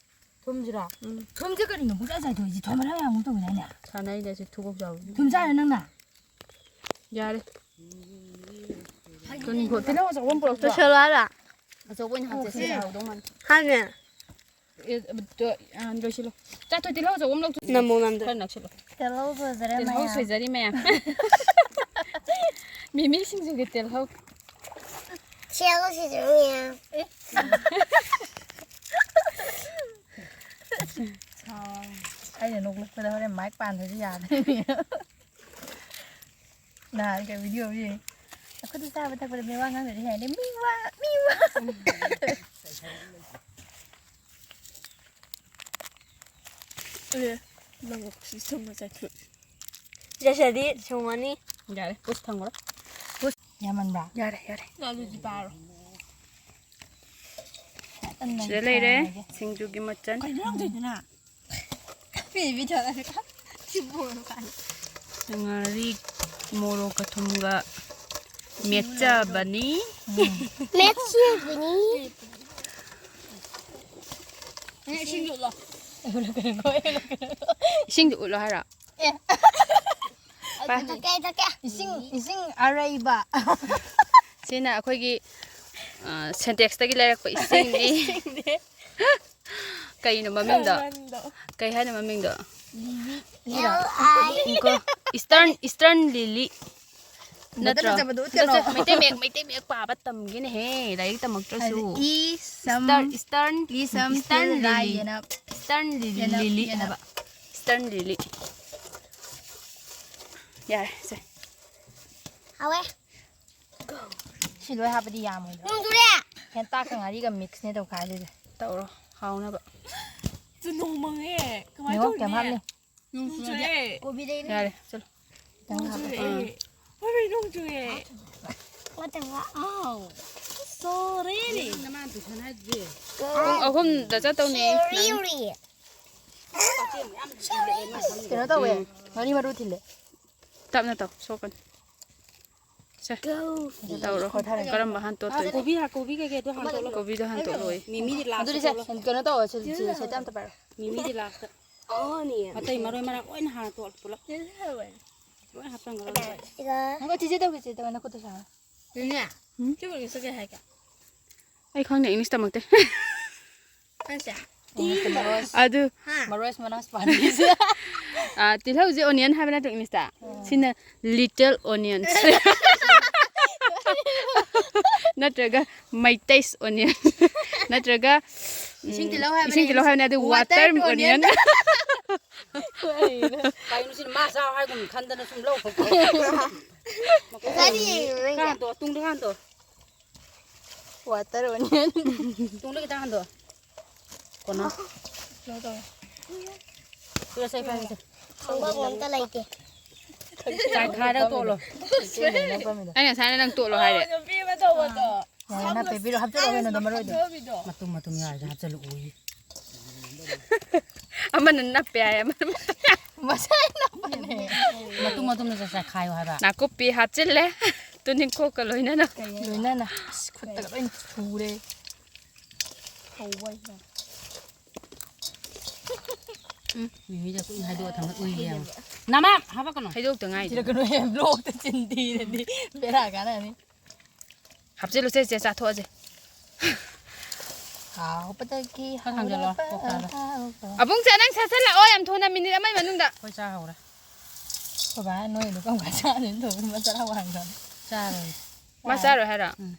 ꯊꯨꯝꯁꯤꯔꯣ? ꯎꯝ꯫ ꯊꯨꯝꯁꯦ ꯀꯔꯤꯅꯣ ꯄꯨꯡꯆꯥꯏ ꯆꯥꯏꯊꯣꯛꯏꯁꯦ? ꯊꯨꯝ ꯃꯔꯥꯡ ꯌꯥꯝ ꯇꯧꯏꯗꯥꯏꯅꯦ? ꯁꯥꯟꯅꯩꯅꯦ ꯁꯤ ꯊꯨꯒꯣꯛ ꯆꯥꯎ꯫ ꯊꯨꯝ ꯆꯥꯏꯔꯣ ꯅꯪꯅ? ꯌꯥꯔꯦ꯫ ꯇꯨꯅꯤꯡꯈꯣꯛ, ꯇꯤꯜꯍꯧ ꯑꯆꯧꯕ ꯑꯃ ꯄꯨꯔꯛꯇ꯭ꯔꯣ? ꯂꯣꯏꯁꯜꯂꯣ ꯍꯥꯏꯔꯣ? ꯑꯆꯧꯕ ꯑꯣꯏꯅ ꯍꯥꯞꯆꯁꯦ꯫ ꯍꯥꯎꯗꯧ ꯃꯥꯜꯂꯦ꯫ ꯍꯥꯏꯅꯦ꯫ ꯑꯦ, ꯑ, ꯂꯣꯏꯁꯤꯜꯂꯣ꯫ ꯆꯥꯊꯣꯏ, ꯇꯤꯜꯍꯧ ꯑꯆꯧꯕ ꯑꯃ ꯂꯧꯊꯣꯛ-, ꯅꯝꯃꯣ, ꯅꯝꯗꯣ꯫ ꯈꯔ ꯅꯛꯁꯤꯜꯂꯣ꯫ ꯇꯤꯜꯍꯧ ꯁꯣꯏꯖꯔꯦ ꯇꯤꯜꯍꯧ ꯃꯌꯥꯝ꯫ ꯁꯣꯏꯖꯔꯤ ꯃꯌꯥꯝ꯫ ꯃꯤꯃꯤ ꯁꯤꯡꯖꯨꯒꯤ ꯇꯤꯜꯍꯧ꯫ ꯇꯤꯜꯍꯧ ꯁꯣꯏꯖꯔꯤ ꯃꯌꯥꯝ꯫ ꯑꯩꯅ ꯅꯣꯛꯂꯛꯄꯗ ꯍꯣꯔꯦꯟ ꯃꯥꯏꯛ ꯄꯥꯟꯗ꯭ꯔꯗꯤ ꯌꯥꯗ꯭ꯔꯦ꯫ ꯅꯍꯥꯟ ꯀꯩ video ꯑꯃ ꯌꯦꯡꯉꯤ꯫ ꯑꯩꯈꯣꯏꯗꯤ ꯆꯥꯕ ꯊꯛꯄꯗ ꯃꯤꯋꯥ ꯉꯥꯡꯅꯔꯤ ꯍꯥꯏꯅꯦ꯫ ꯃꯤꯋꯥ, ꯃꯤꯋꯥ꯫ ꯑꯦ, ꯅꯪ ꯁꯤ ꯁꯨꯝꯕ ꯆꯠꯈ꯭ꯔꯦ꯫ ꯖꯦꯁꯦꯗꯤ ꯁꯨꯝꯃꯅꯤ꯫ ꯌꯥꯔꯦ, ꯄꯨꯁ ꯊꯝꯈ꯭ꯔꯣ꯫ ꯄꯨꯁ ꯌꯥꯝꯃꯟꯕ꯭ꯔꯥ? ꯌꯥꯔꯦ, ꯌꯥꯔꯦ꯫ ꯑꯗꯨꯗꯤ ꯄꯥꯔꯣ꯫ ꯁꯤꯗ ꯂꯩꯔꯦ, ꯁꯤꯡꯖꯨꯒꯤ ꯃꯆꯜ꯫ ꯀꯩꯅꯣ ꯅꯪ ꯇꯧꯏꯗꯨꯅ? ꯃꯤ video ꯅꯠꯇꯦ꯫ ꯉꯥꯔꯤ, ꯃꯣꯔꯣꯛꯀ ꯊꯨꯝꯒ ꯃꯦꯠꯆꯕꯅꯤ꯫ ꯃꯦꯠꯆꯕꯅꯤ꯫ ꯏꯁꯤꯡꯗꯣ ꯎꯠꯂꯣ ꯍꯥꯏꯔꯣ? ꯑꯦ꯫ ꯊꯛꯀꯦ, ꯊꯛꯀꯦ꯫ ꯏꯁꯤꯡ, ꯏꯁꯤꯡ ꯑꯔꯩꯕ꯫ ꯁꯤꯅ ꯑꯩꯈꯣꯏꯒꯤ, ꯑ, ꯁꯦꯟꯇꯦꯛꯁꯇꯒꯤ ꯂꯩꯔꯛꯄ ꯏꯁꯤꯡꯅꯤ꯫ ꯏꯁꯤꯡꯅꯦ꯫ ꯀꯩꯅꯣ ꯃꯃꯤꯡꯗꯣ? ꯀꯩ ꯍꯥꯏꯅꯣ ꯃꯃꯤꯡꯗꯣ? ꯏꯁꯇꯔꯟ, ꯏꯁꯇꯔꯟ ꯂꯤꯂꯤ ꯅꯠꯇ꯭ꯔꯣ? ꯐꯖꯕꯗꯣ ꯎꯠꯀꯅꯣ꯫ ꯅꯠꯇꯦ, ꯃꯩꯇꯩ ꯃꯌꯦꯛ, ꯃꯩꯇꯩ ꯃꯌꯦꯛ ꯄꯥꯕ ꯇꯝꯒꯦꯅꯦꯍꯦ, ꯂꯥꯏꯔꯤꯛ ꯇꯝꯃꯛꯇ꯭ꯔꯁꯨ꯫ ꯏ ꯁꯝ, ꯏꯁꯇꯔ-, ꯏꯁꯇꯔꯟ, ꯏ ꯁꯝ, ꯏꯁꯇꯔꯟ ꯁꯤꯜ ꯂꯥꯏ ꯂꯤꯂꯤ꯫ ꯌꯦꯅꯞ꯫ ꯏꯁꯇꯔꯟ ꯂꯤꯂꯤ, ꯌꯦꯅꯞ, ꯂꯤꯂꯤ ꯌꯦꯅꯞ꯫ ꯍꯥꯏꯕ꯫ ꯏꯁꯇꯔꯟ ꯂꯤꯂꯤ꯫ ꯌꯥꯔꯦ, ꯁꯦ꯫ ꯍꯥꯎꯋꯦ꯫ ꯁꯤ ꯂꯣꯏ ꯍꯥꯞꯄꯗꯤ ꯌꯥꯝꯃꯣꯏꯗ꯭ꯔꯣ? ꯅꯣꯡ ꯆꯨꯔꯦ꯫ ꯍꯦꯟꯇꯥꯛꯀ ꯉꯥꯔꯤꯒ ꯃꯤꯛꯁꯅꯦ ꯇꯧꯈꯥꯏꯗꯣꯏꯁꯦ꯫ ꯇꯧꯔꯣ, ꯍꯥꯎꯅꯕ꯫ ꯆꯨ ꯅꯣꯡ ꯃꯪꯉꯦ꯫ ꯀꯃꯥꯏꯅ ꯌꯦꯡꯉꯣ, ꯀꯌꯥꯝ ꯇꯧꯔꯨꯅꯤ? ꯍꯥꯞꯅꯤ? ꯅꯣꯡ ꯆꯨꯔꯦ꯫ ꯀꯣꯕꯤꯗꯩꯅꯦ꯫ ꯌꯥꯔꯦ, ꯆꯠꯂꯣ꯫ ꯅꯣꯡ ꯆꯨꯔꯦ꯫ ꯎꯝ꯫ ꯍꯣꯏ, ꯅꯣꯡ ꯆꯨꯔꯦ꯫ What the wow? So ready. ꯄꯨꯡ ꯑꯍꯨꯝꯗ ꯆꯠꯇꯧꯅꯦ, ꯅꯪ꯫ Really? ꯀꯩꯅꯣ ꯇꯧꯋꯦ꯫ ꯎꯝ꯫ ꯉꯥꯔꯤ ꯃꯔꯨ ꯊꯤꯜꯂꯦ꯫ ꯇꯞꯅ ꯇꯧ, ꯁꯣꯛꯀꯅꯤ꯫ ꯁꯦ꯫ Go. ꯇꯧꯔꯣ꯫ ꯈꯣꯊꯔꯦ꯫ ꯀꯔꯝꯕ ꯍꯥꯟ ꯇꯣꯠꯇꯣꯏꯅꯣ? ꯀꯣꯕꯤ ꯍꯥ-, ꯀꯣꯕꯤ ꯀꯩꯀꯩꯗꯣ ꯍꯥꯟ ꯇꯣꯠꯂꯣ꯫ ꯀꯣꯕꯤꯗꯣ ꯍꯥꯟ ꯇꯣꯠꯂꯣꯏ꯫ ꯃꯤꯃꯤꯗꯤ ꯂꯥꯁꯇ ꯑꯗꯨꯗꯤ ꯁꯦ, ꯇꯣꯠꯂꯣ꯫ ꯀꯩꯅꯣ ꯇꯧꯔꯣ, ꯁꯤ, ꯁꯤ, ꯁꯦꯠꯇ ꯑꯝꯇ ꯄꯥꯏꯔꯣ꯫ ꯃꯤꯃꯤꯗꯤ ꯂꯥꯁꯇ꯫ Onion. ꯑꯇꯩ ꯃꯔꯣꯏ ꯃꯔꯥꯡ ꯂꯣꯏꯅ ꯍꯥꯟꯅ ꯇꯣꯠꯂꯣ ꯄꯨꯂꯞ꯫ ꯂꯣꯏ ꯍꯥꯞꯆꯟꯈ꯭ꯔꯣ꯫ ꯁꯤꯒ ꯉꯥꯏꯈꯣ, ꯆꯤꯆꯦ ꯇꯧꯒꯦ, ꯆꯤꯆꯦ ꯇꯧꯒꯦ, ꯅꯈꯨꯠꯇꯣ ꯁꯥꯡꯉꯣ꯫ ꯅꯦꯅꯦ, ꯎꯝ? ꯁꯤ ꯃꯃꯤꯡꯁꯦ ꯀꯩ ꯍꯥꯏꯒꯦ? ꯑꯩ ꯈꯪꯗꯦ, ꯏꯪꯂꯤꯁ ꯇꯝꯃꯛꯇꯦ꯫ ꯅꯪꯁꯦ? ꯃꯔꯣꯏꯁ꯫ ꯑꯗꯨ ꯍꯥ? ꯃꯔꯣꯏꯁ ꯃꯅꯥ ꯁ꯭ꯄꯥꯅꯤꯁ꯫ ꯑꯥ, ꯇꯤꯜꯍꯧꯁꯦ onion ꯍꯥꯏꯕ ꯅꯠꯇ꯭ꯔꯣ ꯏꯪꯂꯤꯁꯇ? ꯎꯝ꯫ ꯁꯤꯅ little onions꯫ ꯅꯠꯇ꯭ꯔꯒ ꯃꯩꯇꯩꯁ onion꯫ ꯅꯠꯇ꯭ꯔꯒ, ꯏꯁꯤꯡ ꯎꯝ, ꯇꯤꯜꯍꯧ ꯍꯥꯏꯕꯅꯦ ꯏꯁꯤꯡ ꯇꯤꯜꯍꯧ ꯍꯥꯏꯕꯅꯦ, ꯑꯗꯨ English. Water water onion꯫ Onion꯫ ꯀꯩꯅꯣ ꯁꯤꯅ ꯃꯥ ꯆꯥꯎ ꯍꯥꯏꯒꯨꯝ ꯈꯟꯗꯅ ꯁꯨꯝ ꯂꯧ꯫ ꯀꯔꯤ? ꯀꯥꯟꯗꯣ, ꯇꯨꯡꯗ ꯀꯥꯟꯗꯣ꯫ Water onion꯫ ꯇꯨꯡꯗ ꯈꯤꯇꯪ ꯍꯟꯗꯣ꯫ ꯀꯣꯟꯅ꯫ ꯀꯩꯅꯣ ꯇꯧꯔꯦ꯫ ꯄꯤꯔꯣ, ꯁꯦ, ꯄꯥꯏꯔꯣ, ꯁꯦ꯫ ꯈꯪꯐꯝ ꯑꯝꯇ ꯂꯩꯇꯦ꯫ ꯆꯥꯏꯈꯥꯏꯔꯒ ꯇꯣꯠꯂꯣ꯫ ꯑꯩ ꯉꯁꯥꯏꯅ ꯅꯪ ꯇꯣꯠꯂꯣ ꯍꯥꯏꯔꯦ꯫ ꯅꯨꯄꯤ ꯑꯃ ꯇꯧꯕꯗꯣ꯫ ꯌꯥꯔꯦ, ꯅꯞꯄꯦ, ꯄꯤꯔꯣ, ꯍꯥꯞꯆꯜꯂꯣ ꯀꯩꯅꯣꯗꯣ, ꯃꯔꯣꯏꯗꯣ꯫ ꯃꯇꯨꯝ ꯃꯇꯨꯝ ꯌꯥꯎꯔꯤꯁꯦ ꯍꯥꯞꯆꯜꯂꯛꯑꯣꯌꯦ꯫ ꯑꯃꯅ ꯅꯞꯄꯦ ꯍꯥꯏ, ꯑꯃꯅ ꯃꯁꯥꯏ ꯅꯞꯄꯅꯦ꯫ ꯃꯇꯨꯝ ꯃꯇꯨꯝꯗ ꯆꯥꯏꯈꯥꯏꯌꯣ ꯍꯥꯏꯕ꯫ ꯅꯥꯀꯨꯞꯄꯤ ꯍꯥꯞꯆꯤꯜꯂꯦ꯫ ꯇꯨꯅꯤꯡꯈꯣꯛꯀ ꯂꯣꯏꯅꯅ꯫ ꯂꯣꯏꯅꯅ꯫ ꯑꯁ, ꯈꯨꯠꯇꯒ ꯂꯣꯏꯅ ꯁꯨꯔꯦ꯫ ꯍꯧꯕ ꯍꯥꯏꯁꯤꯅ꯫ ꯎꯝ, ꯃꯤꯃꯤꯗ ꯀꯨꯏꯅ ꯍꯥꯏꯗꯣꯛꯑ ꯊꯝꯃ ꯎꯏꯔꯦ ꯌꯦꯡꯉꯣ꯫ ꯅꯃꯥ ꯍꯥꯄꯛꯀꯅꯨ꯫ ꯍꯩꯗꯣꯛꯇ ꯉꯥꯏꯔꯤ꯫ ꯊꯤꯔꯛꯀꯅꯨꯍꯦ, ꯕ꯭ꯂꯣꯛꯇ ꯆꯤꯟ ꯊꯤꯔꯗꯤ ꯕꯦꯔꯥ ꯀꯥꯔꯅꯤ꯫ ꯍꯥꯞꯆꯤꯜꯂꯨꯁꯦ, ꯆꯦ, ꯆꯥꯊꯣꯛꯑꯁꯦ꯫ ꯍꯥꯎꯕꯗꯒꯤ ꯈꯔ ꯍꯥꯡꯖꯜꯂꯣ, ꯍꯥꯎꯔꯕ ꯀꯣꯛꯇꯥꯗ꯫ ꯑꯍꯥꯎꯕ꯫ ꯑꯕꯨꯡ ꯆꯦ, ꯅꯪ ꯁꯠ ꯁꯠ ꯂꯥꯛꯑꯣ, ꯌꯥꯝ ꯊꯨꯅ, ꯃꯤꯅꯤꯠ ꯑꯃꯒꯤ ꯃꯅꯨꯡꯗ꯫ ꯑꯩꯈꯣꯏ ꯆꯥ ꯍꯧꯔꯦ꯫ ꯑꯩꯈꯣꯏ ꯕꯥ ꯅꯣꯏꯗꯣ ꯀꯔꯝ ꯀꯥꯟ ꯆꯥꯗꯣꯏꯅꯣ ꯇꯧꯕ, ꯃꯥ ꯆꯔꯥ ꯋꯥꯟꯈ꯭ꯔꯕꯅꯤ꯫ ꯆꯥꯔꯣꯏ꯫ ꯃꯥ ꯆꯥꯔꯣꯏ ꯍꯥꯏꯔꯣ? ꯎꯝ꯫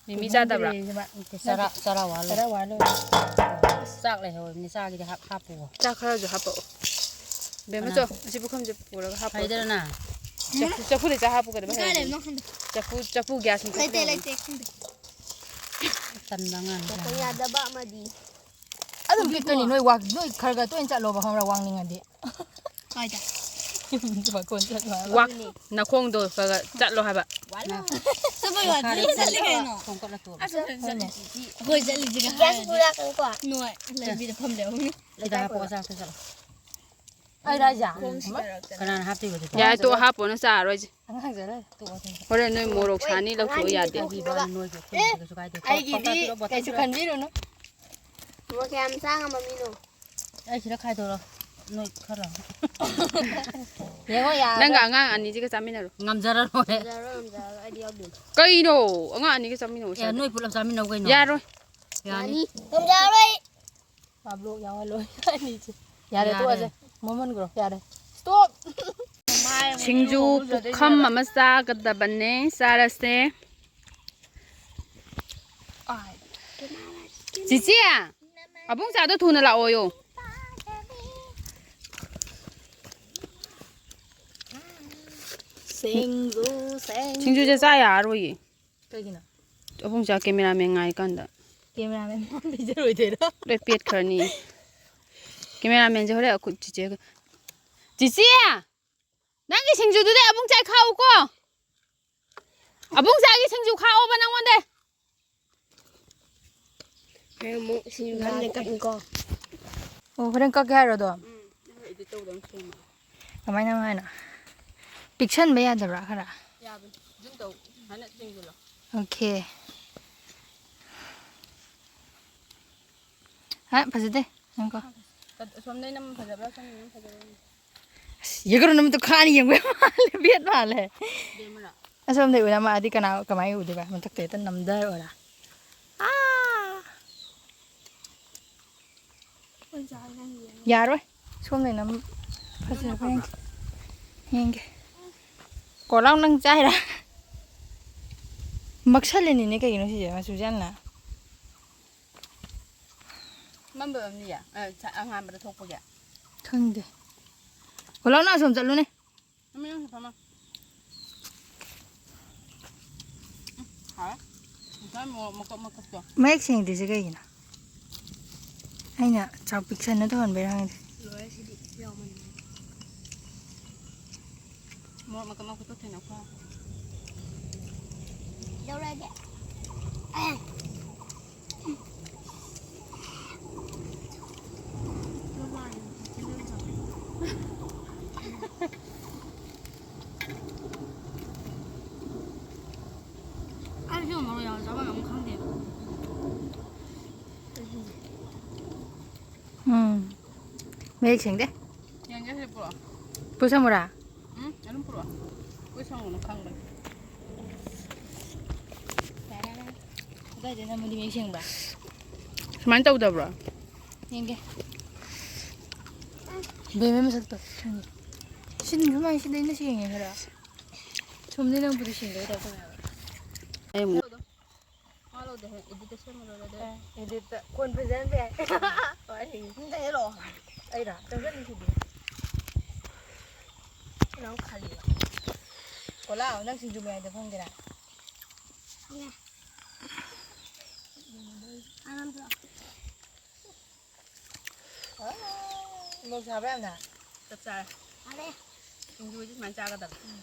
ꯃꯤꯃꯤ ꯆꯥꯗꯕ꯭ꯔꯥ? ꯅꯠꯇꯦ, ꯆꯔꯥ, ꯆꯔꯥ ꯋꯥꯠꯂꯤ꯫ ꯆꯔꯥ ꯋꯥꯠꯂꯤ꯫ ꯆꯥꯛ ꯂꯩꯍꯧꯔꯤꯕꯅꯤ, ꯆꯥꯒꯤꯗꯤ ꯍꯥꯞ-, ꯍꯥꯞꯄꯨꯑꯣ꯫ ꯆꯥꯛ ꯈꯔꯁꯨ ꯍꯥꯞꯄꯛꯑꯣ꯫ ꯕꯦꯝꯃ, ꯀꯅꯥ? ꯆꯣ, ꯑꯁꯤ ꯄꯨꯈꯝꯁꯦ ꯄꯨꯔꯒ ꯍꯥꯞꯄꯛꯑꯣ꯫ ꯍꯩꯗꯔꯅ? ꯆꯐꯨ, ꯆꯐꯨꯗ ꯆꯥ ꯍꯥꯞꯄꯨ ꯀꯩꯗꯧꯕ ꯀꯥꯏ ꯍꯩꯔꯣꯏꯗꯣꯏꯅꯣ? ꯂꯩꯕꯅꯣ ꯈꯪꯗꯦ꯫ ꯆꯐꯨ, ꯆꯐꯨ ꯒ꯭ꯌꯥꯁ ꯃꯨꯊꯠꯈ꯭ꯔꯦ꯫ ꯂꯩꯇꯦ, ꯂꯩꯇꯦ, ꯈꯪꯗꯦ꯫ ꯇꯟꯕ ꯑꯉꯥꯡꯅꯤ꯫ ꯌꯥꯗꯕ ꯑꯃꯗꯤ꯫ ꯑꯗꯨꯝ ꯄꯤꯛꯀꯅꯤ, ꯅꯣꯏ ꯋꯥꯛ-, ꯅꯣꯏ ꯈꯔ ꯈꯔ ꯇꯣꯏꯅ ꯆꯠꯂꯣꯕ, ꯈꯪꯕ꯭ꯔꯥ, ꯋꯥꯡꯅꯤꯡꯉꯗꯤ꯫ ꯀꯥꯏꯗ? ꯌꯨꯝꯗ ꯃꯈꯣꯟ ꯆꯠꯂꯣ ꯍꯥꯏꯕ꯫ ꯋꯥꯛ, ꯅꯈꯣꯡꯗꯣ ꯈꯔ ꯈꯔ ꯆꯠꯂꯣ ꯍꯥꯏꯕ꯫ ꯆꯠꯄꯩ ꯋꯥꯗꯤ ꯃꯈꯥꯗ ꯆꯠꯂꯤ ꯀꯩꯅꯣ꯫ ꯈꯣꯡꯀꯠꯂ ꯇꯣꯛꯑꯣ꯫ ꯑꯁꯣꯝꯗ ꯆꯠꯂꯤꯁꯤꯗꯤ꯫ ꯑꯩꯈꯣꯏ ꯆꯠꯂꯤꯁꯤꯒ ꯒ꯭ꯌꯥꯁ ꯍꯥꯏꯔꯗꯤ꯫ ꯄꯨꯔꯛꯀꯅꯨꯀꯣ꯫ ꯅꯣꯏ ꯂꯝꯕꯤꯗ ꯐꯝ ꯂꯩꯍꯧꯅꯤ꯫ ꯁꯤꯗ ꯍꯥꯞꯄꯛꯑꯣ, ꯆꯥꯛꯇꯣ ꯆꯠꯂꯣ꯫ ꯑꯩ ꯔꯥꯏꯖꯥ꯫ ꯈꯣꯡꯁꯤ ꯀꯩꯗꯧꯔꯛꯇꯅ꯫ ꯀꯅꯥꯅ ꯍꯥꯞꯇꯣꯏꯕ ꯑꯗꯨꯗꯤ? ꯌꯥꯔꯦ, ꯇꯣꯛꯑꯣ, ꯍꯥꯞꯄꯣꯅ ꯆꯥꯔꯣꯏꯁꯦ꯫ ꯑꯉꯥꯡ ꯆꯠꯂꯣ, ꯇꯣꯛꯑꯣ ꯑꯗꯨꯝ꯫ ꯍꯣꯔꯦꯟ ꯅꯣꯏ ꯃꯣꯔꯣꯛ ꯁꯥꯅꯤ ꯂꯧꯊꯣꯛꯑꯣ ꯌꯥꯗꯦ꯫ ꯑꯩꯒꯤꯗꯤ ꯀꯩꯁꯨ ꯀꯥꯏꯗꯦ꯫ ꯑꯩꯒꯤꯗꯤ ꯀꯩꯁꯨ ꯈꯟꯕꯤꯔꯨꯅꯨ꯫ ꯃꯣꯔꯣꯛ ꯀꯌꯥꯝ ꯆꯥ ꯉꯝꯕ ꯃꯤꯅꯣ? ꯑꯩ ꯁꯤꯗ ꯈꯥꯏꯗꯣꯔꯣ꯫ ꯅꯣꯏ ꯈꯔ꯫ ꯌꯦꯡꯉꯣ, ꯌꯥꯔꯕ? ꯅꯪꯒ ꯑꯉꯥꯡ ꯑꯅꯤꯁꯤꯒ ꯆꯥꯃꯤꯟꯅꯔꯣ꯫ ꯉꯝꯖꯔꯔꯣꯏ꯫ ꯉꯝꯖꯔꯔꯣꯏ, ꯉꯝꯖꯔꯔꯣꯏ, ꯑꯩꯗꯤ ꯌꯥꯎꯗꯣꯏꯅꯤ꯫ ꯀꯩꯅꯣ? ꯑꯉꯥꯡ ꯑꯅꯤꯒ ꯆꯥꯃꯤꯟꯅꯔꯣ ꯑꯦ, ꯁ꯭ꯋꯥꯏꯗ꯫ ꯅꯣꯏ ꯄꯨꯂꯞ ꯆꯥꯃꯤꯟꯅꯧ ꯀꯩꯅꯣ꯫ ꯌꯥꯔꯣꯏ꯫ ꯌꯥꯅꯤ꯫ ꯌꯥꯅꯤ꯫ ꯉꯝꯖꯔꯔꯣꯏ꯫ ꯄꯥꯕ꯭ꯂꯣ ꯌꯥꯎꯍꯜꯂꯣꯏ ꯑꯅꯤꯁꯦ꯫ ꯌꯥꯔꯦ, ꯌꯥꯔꯦ꯫ ꯇꯣꯛꯑꯁꯦ꯫ ꯃꯣꯃꯣꯟꯈ꯭ꯔꯣ, ꯌꯥꯔꯦ꯫ Stop! ꯁꯤꯡꯖꯨ ꯄꯨꯈꯝ ꯑꯃ ꯆꯥꯒꯗꯕꯅꯦ, ꯆꯥꯔꯁꯦ꯫ ꯆꯤꯆꯦ, ꯑꯕꯨꯡ ꯆꯥꯗꯣ ꯊꯨꯅ ꯂꯥꯛꯑꯣꯌꯣ꯫ ꯁꯤꯡꯖꯨ, ꯁꯤꯡꯖꯨ꯫ ꯁꯤꯡꯖꯨꯁꯦ ꯆꯥ ꯌꯥꯔꯔꯣꯏꯌꯦ꯫ ꯀꯩꯒꯤꯅꯣ? ꯑꯕꯨꯡ ꯆꯥ ꯀꯦꯃꯦꯔꯥꯃꯦꯟ ꯉꯥꯏ ꯀꯥꯟꯗ꯫ ꯀꯦꯃꯦꯔꯥꯃꯦꯟ ꯄꯤꯖꯔꯣꯏꯗꯣꯏꯔꯣ? ꯂꯣꯏ ꯄꯦꯠꯈ꯭ꯔꯅꯤ꯫ ꯀꯦꯃꯦꯔꯥꯃꯦꯟꯁꯦ ꯍꯣꯔꯦꯟ ꯑꯩꯈꯣꯏ ꯆꯤꯆꯦꯒ, ꯆꯤꯆꯦ! ꯅꯪꯒꯤ ꯁꯤꯡꯖꯨꯗꯨꯗꯤ ꯑꯕꯨꯡ ꯆꯥꯏ ꯈꯥꯛꯎꯀꯣ꯫ ꯑꯕꯨꯡ ꯆꯥꯒꯤ ꯁꯤꯡꯖꯨ ꯈꯥꯛꯑꯣꯕ ꯅꯪꯉꯣꯟꯗ꯫ ꯍꯣꯔꯦꯟ ꯑꯃꯨꯛ ꯁꯤꯡꯖꯨ ꯈꯟꯅ ꯀꯛꯅꯤꯀꯣ꯫ ꯑꯣ, ꯍꯣꯔꯦꯟ ꯀꯛꯀꯦ ꯍꯥꯏꯔꯣ ꯑꯗꯣ? ꯎꯝ꯫ ꯇꯧꯗꯪ ꯁꯦꯝꯃꯣ꯫ ꯀꯃꯥꯏꯅ ꯍꯥꯏꯅꯣ? ꯄꯤꯛꯁꯟꯕ ꯌꯥꯗꯕ꯭ꯔꯥ ꯈꯔ? ꯌꯥꯕꯅꯤ꯫ ꯖꯨꯝ ꯇꯧ꯫ ꯁꯨꯃꯥꯏꯅ ꯆꯤꯡꯁꯤꯜꯂꯣ꯫ ꯑꯣꯀꯦ꯫ ꯍꯥ, ꯐꯖꯗꯦ꯫ ꯉꯥꯏꯈꯣ꯫ ꯑꯁꯣꯝꯗꯩ ꯅꯝ ꯐꯖꯕ꯭ꯔꯥ, ꯑꯁꯣꯝꯗꯩ ꯅꯝ ꯐꯖꯕ꯭ꯔꯥ? ꯑꯁ, ꯌꯦꯡꯉꯨꯔꯣ, ꯅꯃꯤꯠꯇꯣ ꯈꯥꯅꯤ ꯌꯦꯡꯕ ꯌꯥꯝ ꯃꯥꯜꯂꯦ, ꯕꯦꯠ ꯃꯥꯜꯂꯦ꯫ ꯕꯦꯝꯃꯔꯣ? ꯑꯁꯣꯝꯗꯩ ꯎꯔ ꯃꯥꯗꯤ ꯀꯅꯥ, ꯀꯃꯥꯏꯅ ꯎꯗꯣꯏꯕ? ꯃꯊꯛꯇ ꯍꯦꯛꯇ ꯅꯝꯊꯔ ꯎꯔ꯫ ꯑꯥ! ꯌꯥꯔꯣꯏ꯫ ꯁꯣꯝꯗꯩꯅ ꯑꯃꯨꯛ ꯐꯖꯕ꯭ꯔꯥ ꯌꯦꯡꯒꯦ꯫ ꯌꯦꯡꯒꯦ꯫ ꯀꯣꯂꯥꯎ ꯅꯪ ꯆꯥꯏꯔꯥ? ꯃꯛꯁꯜꯂꯤꯅꯤꯅꯦ ꯀꯩꯒꯤꯅꯣ ꯁꯤꯁꯦ ꯃꯆꯨꯁꯦ ꯌꯥꯝꯅ? ꯃꯝꯕ ꯑꯣꯏꯔꯝꯅꯤꯌꯦ꯫ ꯑ, ꯁ-, ꯑꯉꯥꯟꯕꯗ ꯊꯣꯛꯄꯒꯤ꯫ ꯈꯪꯗꯦ꯫ ꯀꯣꯂꯥꯎ ꯅꯪ ꯑꯁꯣꯝ ꯆꯠꯂꯨꯅꯦ꯫ ꯃꯃꯤꯡ ꯐꯝꯃ꯫ ꯎꯝ, ꯍꯥꯎꯔꯦ꯫ ꯉꯁꯥꯏ ꯃꯣꯔꯣꯛ ꯃꯀꯛ ꯃꯀꯛꯇꯣ꯫ ꯃꯌꯦꯛ ꯁꯦꯡꯗ꯭ꯔꯤꯁꯦ ꯀꯩꯒꯤꯅꯣ? ꯑꯩꯅ ꯆꯥꯎ ꯄꯤꯛꯁꯟꯅ ꯇꯧꯍꯟꯕꯩꯔꯥ ꯈꯪꯗꯦ꯫ ꯂꯣꯏꯔꯦ ꯁꯤꯗꯤ ꯌꯥꯎꯃꯟꯗꯅ꯫ ꯃꯣꯔꯣꯛ ꯃꯀꯛ ꯃꯀꯛꯇꯣ ꯊꯦꯡꯅꯈꯣ꯫ ꯂꯧꯔꯛꯑꯒꯦ꯫ ꯑꯦ꯫ ꯑꯩꯁꯨ ꯃꯣꯔꯣꯛ ꯌꯥꯝ ꯆꯥꯕ ꯌꯥꯝ ꯈꯪꯗꯦ꯫ ꯎꯝ꯫ ꯃꯌꯦꯛ ꯁꯦꯡꯗꯦ꯫ ꯌꯦꯡꯒꯦ ꯁꯤ ꯄꯨꯔꯛꯑꯣ꯫ ꯄꯨꯁꯝꯃꯨꯔꯥ? ꯎꯝ, ꯑꯗꯨꯝ ꯄꯨꯔꯛꯑꯣ꯫ ꯄꯨꯁꯝꯃꯨꯅ ꯈꯪꯕꯅꯤ꯫ ꯑꯗꯨꯋꯥꯏꯗ ꯅꯝꯃꯗꯤ ꯃꯌꯦꯛ ꯁꯦꯡꯕ꯭ꯔꯥ? ꯁꯨꯃꯥꯏꯅ ꯇꯧꯗꯕ꯭ꯔꯣ? ꯌꯦꯡꯒꯦ꯫ ꯕꯦꯝꯃ ꯃꯁꯛꯇꯣ꯫ ꯁꯤꯟ ꯁꯨꯃꯥꯏꯅ ꯁꯤꯗꯩꯅ ꯁꯦꯡꯉꯦ ꯈꯔ꯫ ꯁꯣꯝꯗꯤ ꯅꯪꯕꯨꯗꯤ ꯁꯦꯡꯗꯕꯩ ꯇꯥꯏꯞ ꯇꯧꯋꯦ ꯍꯥꯏꯕ꯫ ꯑꯩ ꯑꯃꯨꯛ ꯃꯥ ꯂꯧꯗꯦ, ꯍꯦ, editꯇ ꯁꯦꯝꯃ ꯂꯣꯏꯔꯦ ꯑꯗꯨ꯫ ꯑꯦ, editꯇ ꯀꯣꯟ ꯐꯖꯍꯟꯕ ꯌꯥꯏ꯫ ꯋꯥꯔꯤ꯫ ꯑꯝꯇ ꯍꯦꯛ ꯂꯥꯛꯑꯣ꯫ ꯑꯩꯔꯣ? ꯆꯪꯁꯤꯜꯂꯤꯁꯤꯗꯤ꯫ ꯅꯪ ꯈꯜꯂꯤꯕ꯫ ꯀꯣꯂꯥ, ꯅꯪ ꯁꯤꯡꯖꯨ ꯃꯌꯥꯏꯗ ꯐꯝꯒꯦꯔꯥ? ꯐꯝꯒꯦ꯫ ꯑꯥ, ꯅꯪ ꯄꯨꯔꯛꯑꯣ꯫ ꯑꯥ, ꯃꯣꯔꯣꯛ ꯁꯥꯕ꯭ꯔꯥ ꯌꯥꯝꯅ? ꯆꯞ ꯆꯥꯔꯦ꯫ ꯐꯔꯦ꯫ ꯁꯤꯡꯖꯨꯗꯤ ꯁꯨꯃꯥꯏꯅ ꯆꯥꯒꯗꯕꯅꯤ꯫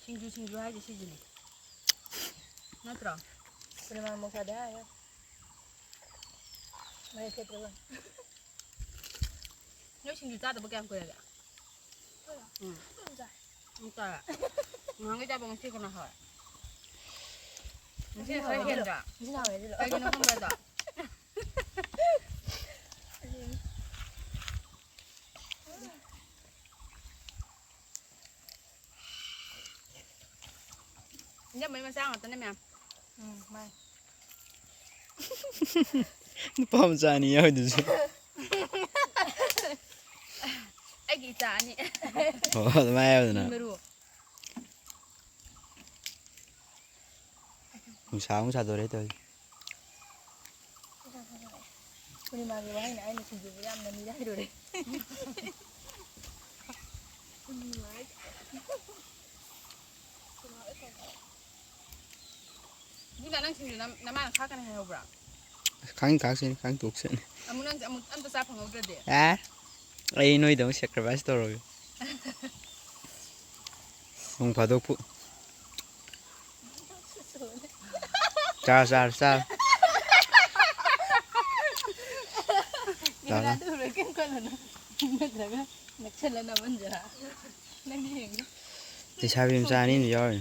ꯁꯤꯡꯖꯨ, ꯁꯤꯡꯖꯨ ꯍꯥꯏꯁꯦ ꯁꯤꯁꯤꯅꯦ꯫ ꯅꯠꯇ꯭ꯔꯣ? ꯁꯤꯅꯦꯃꯥ ꯃꯣꯔꯣꯛ ꯁꯥꯗꯦ ꯍꯥꯏꯔꯒ꯫ ꯃꯔꯦꯛ ꯁꯦꯠꯇ꯭ꯔꯒ꯫ ꯅꯣꯏ ꯁꯤꯡꯖꯨ ꯆꯥꯗꯕ ꯀꯌꯥꯝ ꯀꯨꯏꯔꯒꯦ? ꯎꯝ꯫ ꯑꯗꯨꯝ ꯆꯥꯏ꯫ ꯑꯗꯨꯝ ꯆꯥꯏ꯫ ꯅꯍꯥꯟꯒꯩ ꯆꯥꯕ ꯉꯁꯤ ꯀꯅꯥ ꯍꯥꯎꯋꯦ? ꯉꯁꯤꯅ ꯈꯔ ꯍꯦꯟꯗ꯭ꯔꯥ? ꯉꯁꯤꯅ ꯍꯥꯎꯋꯦ ꯑꯗꯨꯅ꯫ ꯀꯩꯒꯤꯅꯣ ꯈꯪꯕ꯭ꯔꯥ ꯑꯗꯣ? ꯏꯅꯝꯃꯩ ꯃꯆꯥ ꯉꯥꯛꯇꯅꯦ ꯃꯌꯥꯝ꯫ ꯎꯝ, ꯃꯥꯅꯦ꯫ ꯅꯨꯄꯥ ꯃꯆꯥ ꯑꯅꯤ ꯌꯥꯎꯔꯤꯗꯨꯁꯨ꯫ ꯑꯩꯒꯤ ꯏꯆꯥ ꯑꯅꯤ꯫ ꯑꯣ, ꯑꯗꯨꯃꯥꯏꯅ ꯍꯥꯏꯕꯗꯨꯅ꯫ ꯃꯔꯨ꯫ ꯅꯨꯡꯁꯥ ꯑꯃꯨꯛ ꯁꯥꯗꯣꯔꯛꯑꯦ ꯇꯧꯔꯤꯁꯦ꯫ ꯄꯨꯔꯅꯤꯃꯥꯒꯤ ꯋꯥꯍꯩꯅ ꯑꯩꯅ ꯁꯤꯡꯖꯨꯕꯨ ꯌꯥꯝꯅ ꯃꯤꯔꯥꯏꯔꯨꯔꯦ꯫ ꯄꯨꯔꯅꯤꯃꯥ ꯍꯥꯏꯁꯦ꯫ ꯏꯕꯨꯡꯉꯣ, ꯅꯪ ꯁꯤꯡꯖꯨ ꯅꯝ-, ꯅꯃꯥꯅ ꯈꯥꯛꯀꯅꯤ ꯍꯥꯏꯍꯧꯕ꯭ꯔꯥ? ꯑꯁ, ꯈꯥꯡ ꯈꯥꯛꯁꯤꯅꯤ, ꯈꯥꯡ ꯇꯣꯛꯁꯤꯅꯤ꯫ ꯑꯃꯨꯛ ꯅꯪ ꯑꯃꯨꯛ ꯑꯝꯇ ꯆꯥ ꯐꯪꯍꯧꯗ꯭ꯔꯗꯤ? ꯑꯦ, ꯑꯩ ꯅꯣꯏꯗꯧꯅ sacrifice ꯇꯧꯔꯒꯦ꯫ ꯅꯣꯡ ꯐꯥꯗꯣꯛꯄꯨ꯫ ꯆꯥꯔꯣ, ꯆꯥꯔꯣ, ꯆꯥꯔꯣ꯫ ꯆꯥꯔꯣ꯫ ꯀꯦꯃꯦꯔꯥꯗꯨ ꯎꯔꯣꯏ, ꯀꯩꯝ ꯈꯜꯂꯨꯅꯨ꯫ ꯅꯠꯇ꯭ꯔꯒ ꯅꯛꯁꯜꯂ ꯅꯝꯍꯟꯁꯤꯔꯥ? ꯅꯪꯗꯤ ꯌꯦꯡꯉꯨ꯫ ꯂꯩꯁꯥꯕꯤ ꯃꯆꯥ ꯑꯅꯤ ꯑꯃꯁꯨ ꯌꯥꯎꯔꯤ꯫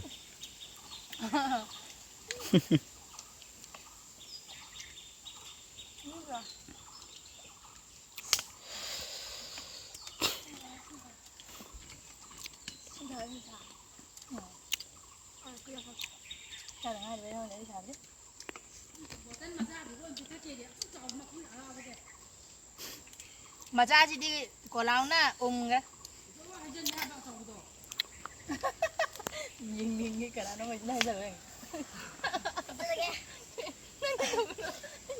ꯃꯆꯥꯁꯤꯗꯤ ꯀꯣꯂꯥꯎꯅ ꯎꯝꯒ꯫ ꯌꯦꯡꯅꯤꯡꯉꯤ, ꯀꯅꯥꯅꯣ ꯍꯣꯏꯁꯤꯅ ꯍꯥꯏꯖꯜꯂꯣ ꯌꯦꯡꯉꯣ꯫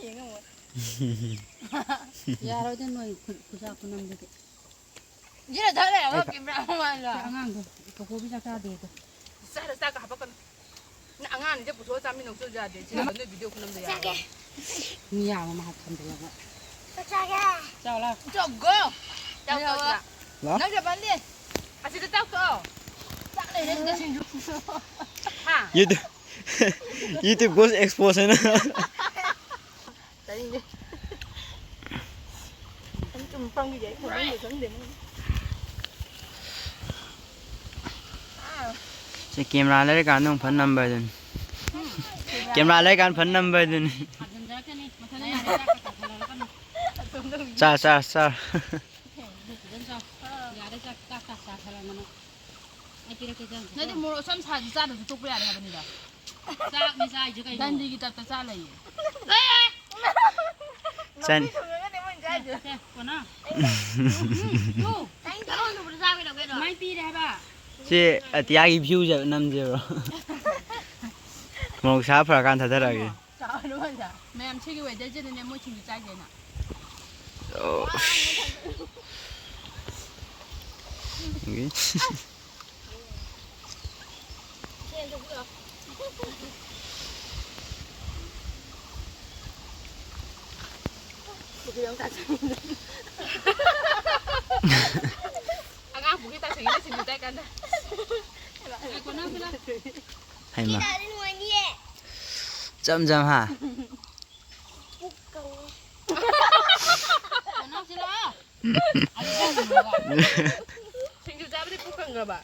ꯌꯦꯡꯉꯝꯃꯣ꯫ ꯌꯥꯔꯣꯏꯗ ꯅꯣꯏ ꯈꯨ-, ꯈꯨꯖꯥ ꯈꯨꯅꯝꯗꯨꯗꯤ꯫ ꯁꯤꯅ ꯊꯛ ꯂꯩꯔꯒ ꯑꯩ ꯊꯛ- ꯀꯦꯃꯦꯔꯥ ꯃꯃꯥꯡꯗ꯫ ꯁꯤ ꯑꯉꯥꯡꯗꯣ ꯀꯣꯀꯣꯕꯤ ꯆꯥꯛ ꯆꯥꯗꯦꯗꯣ꯫ ꯆꯥꯔ ꯆꯥꯛꯀ ꯍꯥꯞꯄꯛꯀꯅꯨ꯫ ꯅꯪ ꯑꯉꯥꯡꯅꯤꯗ ꯄꯨꯊꯣꯛꯑ ꯆꯥꯃꯤꯟꯅꯧ ꯆꯣ ꯌꯥꯗꯦ꯫ ꯁꯤ ꯅꯣꯏ ꯚꯤꯗꯤꯑꯣ ꯈꯨꯅꯝꯗꯣ ꯌꯥꯔꯣꯏ꯫ ꯆꯥꯒꯦ꯫ ꯃꯤ ꯌꯥꯝꯃ ꯃꯍꯥꯛ ꯊꯝꯖꯤꯜꯂꯒ꯫ ꯆꯥꯛ ꯆꯥꯒꯦ꯫ ꯆꯥꯎ ꯂꯥꯎ꯫ ꯆꯣ ꯒꯣ꯫ ꯆꯥꯛ ꯆꯥꯎ ꯆꯥꯎ꯫ ꯂꯥꯎ꯫ ꯅꯪ ꯆꯠꯄ ꯍꯟꯗꯦ꯫ ꯑꯁꯤꯗ ꯆꯥꯛ ꯇꯣꯛꯑꯣ꯫ ꯆꯥꯛ ꯂꯩꯔꯦ ꯁꯤꯗ ꯁꯤꯡꯖꯨ꯫ ꯍꯥ? YouTube, YouTube goes expose ꯍꯥꯏꯅ꯫ ꯇꯥꯅꯤꯡꯗꯦ꯫ ꯑꯗꯨꯝ ꯆꯨꯝ ꯆꯪꯈꯤꯗꯦ, ꯑꯩ ꯈꯣꯡꯖꯪꯗ ꯆꯪꯗꯦ ꯃꯣꯏ꯫ ꯁꯤ ꯀꯦꯃꯦꯔꯥ ꯂꯩꯔꯀꯥꯟꯗ ꯑꯃꯨꯛ ꯐꯟ ꯅꯝꯕ ꯍꯥꯏꯗꯨꯅꯤ꯫ ꯀꯦꯃꯦꯔꯥ ꯂꯩꯔꯀꯥꯟꯗ ꯐꯟ ꯅꯝꯕ ꯍꯥꯏꯗꯨꯅꯤ꯫ ꯆꯥ, ꯆꯥ, ꯆꯥ꯫ ꯅꯠꯇꯦ, ꯃꯣꯔꯣꯛ ꯑꯁꯨꯛ ꯌꯥꯝ ꯁꯥꯔꯗꯤ ꯆꯥꯗ꯭ꯔꯁꯨ ꯇꯣꯛꯄ ꯌꯥꯔꯦ ꯍꯥꯏꯕꯅꯤꯗ꯫ ꯆꯥꯛꯅꯤ ꯆꯥꯏꯁꯦ ꯀꯩꯅꯣ? ꯗꯟꯗꯤꯒꯤ ꯇꯥꯏꯞꯇ ꯆꯥ ꯂꯩꯌꯦ꯫ ꯆꯟ-꯫ ꯁꯦ, ꯁꯦ, ꯀꯣꯟꯅ꯫ ꯇꯨ꯫ ꯀꯃꯥꯏꯅ ꯄꯤꯔꯦ ꯍꯥꯏꯕ? ꯁꯤ ꯑꯇꯤꯌꯥꯒꯤ view ꯁꯦ ꯅꯝꯁꯦꯕ꯭ꯔꯣ? ꯃꯣꯔꯣꯛ ꯁꯥ ꯐꯔꯀꯥꯟ ꯊꯥꯗꯔꯛꯑꯒꯦ꯫ ꯆꯥꯎꯔꯣ ꯍꯟꯗꯛ꯫ ꯃꯌꯥꯝ ꯁꯤꯒꯤ weather ꯁꯤꯗꯅꯦ ꯃꯣꯏ ꯁꯤꯡꯖꯨ ꯆꯥꯏꯁꯦ ꯑꯩꯅ꯫ ꯑꯣ꯫ ꯑꯉꯥꯡ ꯄꯨꯈ꯭ꯔꯤ ꯇꯥꯁꯤꯟꯒꯤꯅ ꯁꯤꯡꯖꯨ ꯆꯥꯏ ꯀꯥꯟꯗ꯫ ꯍꯩꯃꯥ꯫ ꯆꯝ ꯆꯝ ꯍꯥ꯫ ꯁꯤꯡꯖꯨ ꯆꯥꯕꯗꯤ ꯄꯨꯛ ꯀꯪꯉꯕ?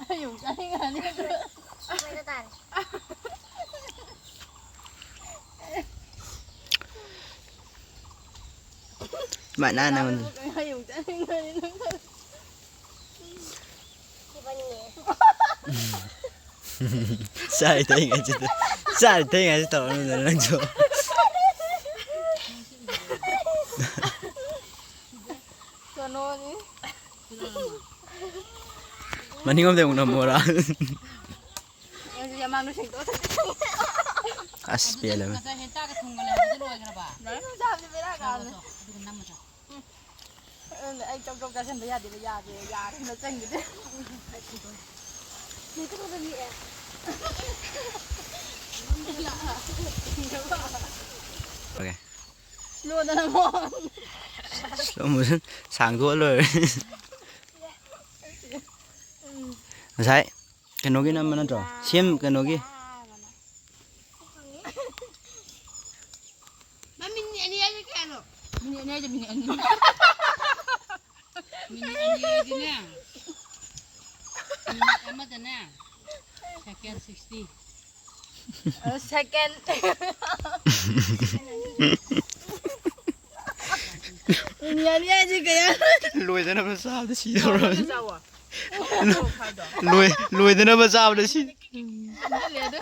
ꯑꯩ ꯑꯃꯨꯛ ꯆꯥꯅꯤꯡꯉꯛꯑꯅꯤ꯫ ꯃꯅꯥ ꯅꯪ꯫ ꯑꯩ ꯑꯃꯨꯛ ꯆꯥꯅꯤꯡꯉꯛꯑꯅꯤ ꯅꯪ꯫ ꯆꯥꯔꯤ ꯊꯛꯏꯉꯩꯁꯤꯗ, ꯆꯥꯔꯤ ꯊꯛꯏꯉꯩꯁꯤꯗ ꯇꯧꯔꯛꯑꯅꯨꯗꯅ ꯅꯪꯁꯨ꯫ ꯀꯩꯅꯣꯅꯤ꯫ ꯃꯅꯤꯡꯂꯣꯝꯗ ꯑꯃꯨꯛ ꯅꯝꯃꯣꯔꯥ? ꯅꯪꯁꯨ ꯌꯥꯝ ꯃꯥꯡꯅ ꯁꯦꯡꯗꯣꯛꯑ ꯊꯝꯃꯦ꯫ ꯑꯁ, ꯄꯦꯜꯂꯦ꯫ ꯉꯁꯥꯏ ꯍꯦꯟꯇꯥꯛꯀ ꯊꯨꯝꯒ ꯂꯩꯕꯗꯨ ꯂꯣꯏꯈ꯭ꯔꯕ? ꯂꯣꯏꯅ ꯆꯥꯕꯗꯤ ꯕꯦꯔꯥ ꯀꯥꯕꯅꯦ꯫ ꯑꯗꯨꯒ ꯅꯝꯃꯁꯨ꯫ ꯑꯗꯨꯅ ꯑꯩ ꯆꯧ ꯆꯧ ꯆꯥꯁꯤꯟꯕ ꯌꯥꯗꯦꯕ, ꯌꯥꯗꯦ, ꯌꯥꯗꯦꯅ ꯆꯪꯈꯤꯗꯦ꯫ Okay꯫ Slow ꯗꯅ ꯑꯃꯨꯛ꯫ Slow motion ꯁꯥꯡꯗꯣꯛꯑ ꯂꯣꯏꯔꯦ꯫ ꯉꯁꯥꯏ ꯀꯩꯅꯣꯒꯤ ꯅꯝꯕ ꯅꯠꯇ꯭ꯔꯣ? ꯁꯦꯝ ꯀꯩꯅꯣꯒꯤ꯫ ꯃꯃꯤꯠ ꯑꯅꯤ ꯑꯅꯤ ꯑꯃꯗꯅꯦ ꯁꯦꯀꯦꯟ ꯁꯤꯛꯁꯇꯤ꯫ ꯑ, ꯁꯦꯀꯦꯟ꯫ ꯌꯥꯅꯤ ꯍꯥꯏꯁꯦ ꯀꯌꯥ? ꯂꯣꯏꯗꯅꯕ ꯆꯥꯕꯗ ꯁꯤꯗꯧꯔꯕꯅꯤ꯫ ꯆꯥꯎꯋꯣ꯫ ꯂꯣꯏ-, ꯂꯣꯏꯗꯅꯕ ꯆꯥꯕꯗ ꯁꯤ꯫ ꯍꯦꯜꯂꯦ ꯑꯗꯨ꯫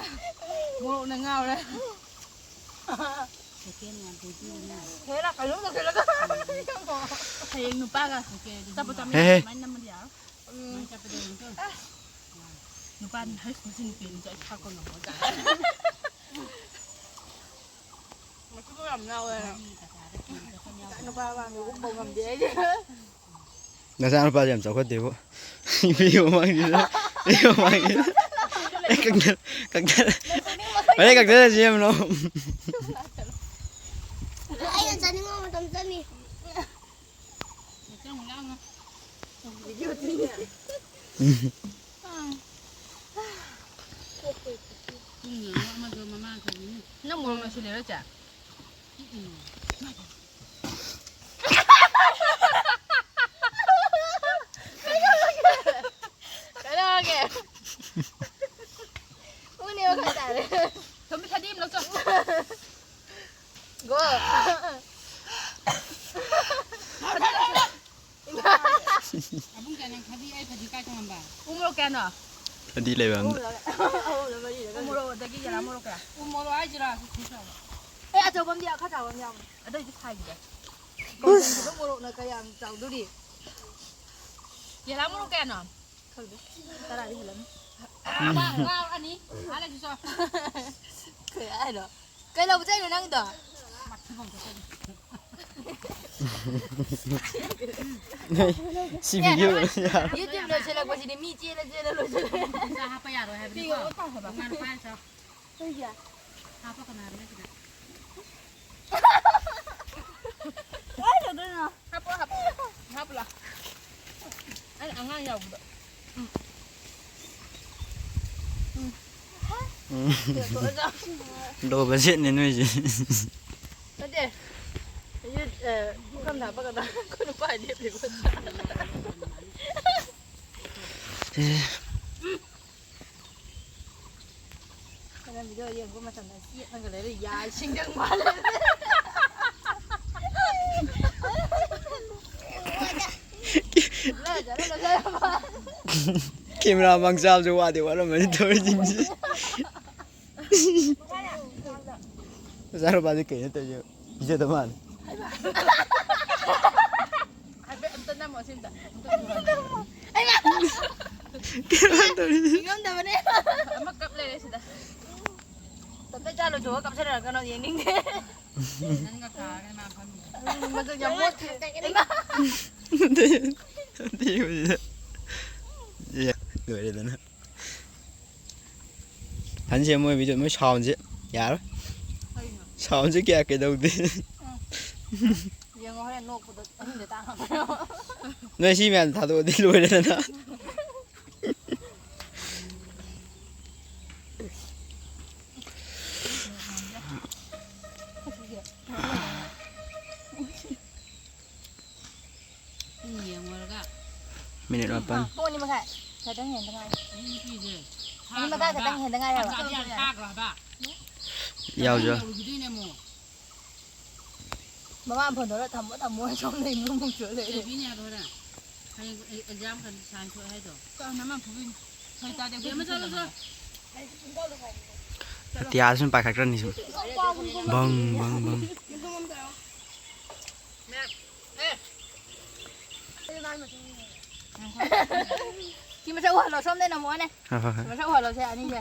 ꯃꯣꯔꯣꯛꯅ ꯉꯥꯎꯔꯦ꯫ ꯁꯦꯀꯦꯟ ꯋꯥꯟ ꯇ꯭ꯋꯦꯟꯇꯤ ꯑꯣꯏꯅ꯫ ꯍꯦꯔꯥ, ꯀꯩꯅꯣꯝ ꯇꯧꯁꯤꯜꯂꯒ꯫ ꯍꯌꯦꯡ ꯅꯨꯄꯥꯒ ꯆꯠꯄ ꯆꯠꯃꯤꯟꯅ ꯍꯦ, ꯍꯦ꯫ ꯑꯗꯨꯃꯥꯏꯅ ꯅꯝꯕꯗꯤ ꯌꯥꯔꯣꯏ꯫ ꯎꯝ꯫ ꯑꯗꯨꯃꯥꯏꯅ ꯆꯠꯄꯗ ꯌꯦꯡꯉꯨꯀꯣ꯫ ꯅꯨꯄꯥꯅꯤ, "ꯍꯩꯁ, ꯃꯁꯤ ꯅꯨꯄꯤꯅꯤꯁꯦ ꯑꯩ ꯊꯥꯛꯄ ꯉꯝꯃꯣꯏ" ꯀꯥꯏꯅ꯫ ꯃꯆꯨꯒ ꯌꯥꯝ ꯌꯥꯎꯋꯦ꯫ ꯅꯨꯄꯥ ꯑꯉꯥꯡꯗ ꯎꯞꯄ ꯉꯝꯗꯦ ꯑꯩꯗꯤ꯫ ꯅꯆꯥꯅꯨꯄꯥꯁꯦ ꯌꯥꯝ ꯆꯥꯎꯈꯠꯇꯦꯕꯣ꯫ ꯃꯤ ꯃꯃꯥꯡꯁꯤꯗ, ꯃꯤ ꯃꯃꯥꯡꯁꯤꯗ꯫ ꯑꯩ ꯀꯛꯊꯠ-, ꯀꯛꯊꯠ-, ꯑꯩ ꯀꯛꯊꯠꯂꯁꯤ ꯌꯦꯡꯉꯨ꯫ ꯑꯩꯅ ꯆꯥꯅꯤꯡꯕ ꯃꯇꯝ ꯆꯠꯅꯤ꯫ ꯅꯪ ꯃꯣꯔꯣꯛ ꯂꯣꯏꯁꯤꯜꯂꯤꯔꯣ, ꯆꯦ? ꯀꯩꯗꯧꯔꯒꯦ? ꯎꯅꯦ ꯃꯈꯥ ꯇꯥꯔꯦ꯫ ꯊꯨꯝ ꯊꯥꯗꯤ ꯑꯃ ꯂꯧꯆꯣ꯫ ꯒꯣ꯫ ꯑꯕꯨꯡ ꯀꯌꯥ ꯅꯪ ꯊꯥꯕꯤ ꯑꯩ ꯐꯗꯤ ꯀꯥꯏ ꯊꯝꯃꯝꯕ? ꯎ ꯃꯣꯔꯣꯛ ꯀꯌꯥꯅꯣ? ꯐꯗꯤ ꯂꯩꯕ ꯑꯝꯗ꯫ ꯑꯍꯨꯝꯂ ꯃꯔꯤꯔ ꯎ ꯈꯪꯗꯦ꯫ ꯃꯣꯔꯣꯛ ꯑꯗꯒꯤ ꯌꯦꯂꯥ ꯃꯣꯔꯣꯛ ꯀꯌꯥ? ꯎ ꯃꯣꯔꯣꯛ ꯍꯥꯏꯁꯤꯔꯥ? ꯑꯦ, ꯑꯆꯧꯕ ꯑꯝꯗꯤ ꯌꯥꯎ-, ꯈꯔ ꯆꯥꯎꯕ ꯑꯝꯗꯤ ꯌꯥꯎꯕꯅꯦ꯫ ꯑꯗꯨꯏꯗꯤ ꯁꯥꯏꯒꯤꯗ꯫ ꯀꯩꯅꯣ ꯃꯣꯔꯣꯛꯅ ꯀꯌꯥꯝ ꯆꯥꯎꯗꯣꯔꯤ? ꯌꯦꯂꯥ ꯃꯣꯔꯣꯛ ꯀꯌꯥꯅꯣ? ꯈꯪꯗꯦ꯫ ꯇꯔꯥꯗꯤ ꯍꯦꯜꯂꯝꯅꯤ꯫ ꯋꯥ, ꯋꯥ ꯑꯅꯤ꯫ ꯑꯥ, ꯂꯩꯁꯤ ꯆꯣ꯫ ꯀꯩ ꯍꯥꯏꯅꯣ? ꯀꯩ ꯂꯧꯕ ꯆꯠꯂꯤꯅꯣ ꯅꯪꯗꯣ? ꯁꯤ video ꯌꯥꯔꯣꯏ꯫ YouTube ꯂꯣꯏꯁꯤꯜꯂꯛꯄꯁꯤꯗꯤ ꯃꯤ ꯆꯦꯜꯂ ꯆꯦꯜꯂ ꯂꯣꯏꯁꯤꯜꯂꯦ꯫ ꯄꯩꯁꯥ ꯍꯥꯞꯄ ꯌꯥꯔꯣꯏ ꯍꯥꯏꯕꯅꯤꯀꯣ꯫ ꯐꯤꯒ ꯂꯣꯏ ꯇꯥꯏ ꯍꯥꯏꯕ꯫ ꯇꯣꯉꯥꯟꯅ ꯄꯥꯏꯔ ꯆꯥꯎ꯫ ꯀꯩꯒꯤ? ꯍꯥꯞꯄ ꯀꯅꯥ ꯍꯥꯏꯕꯅꯣ ꯁꯤꯗ? ꯀꯃꯥꯏ ꯇꯧꯗꯣꯏꯅꯣ? ꯍꯥꯞꯄꯣ, ꯍꯥꯞꯄꯣ꯫ ꯍꯥꯞꯄꯨ ꯂꯥꯎ꯫ ꯑꯩ ꯑꯉꯥꯡ ꯌꯥꯎꯕꯗꯣ꯫ ꯎꯝ꯫ ꯎꯝ꯫ ꯎꯝ꯫ ꯁꯤꯗ ꯇꯣꯛꯑꯁꯤ ꯂꯥꯎ꯫ Low budgetꯅꯦ ꯅꯣꯏꯁꯦ꯫ ꯅꯠꯇꯦ꯫ ꯌꯨꯠ, ꯑ, ꯄꯨꯈꯝꯗ ꯍꯥꯞꯄꯒ ꯑꯩꯈꯣꯏ ꯅꯨꯄꯥ ꯂꯦꯞꯄꯤꯕ꯫ ꯑꯦ꯫ ꯌꯦꯡꯕ ꯃꯇꯝꯗ ꯆꯦꯠꯅꯒ ꯂꯩꯔꯦ, ꯌꯥꯏ, ꯁꯤꯡꯖꯪ ꯃꯥꯜꯂꯦ꯫ ꯀꯦꯃꯦꯔꯥ ꯃꯥꯡ ꯆꯥꯕꯁꯨ ꯋꯥꯗꯤ ꯋꯥꯔꯝꯃꯅꯤ ꯇꯧꯔꯤꯁꯤꯡꯁꯤ꯫ ꯃꯆꯥꯅꯨꯄꯥꯁꯦ ꯀꯩꯅꯣ ꯇꯧꯔꯤꯁꯦ? ꯄꯤꯖꯗ ꯃꯥꯜꯂꯦ꯫ ꯍꯥꯏꯐꯦꯠ ꯑꯝꯇ ꯅꯝꯃꯣ ꯁꯤꯝꯇ꯫ ꯑꯝꯇ ꯅꯝꯃꯣ꯫ ꯀꯩꯅꯣ ꯇꯧꯔꯤꯁꯦ? ꯉꯝꯗꯕꯅꯦ꯫ ꯑꯃ ꯀꯞ ꯂꯩꯔꯦ ꯁꯤꯗ꯫ ꯇꯞꯇꯥꯏ ꯆꯥ ꯂꯣꯏꯊꯣꯛꯑꯒ ꯀꯞꯁꯟꯅꯔꯛꯀꯅꯣ, ꯌꯦꯡꯅꯤꯡꯗꯦ꯫ ꯅꯪꯒ ꯀꯥꯔꯒ ꯃꯥ ꯐꯝꯃꯤꯗꯣ꯫ ꯎꯝ, ꯃꯗꯨ ꯌꯥꯝ ꯃꯣꯠꯈ꯭ꯔꯦ꯫ ꯑꯝꯇ ꯌꯦꯡꯉꯨꯁꯤꯗ꯫ ꯑꯦ, ꯂꯣꯏꯔꯦꯗꯅ꯫ ꯍꯟꯁꯦ ꯃꯣꯏ ꯚꯤꯗꯤꯑꯣ, ꯃꯣꯏ ꯁꯥꯎꯟꯁꯦ ꯌꯥꯔꯣꯏ꯫ ꯀꯩꯅꯣ? ꯁꯥꯎꯟꯁꯦ ꯀꯌꯥ ꯀꯩꯗꯧꯗꯦ꯫ ꯌꯦꯡꯉꯣ ꯍꯣꯔꯦꯟ ꯅꯣꯛꯄꯗꯣ ꯑꯍꯤꯡꯗ ꯇꯥ ꯉꯝꯃꯔꯣꯏ꯫ ꯅꯣꯏ ꯁꯤ ꯃꯌꯥꯝ ꯊꯥꯗꯣꯛꯑꯗꯤ ꯂꯣꯏꯔꯦꯗꯅ꯫ ꯄꯨꯡ ꯌꯦꯡꯉꯨꯔꯒ꯫ ꯃꯤꯅꯤꯠ ꯃꯥꯄꯟ꯫ ꯄꯨꯡ ꯑꯅꯤ ꯃꯈꯥꯏ ꯈꯛꯇꯪ ꯍꯦꯟꯗ ꯉꯥꯏꯔꯤ꯫ ꯑꯅꯤ ꯃꯈꯥꯏ ꯈꯛꯇꯪ ꯍꯦꯟꯗ ꯉꯥꯏꯔꯤ ꯍꯥꯏꯕ꯫ ꯌꯥꯎꯖꯣ꯫ ꯌꯧꯔꯨꯈꯤꯗꯣꯏꯅꯦ ꯑꯃꯨꯛ꯫ ꯃꯃꯥ ꯐꯣꯟ ꯇꯧꯔ "ꯊꯝꯃꯣ, ꯊꯝꯃꯣ" ꯍꯥꯏ ꯁꯣꯝꯗ ꯏꯃꯨꯡ ꯑꯃꯨꯛ ꯆꯨꯔ ꯂꯩꯔꯦ꯫ ꯆꯩꯕꯤꯅꯦ ꯍꯥꯏꯕ ꯍꯣꯔꯦꯟ꯫ ꯍꯌꯦꯡ ꯑꯦꯛꯖꯥꯝ ꯀꯟꯗꯤꯁꯟ ꯊꯣꯛꯑꯦ ꯍꯥꯏꯗꯣ꯫ ꯀꯅꯥ ꯃꯥ ꯐꯨꯕꯤꯅꯤ? ꯐꯩ ꯇꯥꯗꯦ ꯑꯩꯈꯣꯏ ꯕꯦꯝꯃ ꯆꯠꯂꯣ, ꯆꯠꯂꯣ꯫ ꯑꯇꯤꯌꯥꯗ ꯁꯨꯝ ꯄꯥꯏꯈꯠꯈ꯭ꯔꯅꯤ ꯁꯨꯝ꯫ ꯕꯪ, ꯕꯪ, ꯕꯪ꯫ ꯁꯤ ꯃꯁꯛ ꯎꯍꯜꯂꯣ, ꯁꯣꯝꯗ ꯅꯝꯃꯛꯑꯣꯅꯦ꯫ ꯍꯣꯏ, ꯍꯣꯏ, ꯍꯣꯏ꯫ ꯃꯁꯛ ꯎꯍꯜꯂꯣꯁꯦ, ꯑꯅꯤꯁꯦ꯫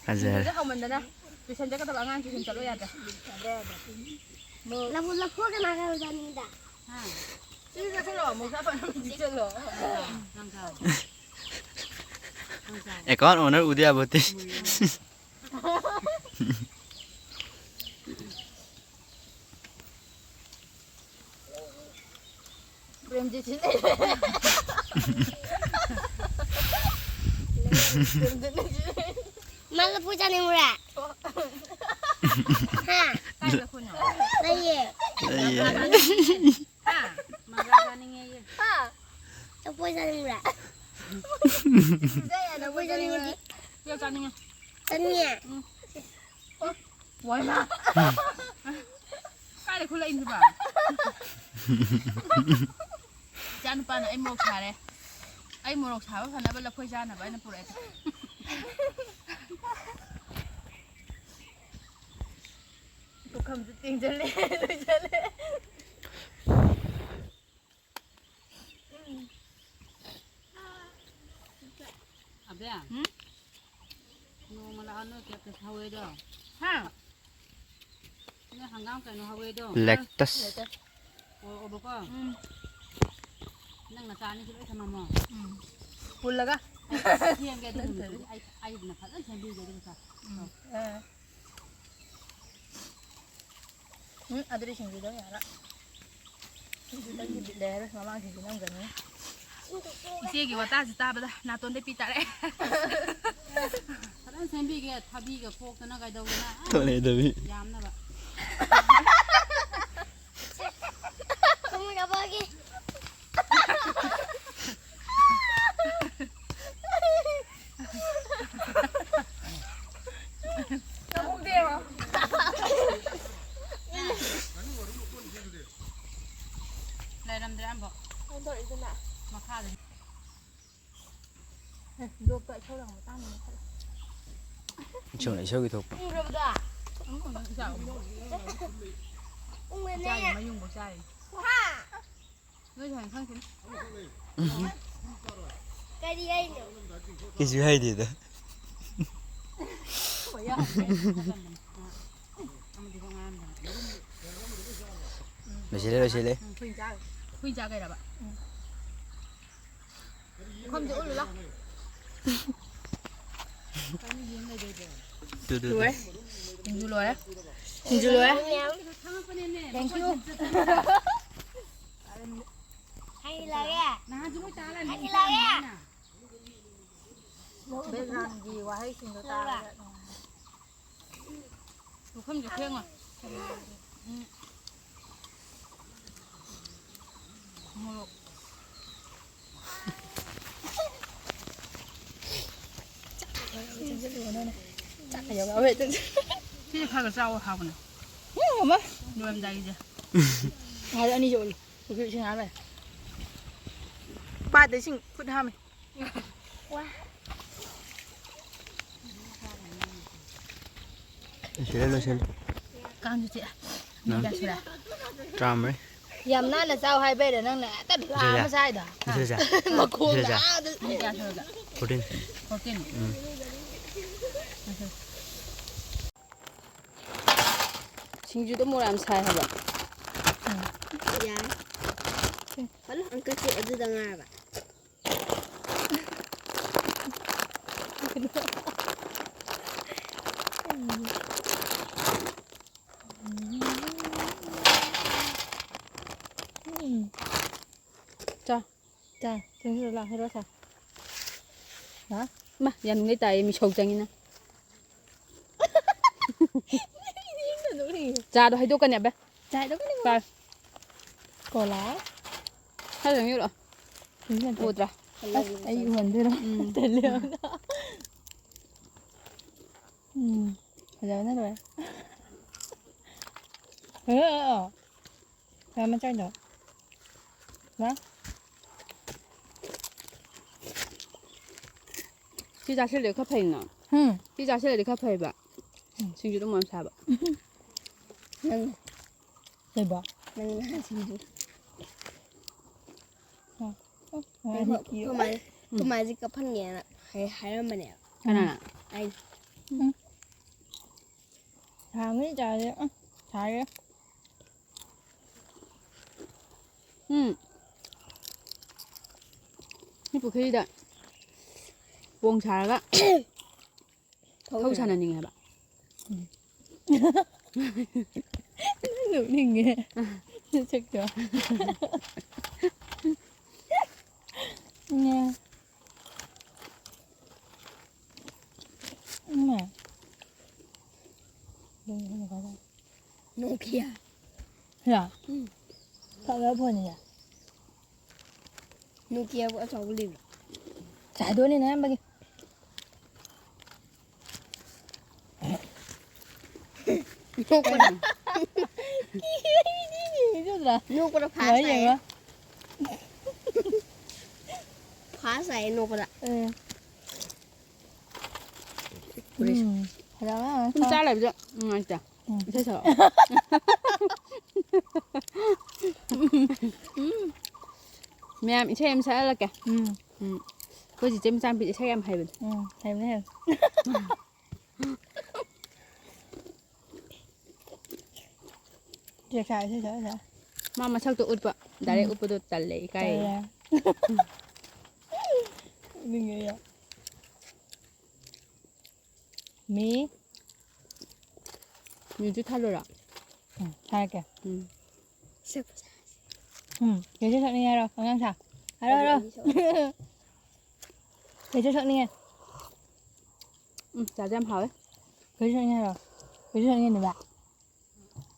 ꯐꯖꯔꯦ꯫ ꯍꯧꯃꯟꯗꯅ ꯇꯨꯏꯁꯟ ꯆꯠꯀꯗꯕ ꯑꯉꯥꯡ ꯇꯨꯏꯁꯟ ꯆꯠꯂꯣ ꯌꯥꯗ꯭ꯔꯦ꯫ ꯂꯐꯨ, ꯂꯐꯨ ꯀꯅꯥ ꯀꯅꯥ ꯆꯥꯅꯤꯡꯉꯤꯗ? ꯁꯤ ꯆꯠꯈ꯭ꯔꯣ, ꯑꯃꯨꯛ ꯆꯠꯈ꯭ꯔꯣ, ꯑꯃꯨꯛ ꯆꯠꯂꯣ꯫ ꯑꯦꯀꯥꯎꯟ ꯑꯣꯅꯔ ꯎꯗ ꯌꯥꯕꯣꯠꯇꯦ꯫ ꯄ꯭ꯔꯦꯝꯖꯤꯠꯁꯤ ꯂꯩꯔꯦ꯫ ꯄ꯭ꯔꯦꯝꯖꯤꯠꯅ ꯁꯤ ꯂꯩꯔꯦ꯫ ꯃꯥ ꯂꯐꯨ ꯆꯥꯅꯤꯡꯕ꯭ꯔꯥ? ꯍꯥ? ꯀꯥꯏ ꯂꯐꯨꯅꯣ? ꯂꯩꯌꯦ꯫ ꯂꯩꯌꯦ꯫ ꯍꯥ? ꯃꯪꯒ꯭ꯔꯥ ꯆꯥꯅꯤꯡꯉꯦꯌꯦ꯫ ꯍꯥ? ꯂꯐꯣꯏ ꯆꯥꯅꯤꯡꯕ꯭ꯔꯥ? ꯂꯐꯣꯏ ꯆꯥꯅꯤꯡꯉꯗꯤ꯫ ꯀꯌꯥ ꯆꯥꯅꯤꯡꯉꯦ? ꯆꯥꯅꯤꯡꯉꯦ? ꯎꯝ꯫ ꯋꯥꯏꯃ꯫ ꯀꯥꯏꯗ ꯈꯨꯜꯂꯛꯏꯅꯣꯕ? ꯏꯆꯥ ꯅꯨꯄꯥꯅ ꯑꯩ ꯃꯣꯔꯣꯛ ꯁꯥꯔꯦ꯫ ꯑꯩ ꯃꯣꯔꯣꯛ ꯁꯥꯕ ꯐꯅꯕ ꯂꯐꯣꯏ ꯆꯥꯅꯕ ꯑꯩꯅ ꯄꯨꯔꯛꯑꯦ꯫ ꯄꯨꯈꯝꯁꯨ ꯇꯦꯡꯖꯜꯂꯦ, ꯂꯣꯏꯖꯜꯂꯦ꯫ ꯑꯕꯦ, ꯎꯝ? ꯅꯣꯡꯃ ꯂꯥꯛꯑꯣ, ꯅꯣꯏ ꯀꯦꯛꯇꯁ ꯍꯧꯋꯦꯗꯣ꯫ ꯍꯥ? ꯅꯣꯏ ꯍꯪꯒꯥꯝ ꯀꯩꯅꯣ ꯍꯧꯋꯦꯗꯣ꯫ ꯂꯦꯛꯇꯁ꯫ ꯑꯣ, ꯑꯣꯕꯀꯣ꯫ ꯎꯝ꯫ ꯅꯪ ꯅꯆꯥ ꯑꯅꯤꯁꯤ ꯂꯣꯏ ꯊꯝꯃꯝꯃꯣ꯫ ꯎꯝ꯫ ꯄꯨꯜꯂꯒ꯫ ꯑꯩ ꯁꯦꯝꯒꯦ ꯑꯗꯨ ꯅꯨꯃꯤꯠꯇꯨꯗꯤ꯫ ꯑꯩ, ꯑꯩꯅ ꯐꯖꯅ ꯁꯦꯝꯕꯤꯒꯦ ꯑꯗꯨ ꯃꯆꯥ꯫ ꯎꯝ꯫ ꯑꯥ꯫ ꯎꯝ, ꯑꯗꯨꯗꯤ ꯁꯤꯡꯖꯨꯗꯣ ꯌꯥꯔꯣꯏ꯫ ꯁꯤꯡꯖꯨꯗꯪꯗꯤ ꯕꯤꯠ ꯂꯩꯔꯔꯣꯏ, ꯃꯃꯥꯡ ꯁꯤꯡꯖꯨ ꯅꯝꯒ꯭ꯔꯕꯅꯤꯅ꯫ ꯏꯆꯦꯒꯤ ꯋꯥꯇꯥꯁꯤ ꯇꯥꯕꯗ ꯅꯥꯇꯣꯟꯗꯩ ꯄꯤ ꯇꯥꯔꯛꯑꯦ꯫ ꯐꯖꯅ ꯁꯦꯝꯕꯤꯒꯦ, ꯊꯕꯤꯒ ꯈꯣꯛꯇꯅ ꯀꯩꯗꯧꯗꯅ, ꯑ, ꯊꯣꯛꯂꯛꯑꯦ ꯊꯕꯤ꯫ ꯌꯥꯝꯅꯕ꯫ ꯈꯣꯡꯎꯞ ꯂꯧꯊꯣꯛꯑꯒꯦ꯫ ꯂꯩꯔꯝꯗ꯭ꯔꯦ ꯑꯝꯐꯥꯎ꯫ ꯃꯈꯥꯗ꯫ ꯑꯦ, ꯂꯣꯛꯇ ꯏꯁꯧ ꯂꯥꯡꯕ ꯇꯥꯡꯕ ꯃꯈꯜ꯫ ꯏꯁꯧꯅ ꯏꯁꯧꯒꯤ ꯊꯣꯛꯄ꯫ ꯎꯔꯕꯗꯣ? ꯎꯝ, ꯎꯝ, ꯏꯆꯥ ꯎꯝ꯫ ꯎꯝ, ꯏꯆꯥꯒꯤ ꯃꯌꯨꯡꯕꯨ ꯆꯥꯔꯤ꯫ ꯍꯥ? ꯅꯣꯏꯁꯨ ꯍꯌꯦꯡ ꯈꯪꯈꯤꯅꯤ꯫ ꯀꯔꯤ ꯍꯥꯏꯅꯣ? ꯀꯩꯁꯨ ꯍꯥꯏꯗꯦꯗ꯫ ꯂꯣꯏꯁꯤꯜꯂꯦ, ꯂꯣꯏꯁꯤꯜꯂꯦ꯫ ꯎꯝ, ꯍꯨꯏ ꯆꯥ-, ꯍꯨꯏ ꯆꯥꯈꯩꯔꯕ? ꯎꯝ꯫ ꯄꯨꯈꯝꯁꯦ ꯎꯠꯂꯨ ꯂꯥꯎ꯫ Two, two, two. ꯂꯣꯏꯔꯦ꯫ ꯁꯤꯡꯖꯨ ꯂꯣꯏꯔꯦ꯫ ꯁꯤꯡꯖꯨ ꯂꯣꯏꯔꯦ꯫ Thank you꯫ ꯍꯩ ꯂꯥꯛꯑꯦ꯫ ꯍꯩ ꯂꯥꯛꯑꯦ꯫ Backgroundꯒꯤ ꯋꯥꯍꯩꯁꯤꯡꯗꯣ ꯇꯥꯔꯒ ꯅꯨꯡꯉꯥꯏ꯫ ꯄꯨꯈꯝꯁꯦ ꯐꯦꯡꯉꯣ꯫ ꯎꯝ꯫ ꯃꯣꯔꯣꯛ꯫ ꯁꯤꯁꯦ ꯈꯔ ꯈꯔ ꯆꯥꯎ, ꯍꯥꯎꯕꯅꯦ꯫ ꯎꯝ, ꯑꯃ꯫ ꯂꯣꯏꯔꯝꯗꯥꯏꯒꯤꯁꯦ꯫ ꯉꯥꯏꯗ ꯑꯅꯤꯁꯦ ꯑꯣꯜꯂꯨ꯫ ꯍꯧꯖꯤꯛ ꯏꯁꯤꯡ ꯍꯥꯞꯄꯦ꯫ ꯄꯥꯠꯇ ꯏꯁꯤꯡ ꯈꯨꯠ ꯍꯥꯝꯃꯤ꯫ ꯂꯣꯏꯁꯤꯜꯂꯦ, ꯂꯣꯏꯁꯤꯜꯂꯦ꯫ ꯀꯥꯡꯁꯨ ꯆꯤꯛꯑꯦ꯫ ꯃꯤ ꯀꯌꯥ ꯁꯨꯔꯦ? ꯇꯔꯥꯃꯔꯤ꯫ ꯌꯥꯝ ꯅꯥꯟꯅ ꯆꯥꯎ ꯍꯥꯏꯕꯩꯔ ꯅꯪꯅ ꯍꯦꯛꯇ ꯂꯥ ꯏꯆꯦ, ꯑꯃ ꯆꯥꯏꯗꯣ? ꯏꯆꯦ, ꯏꯆꯦ꯫ ꯃꯈꯣꯡꯗ ꯏꯆꯦ, ꯏꯆꯦ꯫ ꯑꯥꯗ꯫ ꯃꯤ ꯀꯌꯥ ꯁꯨꯔꯒꯦ? ꯐꯣꯔꯇꯤꯟ꯫ ꯐꯣꯔꯇꯤꯟ꯫ ꯎꯝ꯫ ꯁꯤꯡꯖꯨꯗ ꯃꯣꯔꯣꯛ ꯌꯥꯝ ꯁꯥꯏ ꯍꯥꯏꯕ꯫ ꯌꯥꯔꯦ꯫ ꯍꯜꯂꯣ, ꯑꯪꯀꯜꯁꯦ ꯑꯗꯨꯗ ꯉꯥꯏꯔꯕ꯫ ꯎꯝ꯫ ꯆꯥ꯫ ꯆꯥ꯫ ꯆꯪꯁꯤꯜꯂꯣ ꯂꯥꯎ, ꯍꯦꯔꯣ ꯁꯥ꯫ ꯍꯥ? ꯃꯥ, ꯌꯥꯅꯨꯡꯗꯩ ꯇꯥꯏꯌꯦ, ꯃꯤꯁꯧ ꯆꯪꯉꯤꯅ꯫ ꯆꯥꯗꯣ ꯍꯩꯗꯣꯛꯀꯅꯤ ꯑꯕꯦ꯫ ꯆꯥ ꯍꯩꯗꯣꯛꯀꯅꯤ꯫ ꯀꯣꯂꯥ꯫ ꯈꯔ ꯆꯪꯕꯤꯔꯛꯑꯣ꯫ ꯎꯗ꯭ꯔꯥ? ꯑꯁ, ꯑꯩ ꯎꯍꯟꯗꯣꯏꯔꯣ? ꯎꯝ꯫ ꯇꯜꯂꯦ ꯌꯥꯝꯅ꯫ ꯎꯝ꯫ ꯐꯖꯕꯅ ꯂꯣꯏꯔꯦ꯫ ꯑ, ꯑ, ꯑ꯫ ꯀꯌꯥꯝ ꯆꯥꯏꯅꯣ? ꯂꯥ? ꯁꯤ ꯆꯥꯁꯤꯜꯂꯗꯤ ꯈꯔ ꯐꯩꯅ꯫ ꯍꯨꯝ꯫ ꯁꯤ ꯆꯥꯁꯤꯜꯂꯗꯤ ꯈꯔ ꯐꯩꯕ꯫ ꯎꯝ꯫ ꯁꯤꯡꯖꯨꯗꯣ ꯃꯣꯔꯣꯛ ꯁꯥꯕ꯫ ꯅꯪ꯫ ꯀꯩꯕꯣ? ꯅꯪ ꯅꯍꯥꯟ ꯁꯤꯡꯖꯨ꯫ ꯑ, ꯑ, ꯉꯥꯏꯈꯣ, ꯉꯥꯏꯈꯣ꯫ ꯑꯩꯈꯣꯏ ꯃꯥꯁꯦ, ꯑꯩꯈꯣꯏ ꯎꯝ꯫ ꯃꯥꯁꯦ ꯀꯞꯍꯟꯒꯦꯅ ꯍꯥꯏ-, ꯍꯥꯏꯔꯝꯕꯅꯦꯕ꯫ ꯀꯅꯥꯅ? ꯑꯩ꯫ ꯎꯝ꯫ ꯁꯥꯡꯉꯤ ꯆꯥꯁꯦ꯫ ꯑ, ꯁꯥꯏꯌꯦ꯫ ꯎꯝ꯫ ꯁꯤ ꯄꯨꯈ꯭ꯔꯤꯗ ꯄꯣꯡ ꯁꯥꯔꯒ ꯊꯧ ꯊꯧ ꯁꯥꯟꯅ-, ꯁꯥꯟꯅꯅꯤꯡꯉꯦ ꯍꯥꯏꯕ꯫ ꯎꯝ꯫ ꯅꯣꯛꯅꯤꯡꯉꯦ꯫ ꯅꯁꯛꯇꯣ꯫ ꯎꯝ꯫ ꯏꯃꯥ꯫ ꯅꯣꯀꯤꯌꯥ꯫ ꯁꯤꯔꯣ? ꯎꯝ꯫ ꯐꯕ ꯐꯣꯟꯅꯤꯅꯦ꯫ ꯅꯣꯀꯤꯌꯥꯕꯨ ꯑꯆꯧꯕ ꯂꯩꯕ꯭ꯔꯣ? ꯆꯥꯗꯣꯏꯅꯦ ꯅꯌꯥꯝꯕꯒꯤ꯫ ꯅꯣꯛꯄꯗ꯫ ꯅꯣꯛꯄꯗ ꯐꯥꯁ ꯇꯥꯏꯌꯦ꯫ ꯐꯥꯁ ꯇꯥꯏꯌꯦ ꯅꯣꯛꯄꯗ꯫ ꯎꯝ꯫ ꯎꯝ꯫ ꯐꯖꯕ ꯁꯨꯝ ꯆꯥ ꯂꯩꯕꯁꯦ ꯅꯨꯡꯉꯥꯏꯇꯦ꯫ ꯎꯝ꯫ ꯏꯁꯩ ꯁꯛꯂꯛꯑꯣ꯫ ꯎꯝ꯫ ꯃꯌꯥꯝ ꯏꯁꯩ ꯑꯃ ꯁꯛꯍꯜꯂꯛꯀꯦ꯫ ꯎꯝ꯫ ꯎꯝ꯫ ꯑꯩꯈꯣꯏ ꯆꯤꯆꯦ ꯃꯆꯥꯅꯨꯄꯤꯗꯤ ꯏꯁꯩ ꯌꯥꯝ ꯍꯩꯕꯅꯦ꯫ ꯎꯝ, ꯍꯩꯕꯅꯦ, ꯍꯩꯕꯅꯦ꯫ ꯆꯦ ꯁꯥꯏ, ꯏꯁꯩ ꯁꯛꯑ ꯁꯛꯑ꯫ ꯃꯥ ꯃꯁꯛꯇꯣ ꯎꯠꯄ, direct ꯎꯝ꯫ ꯎꯠꯄꯗꯣ ꯇꯜꯂꯦ, ꯏꯀꯥꯏꯌꯦ꯫ ꯇꯜꯂꯦ꯫ ꯅꯣꯛꯅꯤꯡꯉꯦ ꯌꯥꯝ꯫ ꯃꯤ꯫ ꯃ꯭ꯌꯨꯖꯤꯛ ꯊꯥꯜꯂꯨꯔꯣ? ꯎꯝ, ꯊꯥꯔꯛꯀꯦ꯫ ꯎꯝ꯫ ꯎꯝ, ꯀꯩ ꯏꯁꯩ ꯁꯛꯅꯤꯡꯉꯦ ꯍꯥꯏꯔꯣ, ꯑꯉꯥꯡ ꯁꯥ꯫ ꯍꯥꯏꯔꯣ, ꯍꯥꯏꯔꯣ꯫ ꯀꯩ ꯏꯁꯩ ꯁꯛꯅꯤꯡꯉꯦ? ꯎꯝ, ꯆꯥꯁꯦ ꯌꯥꯝ ꯍꯥꯎꯋꯦ꯫ ꯀꯩ ꯏꯁꯩ ꯁꯛꯅꯤꯡꯉꯦ ꯍꯥꯏꯔꯣ? ꯀꯩ ꯏꯁꯩ ꯁꯛꯅꯤꯡꯉꯦ, ꯅꯦꯕꯥ?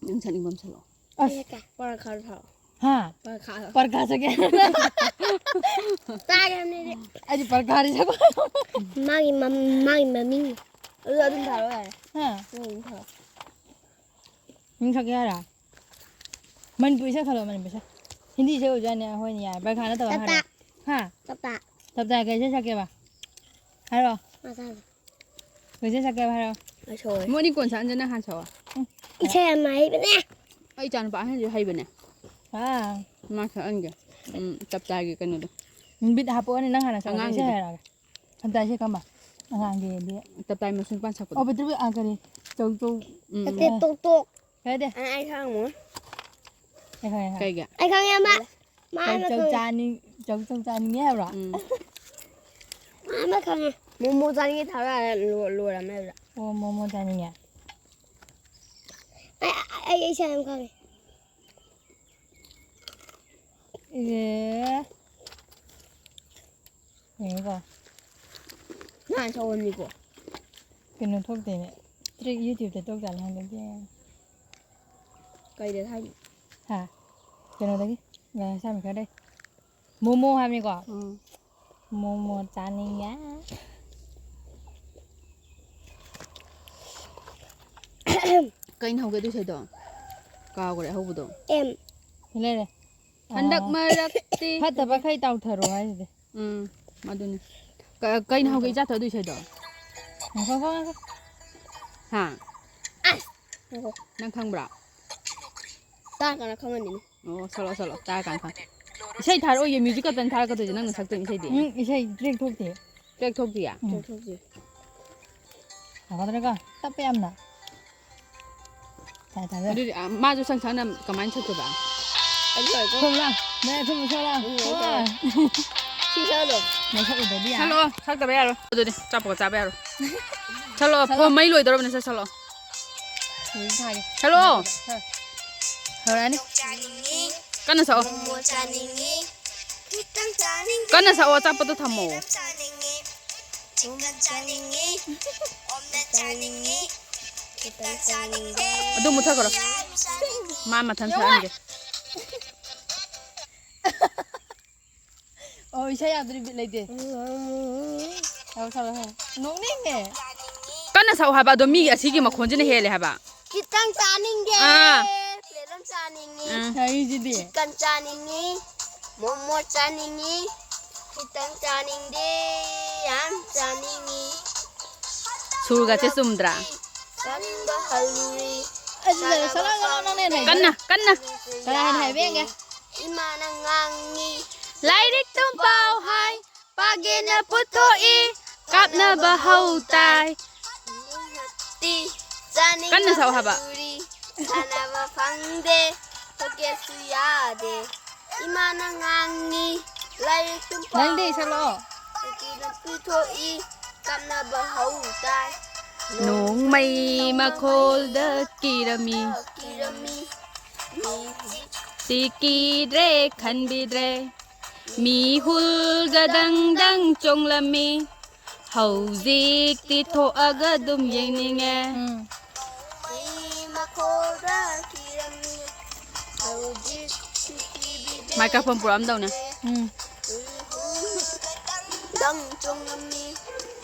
ꯅꯪ ꯁꯛꯅꯤꯡꯕ ꯑꯃ ꯁꯛꯂꯛꯑꯣ꯫ ꯑꯁ꯫ ꯄꯔꯈꯥꯗꯣ ꯊꯥꯔꯛꯑꯣ꯫ ꯍꯥ? ꯄꯔꯈꯥꯗꯣ꯫ ꯄꯔꯈꯥ ꯁꯛꯀꯦ꯫ ꯇꯥꯒꯦ ꯍꯥꯏꯕꯅꯤꯗꯤ꯫ ꯑꯩꯗꯤ ꯄꯔꯈꯥꯗꯤ ꯁꯛꯄ꯫ ꯃꯥꯒꯤ ꯃꯝ-, ꯃꯥꯒꯤ ꯃꯃꯤꯡ꯫ ꯑꯗꯨ ꯑꯗꯨꯝ ꯊꯥꯔꯛꯑꯣ ꯌꯥꯔꯦ꯫ ꯍꯥ? ꯑꯗꯨ ꯑꯗꯨꯝ ꯊꯥꯔꯛꯑꯣ꯫ ꯅꯪ ꯁꯛꯀꯦ ꯍꯥꯏꯔꯣ? ꯃꯅꯤꯄꯨꯔꯤ ꯏꯁꯩ ꯈꯜꯂꯣ, ꯃꯅꯤꯄꯨꯔꯤ ꯏꯁꯩ꯫ ꯍꯤꯟꯗꯤ ꯏꯁꯩ ꯑꯣꯏꯔꯁꯨ ꯌꯥꯅꯤ, ꯍꯣꯏꯅꯦ, ꯌꯥꯔꯦ꯫ ꯄꯔꯈꯥ ꯅꯠꯇꯕ ꯇꯞꯇꯥ꯫ ꯍꯥꯏꯔꯣ꯫ ꯍꯥ? ꯇꯞꯇꯥ꯫ ꯇꯞꯇꯥ ꯀꯩ ꯏꯁꯩ ꯁꯛꯀꯦꯕ? ꯍꯥꯏꯔꯣ꯫ ꯃꯁꯥꯅ꯫ ꯀꯩ ꯏꯁꯩ ꯁꯛꯀꯦꯕ ꯍꯥꯏꯔꯣ꯫ ꯑꯩ ꯁꯣꯔꯤ꯫ ꯃꯣꯏꯅꯤ ꯀꯣꯟ ꯁꯛꯍꯟꯁꯦ, ꯅꯪ ꯍꯥꯟꯅ ꯁꯛꯑꯣ꯫ ꯎꯝ꯫ ꯏꯁꯩ ꯌꯥꯝ ꯍꯩꯕꯅꯦ꯫ ꯑꯩ ꯏꯆꯥꯅꯨꯄꯥ ꯑꯍꯟꯁꯨ ꯍꯩꯕꯅꯦ꯫ ꯑꯥ꯫ ꯃꯥ ꯁꯛꯍꯟꯒꯦ꯫ ꯎꯝ, ꯇꯞꯇꯥꯒꯤ ꯀꯩꯅꯣꯗꯣ꯫ ꯕꯤꯠ ꯍꯥꯞꯄꯛꯑꯣꯅꯦ, ꯅꯪ ꯍꯥꯟꯅ ꯁꯛꯑꯣ, ꯏꯁꯩ ꯑꯉꯥꯡꯒꯤꯗꯣ꯫ ꯍꯥꯏꯔꯛꯑꯒꯦ꯫ ꯇꯞꯇꯥ ꯏꯁꯩ ꯀꯔꯝꯕ? ꯑꯉꯥꯡꯒꯤꯗꯤ꯫ ꯇꯞꯇꯥꯏ ꯃꯁꯨꯡ ꯄꯥꯟ ꯁꯛꯄꯗꯣ꯫ ꯑꯣ, ꯕꯤꯇ꯭ꯔꯨꯕꯤ, ꯑꯥ, ꯀꯔꯤ? ꯆꯧ ꯆꯧ꯫ ꯎꯝ꯫ ꯅꯠꯇꯦ, ꯎꯝ꯫ ꯇꯣꯛ ꯇꯣꯛ꯫ ꯀꯩ ꯍꯥꯏꯗꯦ? ꯑꯩ, ꯑꯩ ꯈꯪꯉꯝꯃꯣꯏ꯫ ꯑꯩ ꯈꯪꯉꯦ, ꯑꯩ ꯈꯪꯉꯦ꯫ ꯀꯩꯒꯤ? ꯑꯩ ꯈꯪꯉꯦ ꯑꯃ꯫ ꯃꯥ ꯆꯧ ꯑꯃ ꯆꯧ ꯈꯪꯉꯦ꯫ ꯆꯥꯅꯤꯡ-, ꯆꯧ ꯆꯧ ꯆꯥꯅꯤꯡꯉꯦ ꯍꯥꯏꯕ꯭ꯔꯣ? ꯎꯝ꯫ ꯃꯥ ꯑꯃ ꯈꯪꯉꯦ꯫ ꯃꯣꯃꯣ ꯆꯥꯅꯤꯡꯉꯦ ꯊꯥꯔꯛꯑꯦ, ꯂꯣ-, ꯂꯣꯏꯔꯝꯃꯦ ꯑꯗꯨꯗ꯫ ꯑꯣ, ꯃꯣꯃꯣ ꯆꯥꯅꯤꯡꯉꯦ꯫ ꯑꯩ, ꯑꯩ, ꯑꯩ ꯏꯁꯩ ꯑꯃ ꯈꯪꯉꯦ꯫ ꯑꯦ꯫ ꯌꯦꯡꯉꯨꯀꯣ꯫ ꯅꯍꯥꯟ ꯁꯧꯔꯝꯃꯤꯀꯣ꯫ ꯀꯩꯅꯣ ꯊꯣꯛꯇꯦꯅꯦ꯫ ꯇ꯭ꯔꯤꯛ YouTube-ꯇ ꯊꯣꯛ ꯖꯥꯠꯂ ꯈꯪꯗꯦ꯫ ꯀꯩꯗ ꯊꯥꯏꯅꯣ? ꯍꯥ? ꯀꯩꯅꯣꯗꯒꯤ꯫ ꯁꯥꯃꯤꯈꯥꯗꯩ꯫ ꯃꯣꯃꯣ ꯍꯥꯏꯕꯅꯤꯀꯣ? ꯎꯝ꯫ ꯃꯣꯃꯣ ꯆꯥꯅꯤꯡꯉꯦ꯫ ꯀꯩꯅ ꯍꯧꯒꯦ ꯑꯗꯨ ꯏꯁꯩꯗꯣ? ꯀꯥꯎꯈ꯭ꯔꯦ ꯑꯍꯧꯕꯗꯣ꯫ ꯑꯦꯝ꯫ ꯂꯩꯔꯦ꯫ ꯍꯟꯗꯛ ꯑꯥ꯫ ꯃꯔꯛꯇꯤ ꯐꯠꯇꯕꯈꯩ ꯇꯥꯎꯊꯔꯣ ꯍꯥꯏꯁꯤꯗꯤ꯫ ꯎꯝ, ꯑꯗꯨꯅꯤ꯫ ꯀ-, ꯀꯩꯅ ꯍꯧꯒꯦ ꯏꯆꯥꯊꯣꯏ ꯑꯗꯨ ꯏꯁꯩꯗꯣ? ꯉꯥꯏꯈꯣ, ꯉꯥꯏꯈꯣ, ꯉꯥꯏꯈꯣ꯫ ꯍꯥ? ꯑꯁ! ꯉꯥꯏꯈꯣ꯫ ꯅꯪ ꯈꯪꯕ꯭ꯔꯥ? ꯇꯥꯔꯀꯥꯟꯗ ꯈꯪꯉꯅꯤꯅꯦ꯫ ꯑꯣ, ꯁꯛꯂꯛꯑꯣ, ꯁꯛꯂꯛꯑꯣ꯫ ꯇꯥꯔꯀꯥꯟꯗ ꯈꯪꯉꯅꯤ꯫ ꯏꯁꯩ ꯊꯥꯔꯛꯑꯣꯏꯌꯦ, ꯃ꯭ꯌꯨꯖꯤꯛ ꯈꯛꯇꯅꯤ ꯊꯥꯔꯛꯀꯗꯣꯏꯁꯦ, ꯅꯪꯅ ꯁꯛꯇꯣꯏꯅꯤ ꯏꯁꯩꯗꯤ꯫ ꯎꯝ, ꯏꯁꯩ ꯇ꯭ꯔꯦꯛ ꯊꯣꯛꯇꯦ꯫ ꯇ꯭ꯔꯦꯛ ꯊꯣꯛꯇꯤꯌꯦ? ꯎꯝ꯫ ꯇ꯭ꯔꯦꯛ ꯊꯣꯛꯇꯦ꯫ ꯉꯥꯏꯈꯣꯗꯅꯀꯣ, ꯇꯞꯄꯦ ꯌꯥꯝꯅ꯫ ꯇꯥꯏ, ꯇꯥꯏ, ꯇꯥꯏ꯫ ꯑꯗꯨꯗꯤ, ꯑ, ꯃꯥꯁꯨ ꯁꯪ ꯁꯪꯅ ꯀꯃꯥꯏꯅ ꯁꯛꯇꯣꯏꯕ? ꯑꯩ ꯁꯛꯑꯣꯏꯀꯣ꯫ ꯊꯣꯛꯂꯥ, ꯃꯌꯥ ꯊꯨꯝꯕ ꯊꯣꯛꯂꯥ꯫ ꯎꯝ, ꯑꯩ ꯊꯣꯛꯂꯥ꯫ ꯁꯛꯑꯣꯏ꯫ ꯁꯤ ꯁꯛꯍꯜꯂꯣ꯫ ꯅꯁꯛ ꯎꯗ꯭ꯔꯗꯤ ꯌꯥꯔꯦ꯫ ꯁꯛꯂꯛꯑꯣ, ꯁꯛꯇꯕ ꯌꯥꯔꯣꯏ꯫ ꯑꯗꯨꯗꯤ ꯆꯥꯄꯣꯠ ꯆꯥꯕ ꯌꯥꯔꯣꯏ꯫ ꯁꯛꯂꯛꯑꯣ, ꯁꯛꯂꯛꯑꯣ꯫ ꯐꯣꯟ ꯃꯩ ꯂꯣꯏꯗꯧꯔꯕꯅꯤ, ꯁꯠ ꯁꯛꯂꯛꯑꯣ꯫ ꯍꯧꯖꯤꯛ ꯊꯥꯒꯦ꯫ ꯁꯛꯂꯛꯑꯣ꯫ ꯍꯧꯔꯛꯑꯅꯤ꯫ ꯀꯟꯅ ꯁꯛꯑꯣ꯫ ꯃꯣꯃꯣ ꯆꯥꯅꯤꯡꯉꯤ꯫ ꯈꯤꯇꯪ ꯆꯥꯅꯤꯡꯗꯦ꯫ ꯀꯟꯅ ꯁꯛꯑꯣ, ꯑꯆꯥꯄꯣꯠꯇꯣ ꯊꯝꯃꯣ꯫ ꯆꯥꯅꯤꯡꯉꯤ꯫ ꯆꯤꯛꯀꯟ ꯆꯥꯅꯤꯡꯉꯤ꯫ ꯑꯣꯝꯂꯦꯠ ꯆꯥꯅꯤꯡꯉꯤ꯫ ꯈꯤꯇꯪ ꯆꯥꯅꯤꯡꯗꯦ꯫ ꯑꯗꯨ ꯃꯨꯠꯊꯠꯈ꯭ꯔꯣ꯫ ꯌꯥꯝ ꯆꯥꯅꯤꯡꯉꯤ꯫ ꯃꯥ ꯃꯊꯟ ꯁꯛꯍꯟꯒꯦ꯫ ꯑꯣ, ꯏꯁꯩ ꯌꯥꯗ꯭ꯔꯤ, ꯕꯤꯠ ꯂꯩꯇꯦ꯫ ꯁꯛꯑꯣ, ꯁꯛꯑꯣ, ꯁꯛꯑꯣ꯫ ꯅꯣꯛꯅꯤꯡꯉꯦ꯫ ꯀꯟꯅ ꯁꯛꯑꯣ ꯍꯥꯏꯕ, ꯑꯗꯣ ꯃꯤꯒꯤ ꯑꯁꯤꯒꯤ ꯃꯈꯣꯟꯁꯤꯅ ꯍꯦꯜꯂꯦ ꯍꯥꯏꯕ꯫ ꯈꯤꯇꯪ ꯆꯥꯅꯤꯡꯗꯦ꯫ ꯑꯥ꯫ ꯄ꯭ꯂꯦꯠ ꯑꯃ ꯆꯥꯅꯤꯡꯉꯤ꯫ ꯎꯝ꯫ ꯍꯩꯁꯤꯗꯤ꯫ ꯆꯤꯛꯀꯟ ꯆꯥꯅꯤꯡꯉꯤ꯫ ꯃꯣꯃꯣ ꯆꯥꯅꯤꯡꯉꯤ꯫ ꯈꯤꯇꯪ ꯆꯥꯅꯤꯡꯗꯦ꯫ ꯌꯥꯝ ꯆꯥꯅꯤꯡꯉꯤ꯫ ꯁꯨꯔꯒꯁꯦ ꯆꯨꯝꯗ꯭ꯔꯥ? ꯆꯥꯅꯤꯡꯕ ꯍꯜꯂꯨꯔꯤ꯫ ꯑꯗꯨꯗ ꯁꯛꯂꯛꯑꯣ, ꯁꯛꯂꯛꯑꯣ, ꯅꯪꯅ ꯍꯦꯟꯅ ꯍꯩ꯫ ꯀꯟꯅ, ꯀꯟꯅ꯫ ꯀꯅꯥ ꯍꯦꯟꯅ ꯍꯩꯕ ꯌꯦꯡꯒꯦ? ꯏꯃꯥꯅ ꯉꯥꯡꯉꯤ꯫ ꯂꯥꯏꯔꯤꯛꯇꯨꯝ ꯄꯥꯎ ꯍꯥꯏ꯫ ꯄꯥꯒꯦꯅ ꯄꯨꯊꯣꯛꯏ, ꯀꯥꯞꯅꯕ ꯍꯧ ꯇꯥꯏ꯫ ꯇꯤ ꯆꯥꯅꯤꯡ ꯀꯟꯅ ꯁꯛꯑꯣ ꯍꯥꯏꯕ꯫ ꯂꯨꯔꯤ, ꯁꯥꯟꯅꯕ ꯐꯪꯗꯦ, ꯊꯣꯛꯀꯦꯁꯨ ꯌꯥꯗꯦ꯫ ꯏꯃꯥꯅ ꯉꯥꯡꯉꯤ, ꯂꯥꯏꯔꯤꯛ ꯁꯨꯝ ꯄꯥꯎ ꯅꯪꯗꯤ ꯁꯛꯂꯛꯑꯣ꯫ ꯍꯥꯏ꯫ ꯅꯨꯄꯤꯅ ꯄꯨꯊꯣꯛꯏ, ꯀꯥꯞꯅꯕ ꯍꯧ ꯇꯥꯏ꯫ ꯅꯣꯡꯃꯩ ꯃꯈꯣꯜꯗ ꯀꯤꯔꯝꯃꯤ꯫ ꯀꯤꯔꯝꯃꯤ꯫ ꯃꯤ ꯁꯤ ꯀꯤꯗ꯭ꯔꯦ, ꯈꯟꯕꯤꯗ꯭ꯔꯦ꯫ ꯃꯤ ꯍꯨꯜꯒ ꯗꯪ ꯗꯪ ꯆꯣꯡꯂꯝꯃꯤ꯫ ꯍꯧꯖꯤꯛꯇꯤ ꯊꯣꯛꯑꯒ ꯑꯗꯨꯝ ꯌꯦꯡꯅꯤꯡꯉꯦ꯫ ꯎꯝ꯫ ꯃꯤ ꯃꯈꯣꯜꯗ ꯀꯤꯔꯝꯃꯤ꯫ ꯍꯧꯖꯤꯛ ꯄꯤꯕꯤꯗ꯭ꯔꯦ꯫ ꯃꯥꯏꯀ꯭ꯔꯣꯐꯣꯟ ꯄꯨꯔꯛꯑꯝꯗꯧꯅꯦ꯫ ꯎꯝ꯫ ꯃꯤ ꯍꯨꯜꯒ ꯗꯪ ꯗꯪ ꯆꯣꯡꯂꯝꯃꯤ꯫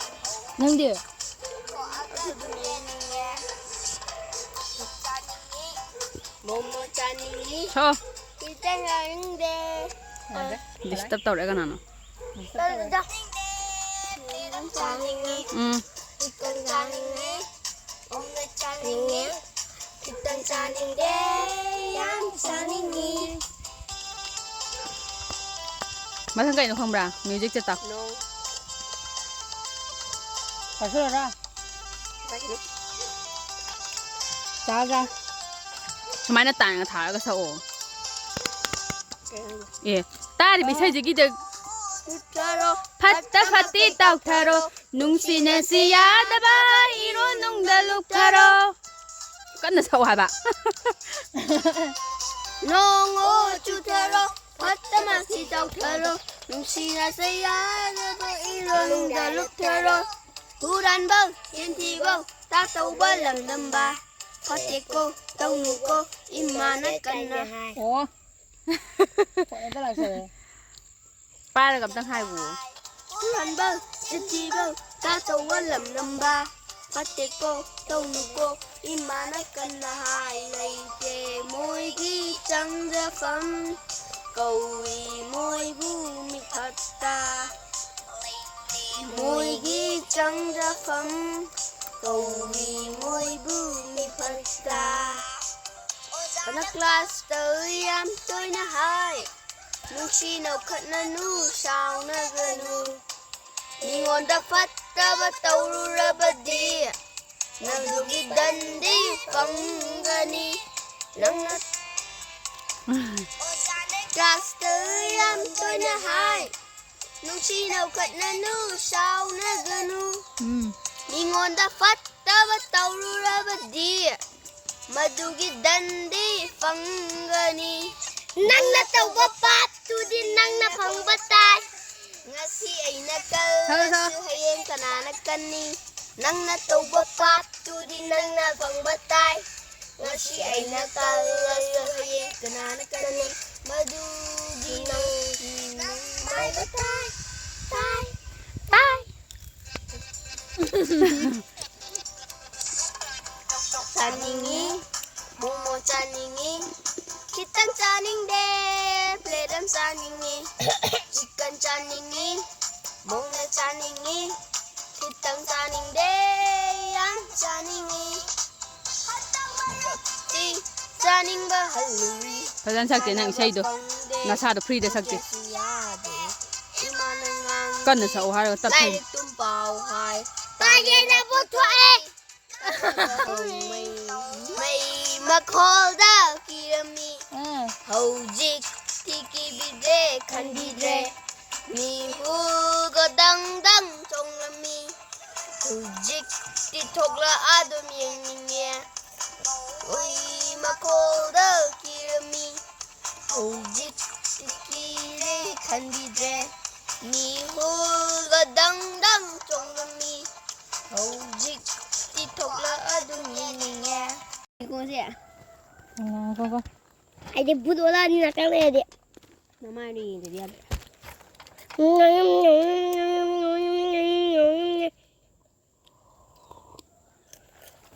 ꯅꯪꯗꯤ? ꯑꯗꯨꯝ ꯌꯦꯡꯅꯤꯡꯉꯦ꯫ ꯁꯣ꯫ ꯈꯤꯇꯪ ꯆꯥꯅꯤꯡꯗꯦ꯫ ꯗꯤꯁꯇꯔꯕ ꯇꯧꯔꯛꯑꯦ ꯀꯅꯥꯅꯣ? ꯆꯥꯅꯤꯡꯉꯤ꯫ ꯎꯝ꯫ ꯈꯤꯇꯪ ꯆꯥꯅꯤꯡꯉꯤ꯫ ꯑꯣꯝꯂꯦꯠ ꯆꯥꯅꯤꯡꯉꯤ꯫ ꯈꯤꯇꯪ ꯆꯥꯅꯤꯡꯗꯦ꯫ ꯌꯥꯝ ꯆꯥꯅꯤꯡꯉꯤ꯫ ꯃꯊꯪ ꯀꯩꯅꯣ ꯈꯪꯕ꯭ꯔꯥ? ꯃ꯭ꯌꯨꯖꯤꯛꯁꯦ ꯇꯥꯎ꯫ ꯅꯣ꯫ ꯆꯥꯁꯤꯜꯂꯣꯔꯥ? ꯆꯥꯁꯤꯜꯂꯣ꯫ ꯆꯥ, ꯆꯥ꯫ ꯁꯨꯃꯥꯏꯅ ꯇꯥꯟꯒ ꯊꯥꯔꯒ ꯁꯛꯑꯣ꯫ ꯀꯩ ꯍꯥꯏꯅꯣ? ꯑꯦ, ꯇꯥꯔꯤꯕ ꯏꯁꯩꯁꯤꯒꯤꯗ ꯆꯨꯊꯔꯣ꯫ ꯐꯠꯇ ꯐꯠꯇꯤ ꯇꯧꯊꯔꯣ꯫ ꯅꯨꯡꯁꯤꯅꯁꯤ ꯌꯥꯗꯕ ꯏꯔꯣ ꯅꯨꯡꯗ ꯂꯨꯞꯊꯔꯣ꯫ ꯀꯟꯅ ꯁꯛꯑꯣ ꯍꯥꯏꯕ꯫ ꯅꯣꯡꯉꯣ ꯆꯨꯊꯔꯣ꯫ ꯐꯠꯇ ꯃꯥꯁꯤ ꯇꯧꯊꯔꯣ꯫ ꯅꯨꯡꯁꯤꯅꯁꯤ ꯌꯥꯗꯕ ꯏꯔꯣ ꯅꯨꯡꯗ ꯂꯨꯞꯊꯔꯣ꯫ ꯍꯨꯔꯥꯟꯕ, ꯆꯤꯟꯊꯤꯕ, ꯇꯥꯇꯧꯕ ꯂꯝꯗꯝꯕ꯫ ꯐꯠꯇꯦꯀꯣ, ꯇꯧꯅꯨꯀꯣ, ꯏꯃꯥꯅ ꯀꯟꯅ ꯍꯥꯏ꯫ ꯑꯣ꯫ ꯐꯣꯟ ꯍꯦꯛꯇ ꯂꯥꯛꯁꯜꯂꯦ꯫ ꯄꯥꯏꯔꯒ ꯑꯝꯇꯪ ꯍꯥꯏꯈꯣ꯫ ꯍꯨꯔꯥꯟꯕ, ꯆꯤꯟꯊꯤꯕ, ꯇꯥꯇꯧꯕ ꯂꯝꯗꯝꯕ꯫ ꯐꯠꯇꯦꯀꯣ, ꯇꯧꯅꯨꯀꯣ, ꯏꯃꯥꯅ ꯀꯟꯅ ꯍꯥꯏ꯫ ꯂꯩꯇꯦ ꯃꯣꯏꯒꯤ ꯆꯪꯖꯐꯝ, ꯀꯧꯏ ꯃꯣꯏꯕꯨ ꯃꯤꯐꯠꯇ꯫ ꯃꯣꯏꯒꯤ ꯆꯪꯖꯐꯝ, ꯀꯧꯏ ꯃꯣꯏꯕꯨ ꯃꯤꯐꯠꯇ꯫ ꯑꯣꯖꯥꯅ ꯀ꯭ꯂꯥꯁꯇ ꯌꯥꯝ ꯇꯣꯏꯅ ꯍꯥꯏ, ꯅꯨꯡꯁꯤꯅꯧ ꯈꯠꯅꯅꯨ ꯁꯥꯎꯅꯒꯅꯨ꯫ ꯃꯤꯉꯣꯟꯗ ꯐꯠꯇꯕ ꯇꯧꯔꯨꯔꯕꯗꯤ ꯅꯪꯗꯨꯒꯤ ꯗꯟꯗꯤ ꯐꯪꯒꯅꯤ꯫ ꯅꯪꯅ ꯀ꯭ꯂꯥꯁꯇ ꯌꯥꯝ ꯇꯣꯏꯅ ꯍꯥꯏ, ꯅꯨꯡꯁꯤꯅꯧ ꯈꯠꯅꯅꯨ ꯁꯥꯎꯅꯒꯅꯨ꯫ ꯎꯝ꯫ ꯃꯤꯉꯣꯟꯗ ꯐꯠꯇꯕ ꯇꯧꯔꯨꯔꯕꯗꯤ ꯃꯗꯨꯒꯤ ꯗꯟꯗꯤ ꯐꯪꯒꯅꯤ꯫ ꯅꯪꯅ ꯇꯧꯕ ꯄꯥꯞꯇꯨꯗꯤ ꯅꯪꯅ ꯐꯪꯕ ꯇꯥꯏ꯫ ꯉꯁꯤ ꯑꯩꯅ ꯀꯜꯂꯁꯨ ꯍꯌꯦꯡ ꯀꯅꯥꯅ ꯀꯟꯅꯤ? ꯅꯪꯅ ꯇꯧꯕ ꯄꯥꯞꯇꯨꯗꯤ ꯅꯪꯅ ꯐꯪꯕ ꯇꯥꯏ꯫ ꯉꯁꯤ ꯑꯩꯅ ꯀꯜꯂꯁꯨ ꯍꯌꯦꯡ ꯀꯅꯥꯅ ꯀꯟꯅꯤ? ꯃꯗꯨꯒꯤ ꯅꯪ ꯃꯥꯏꯕ ꯇꯥꯏ, ꯇꯥꯏ, ꯇꯥꯏ꯫ ꯆꯥꯅꯤꯡꯉꯤ, ꯃꯣꯃꯣ ꯆꯥꯅꯤꯡꯉꯤ꯫ ꯆꯥꯅꯤꯡꯉꯤ, ꯃꯣꯡꯅ ꯆꯥꯅꯤꯡꯉꯤ, ꯈꯤꯇꯪ ꯆꯥꯅꯤꯡꯗꯦ, ꯌꯥꯝ ꯆꯥꯅꯤꯡꯉꯤ꯫ ꯇꯤ ꯆꯥꯅꯤꯡꯕ ꯍꯜꯂꯨꯔꯤ꯫ ꯐꯖꯅ ꯁꯛꯇꯦ ꯅꯪ ꯏꯁꯩꯗꯣ꯫ ꯐꯪꯗꯦ꯫ ꯅꯁꯥꯗꯣ free ꯗ ꯁꯛꯇꯦ꯫ ꯍꯧꯖꯤꯛꯁꯨ ꯌꯥꯗꯦ꯫ ꯏꯃꯥꯅ ꯉꯥꯡꯉꯤ꯫ ꯀꯟꯅ ꯁꯛꯑꯣ ꯍꯥꯏꯔꯒ ꯇꯞꯊꯩ꯫ ꯂꯥꯏꯔꯤꯛ ꯇꯨꯝ ꯄꯥꯎ ꯍꯥꯏ꯫ ꯄꯥꯒꯦꯅ ꯄꯣꯊꯣꯛꯑꯦ꯫ ꯃꯩ, ꯃꯩ ꯃꯈꯣꯜꯗ ꯀꯤꯔꯝꯃꯤ꯫ ꯎꯝ꯫ ꯍꯧꯖꯤꯛꯇꯤ ꯀꯤꯕꯤꯗ꯭ꯔꯦ, ꯈꯟꯕꯤꯗ꯭ꯔꯦ꯫ ꯃꯤꯍꯨꯜꯒ ꯗꯪ ꯗꯪ ꯆꯣꯡꯂꯝꯃꯤ꯫ ꯍꯧꯖꯤꯛꯇꯤ ꯊꯣꯛꯂꯛꯑ ꯑꯗꯨꯝ ꯌꯦꯡꯅꯤꯡꯉꯦ꯫ ꯃꯩ ꯃꯈꯣꯜꯗ ꯀꯤꯔꯝꯃꯤ꯫ ꯍꯧꯖꯤꯛꯇꯤ ꯀꯤꯔꯦ, ꯈꯟꯕꯤꯗ꯭ꯔꯦ꯫ ꯃꯤꯍꯨꯜꯒ ꯗꯪ ꯗꯪ ꯆꯣꯡꯂꯝꯃꯤ꯫ ꯍꯧꯖꯤꯛꯇꯤ ꯊꯣꯛꯂꯛ ꯑꯗꯨꯝ ꯌꯦꯡꯅꯤꯡꯉꯦ꯫ ꯀꯣꯟꯁꯦ꯫ ꯉꯥꯏꯈꯣꯀꯣ꯫ ꯑꯩꯗꯤ ꯚꯨꯠ ꯑꯣꯜꯂꯛꯑꯅꯤ ꯉꯥꯛꯇꯪ ꯂꯩꯔꯗꯤ꯫ ꯅꯃꯥꯏꯗꯣ ꯌꯦꯡꯗꯗꯤ ꯌꯥꯗ꯭ꯔꯦ꯫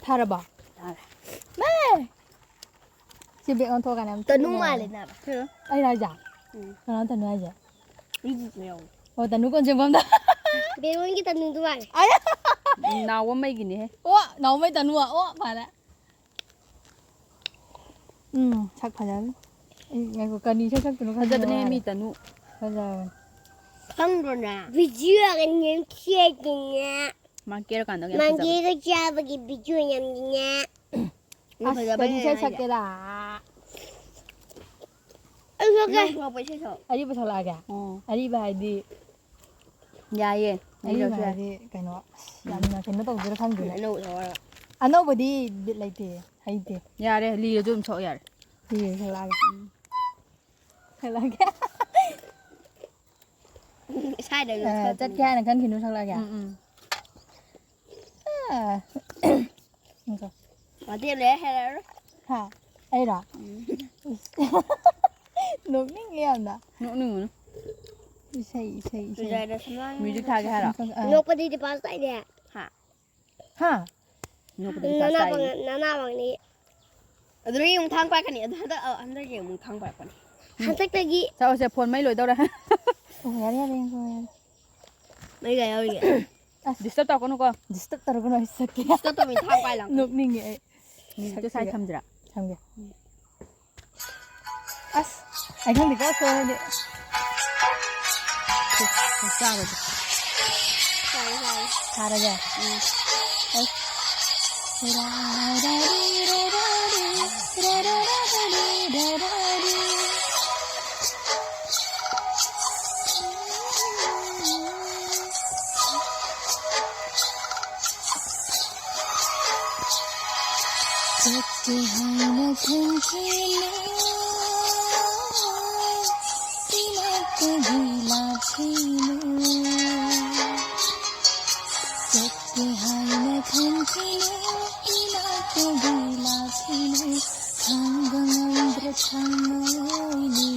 ꯊꯥꯔꯕꯣ? ꯊꯥꯔꯦ꯫ ꯃꯥ! ꯁꯤ ꯕꯦꯛ ꯑꯣꯟꯊꯣꯛꯑꯀꯥꯟꯗ ꯌꯥꯝ ꯇꯅꯨ ꯊꯤꯅ ꯃꯥꯜꯂꯦ ꯅꯥꯕ꯫ ꯑꯩꯔꯣ ꯍꯥꯏꯁꯦ? ꯎꯝ꯫ ꯀꯅꯥ ꯇꯅꯨ ꯍꯥꯏꯁꯦ? ꯃꯤꯁꯤꯁꯨ ꯌꯥꯎꯋꯦ꯫ ꯑꯣ, ꯇꯅꯨ ꯀꯣꯟꯖꯦꯡꯕꯝꯗ꯫ ꯕꯦꯔꯣꯟꯒꯤ ꯇꯅꯨꯗꯨ ꯃꯥꯜꯂꯦ꯫ ꯑꯌꯥ! ꯅꯥꯎꯕꯝ ꯃꯩꯒꯤꯅꯦꯍꯦ꯫ ꯑꯣ, ꯅꯥꯎꯕꯝ ꯃꯩ ꯇꯅꯨ꯫ ꯑꯣ, ꯃꯥꯜꯂꯦ꯫ ꯎꯝ, ꯁꯛ ꯐꯖꯕꯅꯤ꯫ ꯑꯩ ꯉꯥꯏꯈꯣ, ꯀꯔꯤ ꯏꯁꯩ ꯁꯛꯇꯣꯏꯅꯣ ꯈꯪꯗꯦ ꯐꯖꯕꯅꯦ ꯃꯥ꯫ ꯃꯤ ꯇꯅꯨ꯫ ꯐꯖꯕꯅꯤ꯫ ꯈꯪꯗ꯭ꯔꯣ ꯅꯪ? ꯚꯤꯗꯤꯑꯣꯒ ꯅꯝꯊꯦꯛꯇꯅ꯫ ꯃꯥ ꯀꯦꯔꯀꯥꯟꯗꯒ ꯌꯥꯝ ꯐꯖꯕꯅꯦ꯫ ꯃꯪꯒꯦꯒ ꯆꯥꯕꯒꯤ ꯚꯤꯗꯤꯑꯣ ꯅꯝꯗꯅ꯫ ꯑꯁ, ꯐꯖꯕꯅꯦ ꯀꯔꯤ ꯏꯁꯩ ꯍꯥꯏꯁꯦ꯫ ꯁꯛꯀꯦꯔꯥ? ꯑꯩ ꯁꯛꯀꯦ꯫ ꯅꯪ ꯊꯣꯛꯂꯛꯄ ꯏꯁꯩ ꯁꯛꯑꯣ꯫ ꯑꯔꯤꯕ ꯁꯛꯂꯛꯑꯒꯦ? ꯑꯣ꯫ ꯑꯔꯤꯕ ꯍꯥꯏꯗꯤ ꯌꯥꯏꯌꯦ꯫ ꯑꯔꯤꯕ ꯂꯤꯔꯁꯨ ꯌꯥꯏ꯫ ꯍꯥꯏꯗꯤ ꯀꯩꯅꯣ, ꯑꯁ, ꯎꯝ꯫ ꯌꯥꯝꯅ ꯀꯩꯅꯣ ꯇꯧꯗꯣꯏꯔꯥ ꯈꯪꯗꯦꯅꯦ꯫ ꯑꯅꯧꯕ ꯁꯛꯑꯣ ꯍꯥꯏꯔꯣ꯫ ꯑꯅꯧꯕꯗꯤ ꯕꯤꯠ ꯂꯩꯇꯦ, ꯍꯩꯇꯦ꯫ ꯌꯥꯔꯦ, ꯂꯤꯔꯁꯨ ꯑꯗꯨꯝ ꯁꯛꯑꯣ ꯌꯥꯔꯦ꯫ ꯂꯤꯔ ꯁꯛꯂꯛꯑꯒꯦ꯫ ꯎꯝ꯫ ꯁꯛꯂꯛꯑꯒꯦ꯫ ꯁ꯭ꯋꯥꯏꯗ ꯑꯗꯨꯝ ꯑ, ꯁꯛꯇꯣꯏꯅꯤ꯫ ꯆꯠꯀꯦ ꯍꯥꯏꯅ ꯈꯟꯈꯤꯅꯨ ꯁꯛꯂꯛꯑꯒꯦ꯫ ꯎꯝ, ꯎꯝ꯫ ꯑ꯫ ꯉꯥꯏꯈꯣ꯫ ꯋꯥꯇꯦꯝ ꯂꯩꯔ ꯍꯦꯜꯂꯔꯣꯏ꯫ ꯍꯥ? ꯑꯩꯔꯣ? ꯎꯝ꯫ ꯏꯁ꯫ ꯅꯣꯛꯅꯤꯡꯉꯦ ꯌꯥꯝꯅ꯫ ꯅꯣꯛꯅꯤꯡꯉꯨꯅꯨ꯫ ꯏꯁꯩ, ꯏꯁꯩ, ꯏꯁꯩ꯫ ꯇꯨꯖꯥꯏꯗ ꯁꯨꯃꯥꯡ ꯃ꯭ꯌꯨꯖꯤꯛ ꯊꯥꯒꯦ ꯍꯥꯏꯔꯣ? ꯑ꯫ ꯅꯣꯛꯄꯗꯤ ꯗꯤꯄꯥꯁ ꯇꯥꯏꯅꯦ꯫ ꯍꯥ? ꯍꯥ? ꯅꯣꯛꯄꯗꯤ ꯗꯤꯄꯥꯁ ꯅꯅꯥ ꯇꯥꯏꯌꯦ꯫ ꯄꯪ-, ꯅꯅꯥ ꯄꯪꯅꯤ꯫ ꯑꯗꯨꯗꯒꯤ ꯑꯃꯨꯛ ꯊꯥꯡ ꯄꯥꯏꯔꯛꯀꯅꯤ꯫ ꯑꯗꯨ ꯍꯟꯗꯛ, ꯑ, ꯍꯟꯗꯛꯀꯤ ꯑꯃꯨꯛ ꯊꯥꯡ ꯄꯥꯏꯔꯛꯄꯅꯤ꯫ ꯍꯟꯗꯛꯇꯒꯤ ꯆꯠꯂꯣꯁꯦ, ꯐꯣꯟ ꯃꯩ ꯂꯣꯏꯗꯧꯔꯦ꯫ ꯑꯣ, ꯌꯥꯔꯦ, ꯌꯥꯔꯦ, ꯌꯦꯡꯈꯣ, ꯌꯥꯔꯦ꯫ ꯃꯩ ꯀꯌꯥ ꯌꯥꯎꯔꯤꯒꯦ? ꯑꯁ, ꯗꯤꯁꯇꯔꯕ ꯇꯧꯔꯛꯀꯅꯨꯀꯣ꯫ ꯗꯤꯁꯇꯔꯕ ꯇꯧꯔꯒꯅꯨ, ꯑꯩ ꯁꯛꯀꯦ꯫ ꯗꯤꯁꯇꯔꯕ ꯇꯧꯕ ꯊꯥꯡ ꯄꯥꯏ ꯂꯪ꯫ ꯅꯣꯛꯅꯤꯡꯉꯦ ꯑꯩ꯫ ꯃ꯭ꯌꯨꯖꯤꯛꯇꯣ ꯁ꯭ꯋꯥꯏ ꯊꯝꯁꯤꯔꯥ? ꯊꯝꯒꯦ꯫ ꯑꯁ, ꯑꯩ ꯈꯪꯗꯦꯀꯣ, ꯁꯣꯏꯔꯗꯤ꯫ ꯆꯥꯕꯗꯣ꯫ ꯌꯥꯔꯦ, ꯌꯥꯔꯦ꯫ ꯊꯥꯔꯒꯦ? ꯎꯝ꯫ ꯑꯁ꯫ ꯆꯠꯀꯦ ꯍꯥꯏꯅ ꯈꯟꯈꯤꯅꯨ, ꯏꯅꯥꯛꯇꯒꯤ ꯂꯥꯛꯈꯤꯅꯨ꯫ ꯆꯠꯀꯦ ꯍꯥꯏꯅ ꯈꯟꯈꯤꯅꯨ, ꯏꯅꯥꯛꯇꯒꯤ ꯂꯥꯛꯈꯤꯅꯨ꯫ ꯈꯥꯡꯕ ꯉꯝꯗ꯭ꯔꯦ ꯊꯃꯣꯏꯅꯤ,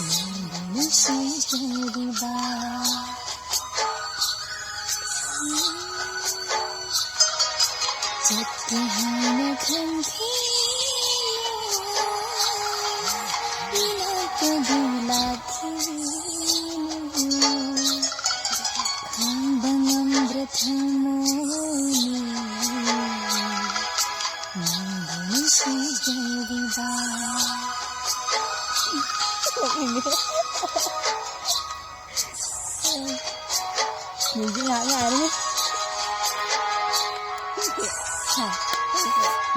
ꯅꯪꯕꯨ ꯅꯨꯡꯁꯤꯖꯔꯤꯕ꯫ ꯆꯠꯀꯦ ꯍꯥꯏꯅ ꯈꯟꯈꯤꯅꯨ, ꯏꯅꯥꯛꯇꯒꯤ ꯂꯥꯛꯈꯤꯅꯨ꯫ ꯈꯥꯡꯕ ꯉꯝꯗ꯭ꯔꯦ ꯊꯃꯣꯏꯅꯤ, ꯅꯪꯕꯨ ꯅꯨꯡꯁꯤꯖꯔꯤꯕ꯫ ꯅꯣꯛꯅꯤꯡꯉꯦ꯫ ꯃ꯭ꯌꯨꯖꯤꯛ ꯉꯥꯏꯍꯥꯛ ꯉꯥꯏꯔꯅꯤ꯫ ꯍꯥ꯫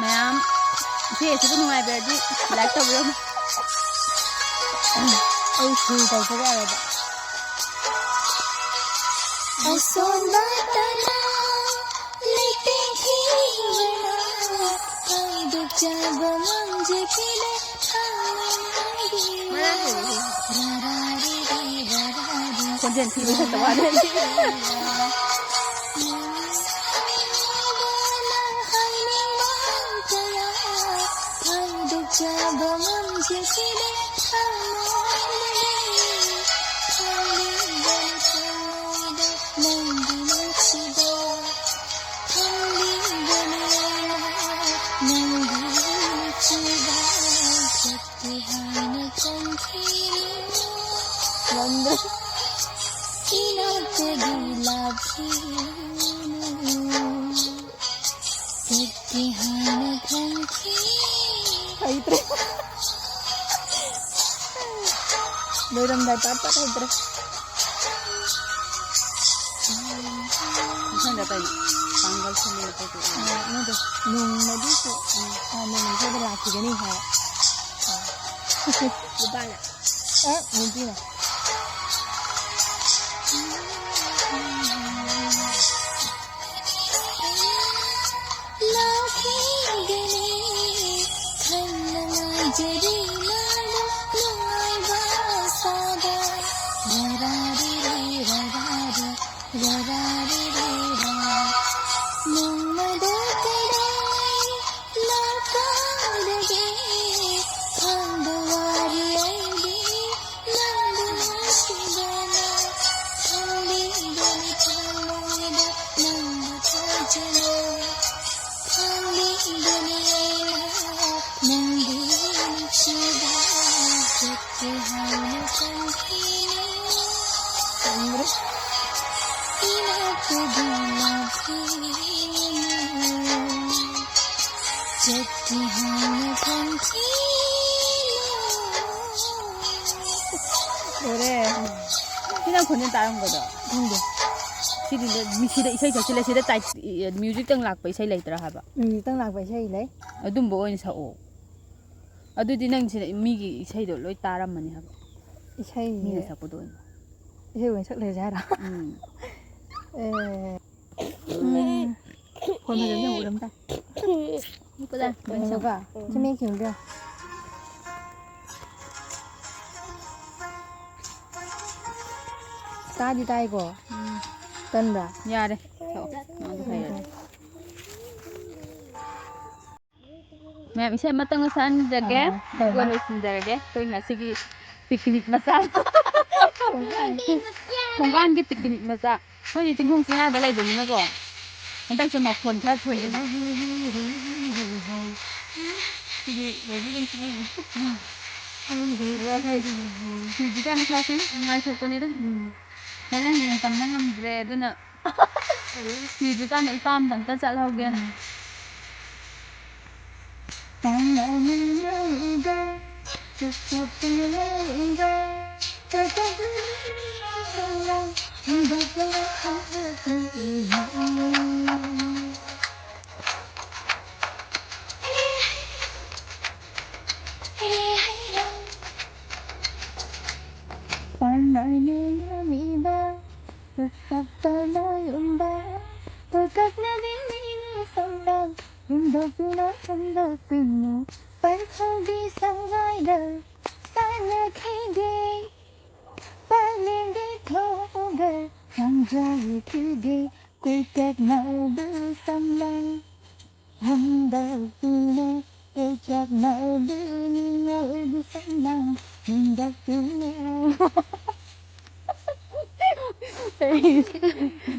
ꯃꯌꯥꯝ, ꯏꯁꯩ ꯑꯁꯤꯕꯨ ꯅꯨꯡꯉꯥꯏꯕꯤꯔꯗꯤ like ꯇꯧꯕꯤꯔꯝꯃꯨ꯫ ꯑꯩ ꯐꯨꯜ ꯇꯧꯖꯕ ꯌꯥꯔꯣꯏꯕ꯫ ꯑꯁꯣꯟꯕ ꯇꯔꯥ ꯂꯩꯇꯦꯡꯈꯤꯕꯅ ꯍꯥꯏꯗꯣꯛꯆꯕ ꯉꯝꯖꯈꯤꯗꯦ ꯊꯃꯣꯏꯒꯤ꯫ ꯈꯣꯟꯖꯦꯜ ꯊꯤꯕ ꯁꯛꯇ ꯋꯥꯅꯤ꯫ ꯍꯥꯏꯗꯣꯛꯆꯕ ꯉꯝꯖꯈꯤꯗꯦ ꯊꯃꯣꯏꯗꯒꯤ꯫ ꯈꯪꯅꯤꯡꯕꯅ ꯊꯃꯣꯏꯗ ꯅꯪꯒꯤ ꯅꯨꯡꯁꯤꯕ꯫ ꯈꯪꯅꯤꯡꯕꯅ ꯅꯪꯒꯤ ꯅꯨꯡꯁꯤꯕ꯫ ꯆꯠꯀꯦ ꯍꯥꯏꯅ ꯈꯟꯈꯤꯅꯨ꯫ ꯏꯅꯥꯛꯇꯒꯤ ꯂꯥꯛꯈꯤꯅꯨ, ꯆꯠꯀꯦ ꯍꯥꯏꯅ ꯈꯟꯈꯤ꯫ ꯍꯩꯇ꯭ꯔꯦ꯫ ꯂꯣꯏꯔꯝꯗꯥꯏ ꯄꯥꯔꯠ ꯄꯥꯔꯠ ꯍꯩꯇ꯭ꯔꯦ꯫ ꯃꯊꯪꯗ ꯀꯩꯅꯣ? ꯄꯥꯡꯒꯜ ꯁꯣꯟꯕ ꯄꯣꯠꯇꯣ꯫ ꯑ, ꯅꯠꯇꯦ꯫ ꯅꯣꯡꯃꯗꯤ ꯁꯣ-, ꯑ, ꯅꯣꯡꯃꯗꯤ ꯁꯣꯏꯗꯅ ꯂꯥꯛꯈꯤꯒꯅꯤ ꯍꯥꯏ꯫ ꯅꯨꯄꯥꯅ꯫ ꯑ, ꯅꯨꯄꯤꯅ꯫ ꯂꯥꯛꯈꯤꯒꯅꯤ ꯈꯟꯅ ꯉꯥꯏꯖꯔꯤ ꯃꯥꯕꯨ ꯅꯨꯡꯉꯥꯏꯕ ꯁꯥꯕ꯫ ꯔꯥꯔꯥꯔꯤꯔꯤ ꯔꯥꯔꯥꯔꯤ, ꯔꯥꯔꯥꯔꯤꯔꯤ ꯔꯥ꯫ ꯅꯣꯡꯃꯗ ꯀꯗꯥꯏ ꯂꯥꯛꯀꯗꯒꯦ ꯈꯪꯕ ꯋꯥꯔꯤ ꯑꯩꯗꯤ ꯅꯪꯕꯨ ꯅꯨꯡꯁꯤꯕꯅ ꯊꯝꯕꯤꯕꯅꯤ ꯊꯃꯣꯏꯗ ꯅꯪꯕꯨ ꯊꯥꯖꯅ꯫ ꯈꯪꯕꯤꯕꯅꯤ ꯑꯩꯅ ꯅꯪꯒꯤ ꯅꯨꯡꯁꯤꯕ ꯆꯠꯀꯦ ꯍꯥꯏꯅ ꯈꯟꯈꯤꯅꯤ꯫ ꯏꯅꯥꯛꯇꯒꯤ ꯂꯥꯛꯈꯤꯅꯤ꯫ ꯆꯠꯀꯦ ꯍꯥꯏꯅ ꯈꯟꯈꯤꯅꯤ꯫ ꯂꯣꯏꯔꯦ꯫ ꯁꯤ ꯅꯪ ꯈꯣꯟꯖꯦꯜ ꯇꯥꯔꯝꯒꯗ꯭ꯔꯣ? ꯈꯪꯗꯦ꯫ ꯁꯤꯗꯤ ꯂꯣꯏ-, ꯃꯤ-, ꯁꯤꯗ ꯏꯁꯩ ꯁꯛꯆꯤꯜꯂꯦ, ꯁꯤꯗ ꯇꯥꯏ-, ꯏ-, ꯃ꯭ꯌꯨꯖꯤꯛꯇꯪ ꯂꯥꯛꯄ ꯏꯁꯩ ꯂꯩꯇ꯭ꯔꯥ ꯍꯥꯏꯕ? ꯃ꯭ꯌꯨꯖꯤꯛꯇꯪ ꯂꯥꯛꯄ ꯏꯁꯩ ꯂꯩ꯫ ꯑꯗꯨꯝꯕ ꯑꯣꯏꯅ ꯁꯛꯑꯣ꯫ ꯑꯗꯨꯗꯤ ꯅꯪ ꯁꯤꯗ ꯃꯤꯒꯤ ꯏꯁꯩꯗꯣ ꯂꯣꯏ ꯇꯥꯔꯝꯃꯅꯤ ꯍꯥꯏꯕ꯫ ꯏꯁꯩꯁꯦ ꯃꯤꯅ ꯁꯛꯄꯗꯣ ꯑꯣꯏꯅ꯫ ꯏꯁꯩ ꯑꯣꯏꯅ ꯁꯛ ꯂꯩꯔꯁꯦ ꯍꯥꯏꯔꯣ? ꯎꯝ꯫ ꯑꯦ, ꯎꯝ, ꯐꯣꯟ ꯐꯖꯕꯗꯤ ꯑꯃꯨꯛ ꯎꯔꯝꯗꯥꯏ꯫ ꯀꯗꯥꯏ? ꯌꯦꯡꯉꯣꯀꯣ꯫ ꯁꯤ ꯃꯌꯦꯛ ꯁꯦꯡꯕ꯭ꯔꯥ? ꯇꯥꯗꯤ ꯇꯥꯏꯀꯣ? ꯎꯝ꯫ ꯀꯟꯕ꯭ꯔꯥ? ꯌꯥꯔꯦ꯫ ꯁꯛꯑꯣ꯫ ꯑꯗꯨ ꯍꯩꯔꯗꯤ꯫ ꯃꯌꯥꯝ ꯏꯁꯩ ꯑꯃꯇꯪꯒ ꯁꯛꯍꯟꯖꯒꯦ, ꯑꯥ, ꯍꯣꯏ, ꯑꯗꯨꯒ ꯍꯣꯏ꯫ ꯂꯣꯏꯁꯤꯟꯖꯔꯒꯦ꯫ ꯑꯩꯈꯣꯏ ꯉꯁꯤꯒꯤ picnic ꯃꯆꯥ꯫ ꯊꯣꯡꯒꯥꯟꯒꯤ picnic ꯃꯆꯥ꯫ ꯑꯩꯈꯣꯏꯗꯤ ꯆꯤꯡꯈꯣꯡ ꯆꯤꯡꯌꯥꯗ ꯂꯩꯕꯅꯤꯅꯀꯣ꯫ ꯍꯟꯗꯛꯁꯦ ꯃꯈꯣꯟ ꯈꯔ ꯊꯣꯛꯑꯦ꯫ ꯁꯤꯗꯤ ꯂꯣꯏꯕꯨꯗꯤ ꯅꯨꯡꯁꯤꯠ꯫ ꯈꯪꯗꯦ꯫ ꯁꯤꯗꯤ ꯀꯩꯅꯣ ꯆꯥꯁꯤ ꯅꯨꯡꯉꯥꯏꯊꯣꯛꯄꯅꯤꯗ꯫ ꯎꯝ꯫ ꯍꯣꯔꯦꯟ ꯍꯦꯟꯅ ꯇꯝꯕ ꯉꯝꯗ꯭ꯔꯦ ꯑꯗꯨꯅ꯫ ꯁꯤꯗꯤ ꯀꯥꯟꯗ ꯏꯄꯥꯝꯗ ꯑꯝꯇ ꯆꯠꯍꯧꯒꯦ꯫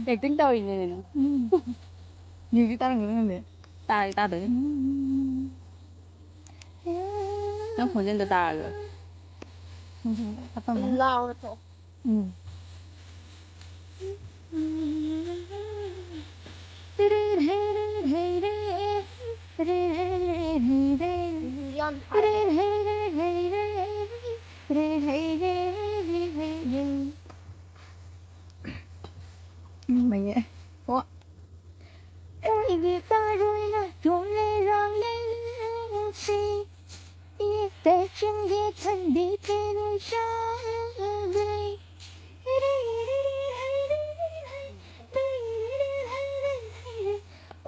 ꯑꯦꯛꯇꯤꯡ ꯇꯧꯔꯤꯅꯦ ꯀꯩꯅꯣ꯫ ꯃ꯭ꯌꯨꯖꯤꯛ ꯇꯥꯔꯝꯒꯅꯤ ꯈꯪꯗꯦ꯫ ꯇꯥꯔꯦ ꯇꯥꯗꯣꯏꯅꯦ꯫ ꯅꯪ ꯈꯣꯟꯖꯦꯜꯗꯣ ꯇꯥꯔꯒ꯫ ꯂꯥꯎꯔ ꯊꯣꯛꯑꯣ꯫ ꯎꯝ꯫ ꯌꯥꯝ ꯍꯥꯏ꯫ ꯎꯝ, ꯃꯌꯦꯛ꯫ ꯑꯣ꯫ ꯑꯩꯒꯤ ꯄꯥꯔꯣꯏꯅ ꯌꯣꯝꯂꯦ ꯔꯥꯡꯂꯦ ꯅꯨꯡꯁꯤ꯫ ꯏꯌꯦꯛꯇ ꯆꯤꯡꯒꯦ ꯈꯟꯕꯤ ꯊꯤꯅꯨꯡ ꯆꯥꯎꯕꯤ꯫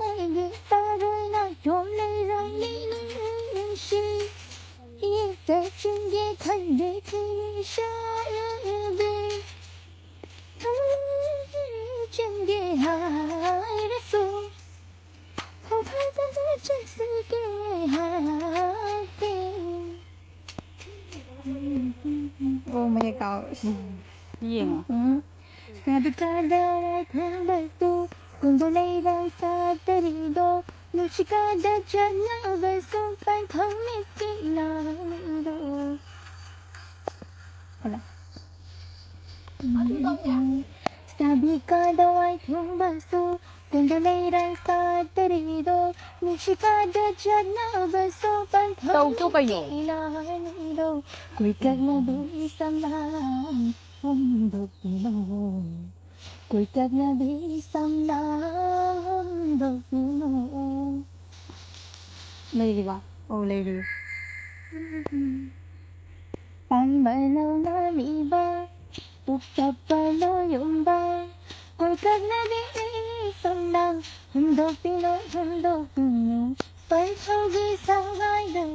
ꯑꯩꯒꯤ ꯄꯥꯔꯣꯏꯅ ꯌꯣꯝꯂꯦ ꯔꯥꯡꯂꯦ ꯅꯨꯡꯁꯤ꯫ ꯏꯌꯦꯛꯇ ꯆꯤꯡꯒꯦ ꯈꯟꯕꯤ ꯊꯤꯅꯨꯡ ꯆꯥꯎꯕꯤ꯫ ꯆꯪꯒꯦ ꯍꯥꯏꯔꯁꯨ ꯈꯣꯡꯐꯥꯗꯅ ꯆꯠꯁꯤꯒꯦ ꯍꯥꯏꯗꯦ꯫ ꯑꯣ ꯃꯌꯦꯛ ꯀꯥꯎ꯫ ꯌꯦꯡꯉꯣ꯫ ꯎꯝ꯫ ꯁꯥꯗ ꯆꯥꯗ ꯊꯦꯡꯕꯁꯨ ꯀꯨꯝꯕ ꯂꯩꯔꯥꯡ ꯁꯥꯠꯇꯔꯤꯗꯣ ꯅꯨꯡꯁꯤꯠꯀꯥꯗ ꯆꯠꯅꯕꯁꯨ ꯄꯥꯏꯈꯪ ꯃꯤꯠꯀꯤ ꯂꯥꯡꯗꯣ꯫ ꯍꯣꯏ꯫ ꯆꯥꯕꯤ ꯀꯥꯗ ꯋꯥꯏ ꯊꯨꯝꯕꯁꯨ ꯇꯨꯡꯗ ꯂꯩꯔꯥꯡ ꯁꯥꯠꯇꯔꯤꯗꯣ, ꯅꯨꯡꯁꯤ ꯀꯥꯗ ꯆꯠꯅꯕꯁꯨ ꯄꯟꯊꯧ ꯇꯧ, ꯇꯧ ꯀꯩꯅꯣ? ꯂꯥꯡꯂꯤꯗꯣ, ꯀꯣꯏꯇꯛꯅꯕꯤ ꯁꯝꯂꯥꯡ ꯍꯣꯡꯗꯣꯛꯄꯤꯅꯣ, ꯀꯣꯏꯇꯛꯅꯕꯤ ꯁꯝꯂꯥꯡ ꯍꯣꯡꯗꯣꯛꯄꯤꯅꯣ꯫ ꯂꯩꯔꯤꯕ? ꯑꯧ, ꯂꯩꯔꯤ꯫ ꯄꯥꯝꯕ ꯂꯧꯅꯕꯤꯕ, ꯄꯨꯛꯆꯠꯄ ꯂꯣꯌꯨꯝꯕ, ꯀꯣꯏꯇꯛꯅꯕꯤ ꯁꯝꯂꯥꯡ ꯍꯨꯝꯗꯣꯛꯄꯤꯅꯨ, ꯍꯨꯝꯗꯣꯛꯄꯤꯅꯨ꯫ ꯄꯟꯊꯧꯒꯤ ꯁꯪꯒꯥꯏꯗ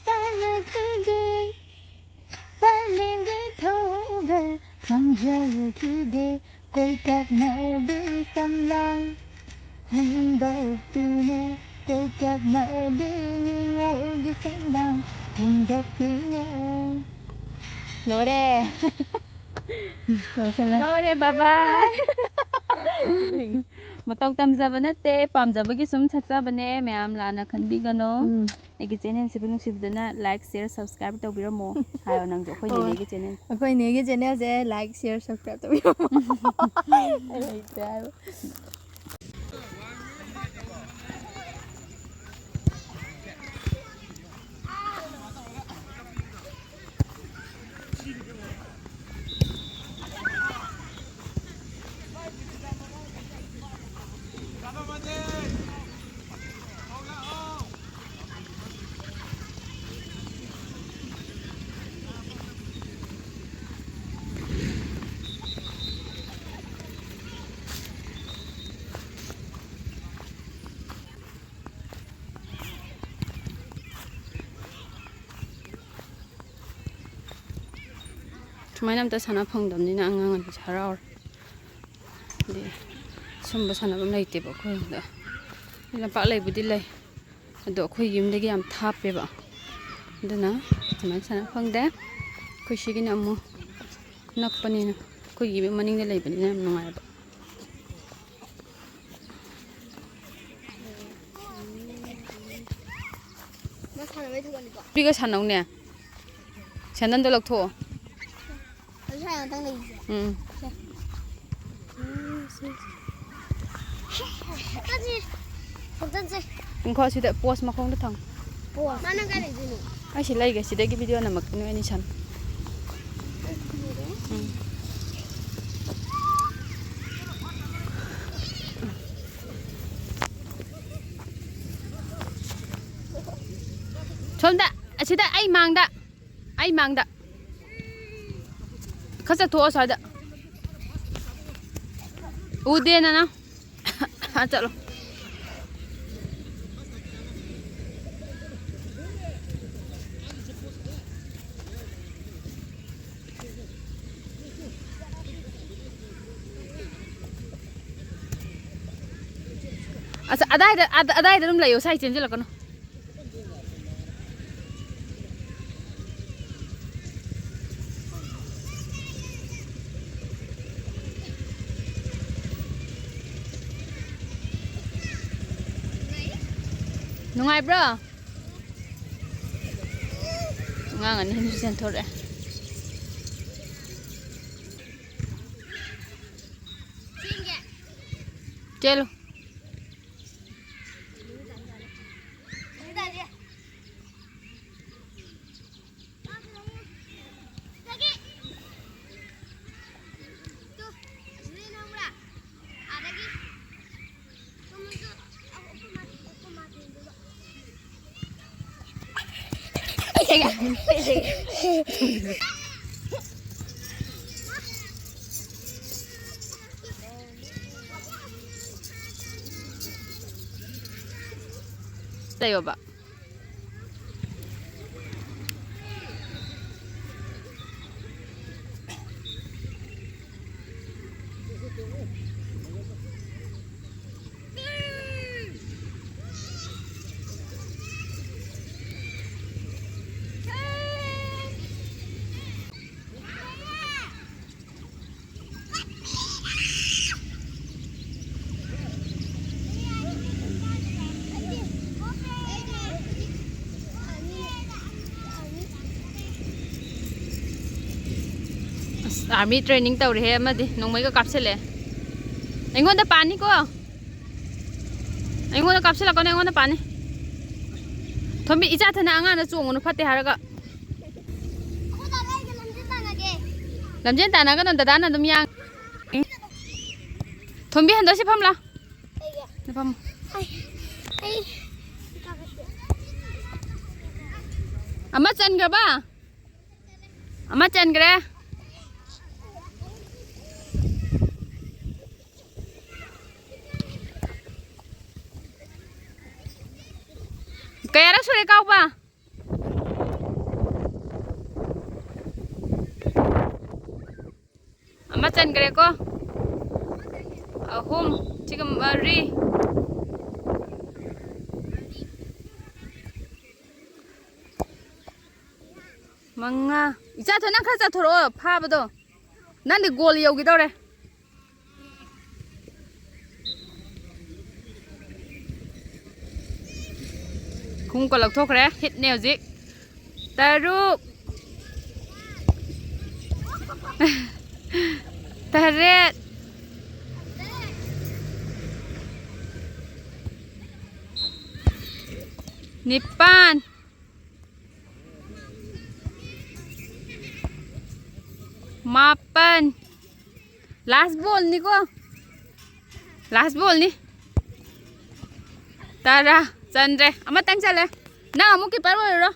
ꯁꯥꯟꯅꯈꯤꯒꯦ, ꯄꯥꯂꯦꯝꯒꯤ ꯊꯧꯒꯜ ꯄꯥꯡꯖꯔꯈꯤꯒꯦ꯫ ꯀꯣꯏꯇꯛꯅꯕꯤ ꯁꯝꯂꯥꯡ ꯍꯨꯝꯗꯣꯛꯄꯤꯅꯦ, ꯀꯣꯏꯇꯛꯅꯕꯤ ꯅꯤꯉꯣꯜꯒꯤ ꯁꯝꯂꯥꯡ ꯍꯨꯝꯗꯣꯛꯄꯤꯅꯦ꯫ ꯂꯣꯏꯔꯦ꯫ ꯂꯣꯏꯁꯜꯂꯦ꯫ ꯂꯣꯏꯔꯦ, ꯕꯕꯥ꯫ ꯃꯇꯧ ꯇꯝꯖꯕ ꯅꯠꯇꯦ, ꯄꯥꯝꯖꯕꯒꯤ ꯁꯨꯝ ꯁꯛꯆꯕꯅꯦ, ꯃꯌꯥꯝ ꯂꯥꯟꯅ ꯈꯟꯕꯤꯒꯅꯨ꯫ ꯎꯝ꯫ ꯑꯩꯒꯤ ꯆꯦꯅꯦꯜꯁꯤꯕꯨ ꯅꯨꯡꯁꯤꯕꯤꯗꯨꯅ like, share, subscribe ꯇꯧꯕꯤꯔꯝꯃꯣ꯫ ꯍꯥꯏꯌꯣ ꯅꯪꯁꯨ, ꯑꯩꯈꯣꯏ ꯍꯣꯏ꯫ ꯅꯦꯅꯦꯒꯤ ꯆꯦꯅꯦꯜ꯫ ꯑꯩꯈꯣꯏ ꯅꯦꯒꯤ ꯆꯦꯅꯦꯜꯁꯦ like, share, subscribe ꯇꯧꯕꯤꯔꯝꯃꯣ꯫ ꯑꯩ ꯍꯩꯇ꯭ꯔꯦ ꯍꯥꯏꯕ꯫ ꯁꯨꯃꯥꯏꯅ ꯑꯝꯇ ꯁꯥꯟꯅ ꯐꯪꯗꯕꯅꯤꯅ ꯑꯉꯥꯡ ꯑꯅꯤꯁꯦ ꯍꯔꯥꯎꯔꯦ꯫ ꯍꯥꯏꯗꯤ ꯁꯨꯝꯕ ꯁꯥꯟꯅꯐꯝ ꯂꯩꯇꯦꯕ ꯑꯩꯈꯣꯏꯔꯣꯝꯗ꯫ ꯂꯝꯄꯥꯛ ꯂꯩꯕꯨꯗꯤ ꯂꯩ, ꯑꯗꯣ ꯑꯩꯈꯣꯏ ꯌꯨꯝꯗꯒꯤ ꯌꯥꯝ ꯊꯥꯞꯄꯦꯕ, ꯑꯗꯨꯅ ꯁꯨꯃꯥꯏꯅ ꯁꯥꯟꯅ ꯐꯪꯗꯦ꯫ ꯑꯩꯈꯣꯏ ꯁꯤꯒꯤꯅ ꯑꯃꯨꯛ ꯅꯛꯄꯅꯤꯅ, ꯑꯩꯈꯣꯏꯒꯤ ꯌꯨꯝ ꯃꯅꯤꯡꯗ ꯂꯩꯕꯅꯤꯅ ꯌꯥꯝ ꯅꯨꯡꯉꯥꯏꯕ꯫ ꯅꯨꯄꯤꯒ ꯁꯥꯟꯅꯧꯅꯦ꯫ ꯁꯦꯟꯗꯜꯗꯣ ꯂꯧꯊꯣꯛꯑꯣ꯫ ꯉꯥꯛꯇꯪ ꯂꯩꯁꯦ꯫ ꯎꯝ꯫ ꯎꯝ, ꯁꯤ꯫ ꯆꯠꯁꯤ꯫ ꯆꯠꯁꯤ꯫ ꯉꯥꯏꯈꯣ, ꯁꯤꯗ ꯄꯣꯁ ꯃꯈꯣꯡꯗ ꯊꯝꯃꯨ꯫ ꯄꯣꯁ꯫ ꯃꯥ ꯅꯪ ꯀꯥꯏ ꯂꯩꯗꯣꯏꯅꯣ? ꯑꯩ ꯁꯤ ꯂꯩꯒꯦ, ꯁꯤꯗꯒꯤ ꯚꯤꯗꯤꯑꯣ ꯅꯝꯃꯛꯀꯦ ꯅꯣꯏ ꯑꯅꯤ ꯁꯥꯟꯅꯧ꯫ ꯎꯝ꯫ ꯁꯣꯝꯗ, ꯑꯁꯤꯗ ꯑꯩ ꯃꯥꯡꯗ꯫ ꯑꯩ ꯃꯥꯡꯗ꯫ ꯈꯔ ꯆꯠꯊꯣꯛꯑꯣ ꯁ꯭ꯋꯥꯏꯗ꯫ ꯎꯗꯦ ꯅꯅ꯫ ꯑꯥ, ꯆꯠꯂꯣ꯫ ꯑꯁ, ꯑꯗꯥꯏꯗ, ꯑꯗ-, ꯑꯗꯥꯏꯗ ꯑꯗꯨꯝ ꯂꯩꯌꯣ, ꯁ꯭ꯋꯥꯏ ꯆꯦꯟꯁꯤꯜꯂꯛꯀꯅꯨ꯫ ꯅꯨꯡꯉꯥꯏꯕ꯭ꯔꯣ? ꯑꯉꯥꯡ ꯑꯅꯤ ꯑꯍꯨꯝꯁꯨ ꯆꯦꯟꯊꯣꯔꯛꯑꯦ꯫ ꯆꯦꯜꯂꯨ꯫ ꯂꯩꯌꯣꯕ꯫ ꯑꯥꯔꯃꯤ ꯇ꯭ꯔꯦꯅꯤꯡ ꯇꯧꯔꯦꯍꯦ ꯑꯃꯗꯤ, ꯅꯣꯡꯃꯩꯒ ꯀꯥꯞꯁꯤꯜꯂꯛꯑꯦ꯫ ꯑꯩꯉꯣꯟꯗ ꯄꯥꯅꯤꯀꯣ꯫ ꯑꯩꯉꯣꯟꯗ ꯀꯥꯞꯁꯤꯜꯂꯛꯀꯅꯨ, ꯑꯩꯉꯣꯟꯗ ꯄꯥꯅꯤ꯫ ꯊꯣꯝꯕꯤ, ꯏꯆꯥ ꯊꯅ ꯑꯉꯥꯡꯗ ꯆꯣꯡꯉꯨꯅꯨ, ꯐꯠꯇꯦ ꯍꯥꯏꯔꯒ꯫ ꯂꯝꯖꯦꯟ ꯇꯥꯟꯅꯒꯅꯨ, ꯗꯗꯥꯅ ꯑꯗꯨꯝ ꯌꯥꯡ-, ꯊꯣꯝꯕꯤ, ꯍꯟꯗꯛ ꯁꯤ ꯐꯝꯂꯥ꯫ ꯁꯤ ꯐꯝꯃꯨ꯫ ꯑꯃ ꯆꯟꯈ꯭ꯔꯕ? ꯑꯃ ꯆꯟꯈ꯭ꯔꯦ꯫ ꯀꯌꯥꯔꯛ ꯁꯨꯔꯦ ꯀꯥꯎꯕ? ꯑꯃ ꯆꯟꯈ꯭ꯔꯦꯀꯣ꯫ ꯑꯍꯨꯝ꯫ ꯁꯤꯒ ꯃꯔꯤ꯫ ꯃꯉꯥ꯫ ꯏꯆꯥꯊꯣꯏ, ꯅꯪ ꯈꯔ ꯆꯠꯊꯣꯔꯛꯑꯣ ꯐꯥꯕꯗꯣ꯫ ꯅꯪꯗꯤ ꯒꯣꯜ ꯌꯧꯈꯤꯗꯧꯔꯦ꯫ ꯈꯣꯡꯎꯞꯀ ꯂꯧꯊꯣꯛꯈ꯭ꯔꯦ꯫ ꯍꯤꯠꯅꯦ ꯍꯧꯖꯤꯛ꯫ ꯇꯔꯨꯛ꯫ ꯇꯔꯦꯠ꯫ ꯅꯤꯄꯥꯟ꯫ ꯃꯥꯄꯟ꯫ ꯂꯥꯁ ꯕꯣꯜꯅꯤꯀꯣ꯫ ꯂꯥꯁ ꯕꯣꯜꯅꯤ꯫ ꯇꯔꯥ꯫ ꯆꯟꯗ꯭ꯔꯦ꯫ ꯑꯃꯇꯪ ꯆꯜꯂꯦ꯫ ꯅꯪ ꯑꯃꯨꯛ ꯀꯤꯄꯔ ꯑꯣꯏꯔꯨꯔꯣ꯫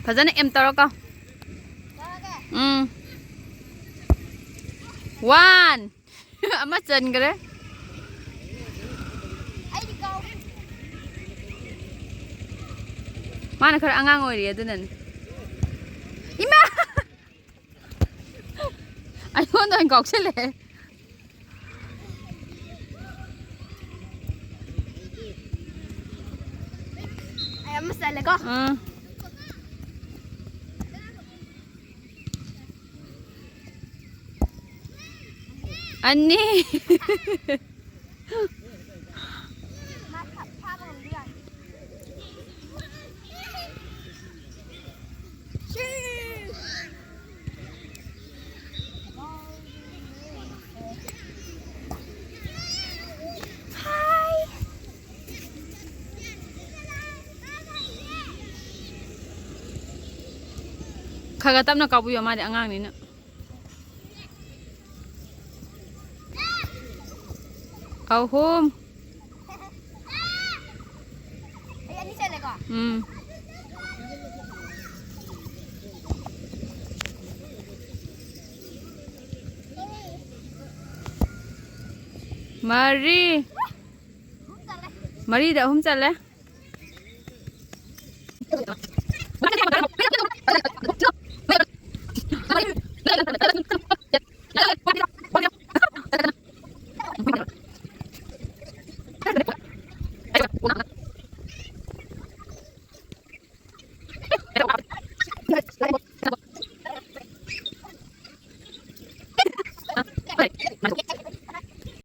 ꯐꯖꯅ ꯑꯦꯝ ꯇꯧꯔꯣꯀꯣ꯫ ꯎꯝ꯫ ꯋꯥꯟ꯫ ꯑꯃ ꯆꯟꯈ꯭ꯔꯦ꯫ ꯃꯥꯅ ꯈꯔ ꯑꯉꯥꯡ ꯑꯣꯏꯔꯤ ꯑꯗꯨꯅꯅꯦ꯫ ꯏꯃꯥ! ꯑꯩꯉꯣꯟꯗ ꯑꯣꯏꯅ ꯀꯥꯎꯁꯜꯂꯛꯑꯦ꯫ ꯑꯩ ꯑꯃ ꯆꯜꯂꯦꯀꯣ꯫ ꯑꯥ꯫ ꯑꯅꯤ꯫ ꯈꯔ ꯈꯔ ꯇꯞꯅ ꯀꯥꯎꯕꯤꯌꯣ, ꯃꯥꯗꯤ ꯑꯉꯥꯡꯅꯤꯅ꯫ ꯑꯍꯨꯝ꯫ ꯑꯩ ꯑꯅꯤ ꯆꯜꯂꯦꯀꯣ? ꯎꯝ꯫ ꯃꯔꯤ꯫ ꯃꯔꯤꯗ ꯑꯍꯨꯝ ꯆꯜꯂꯦ꯫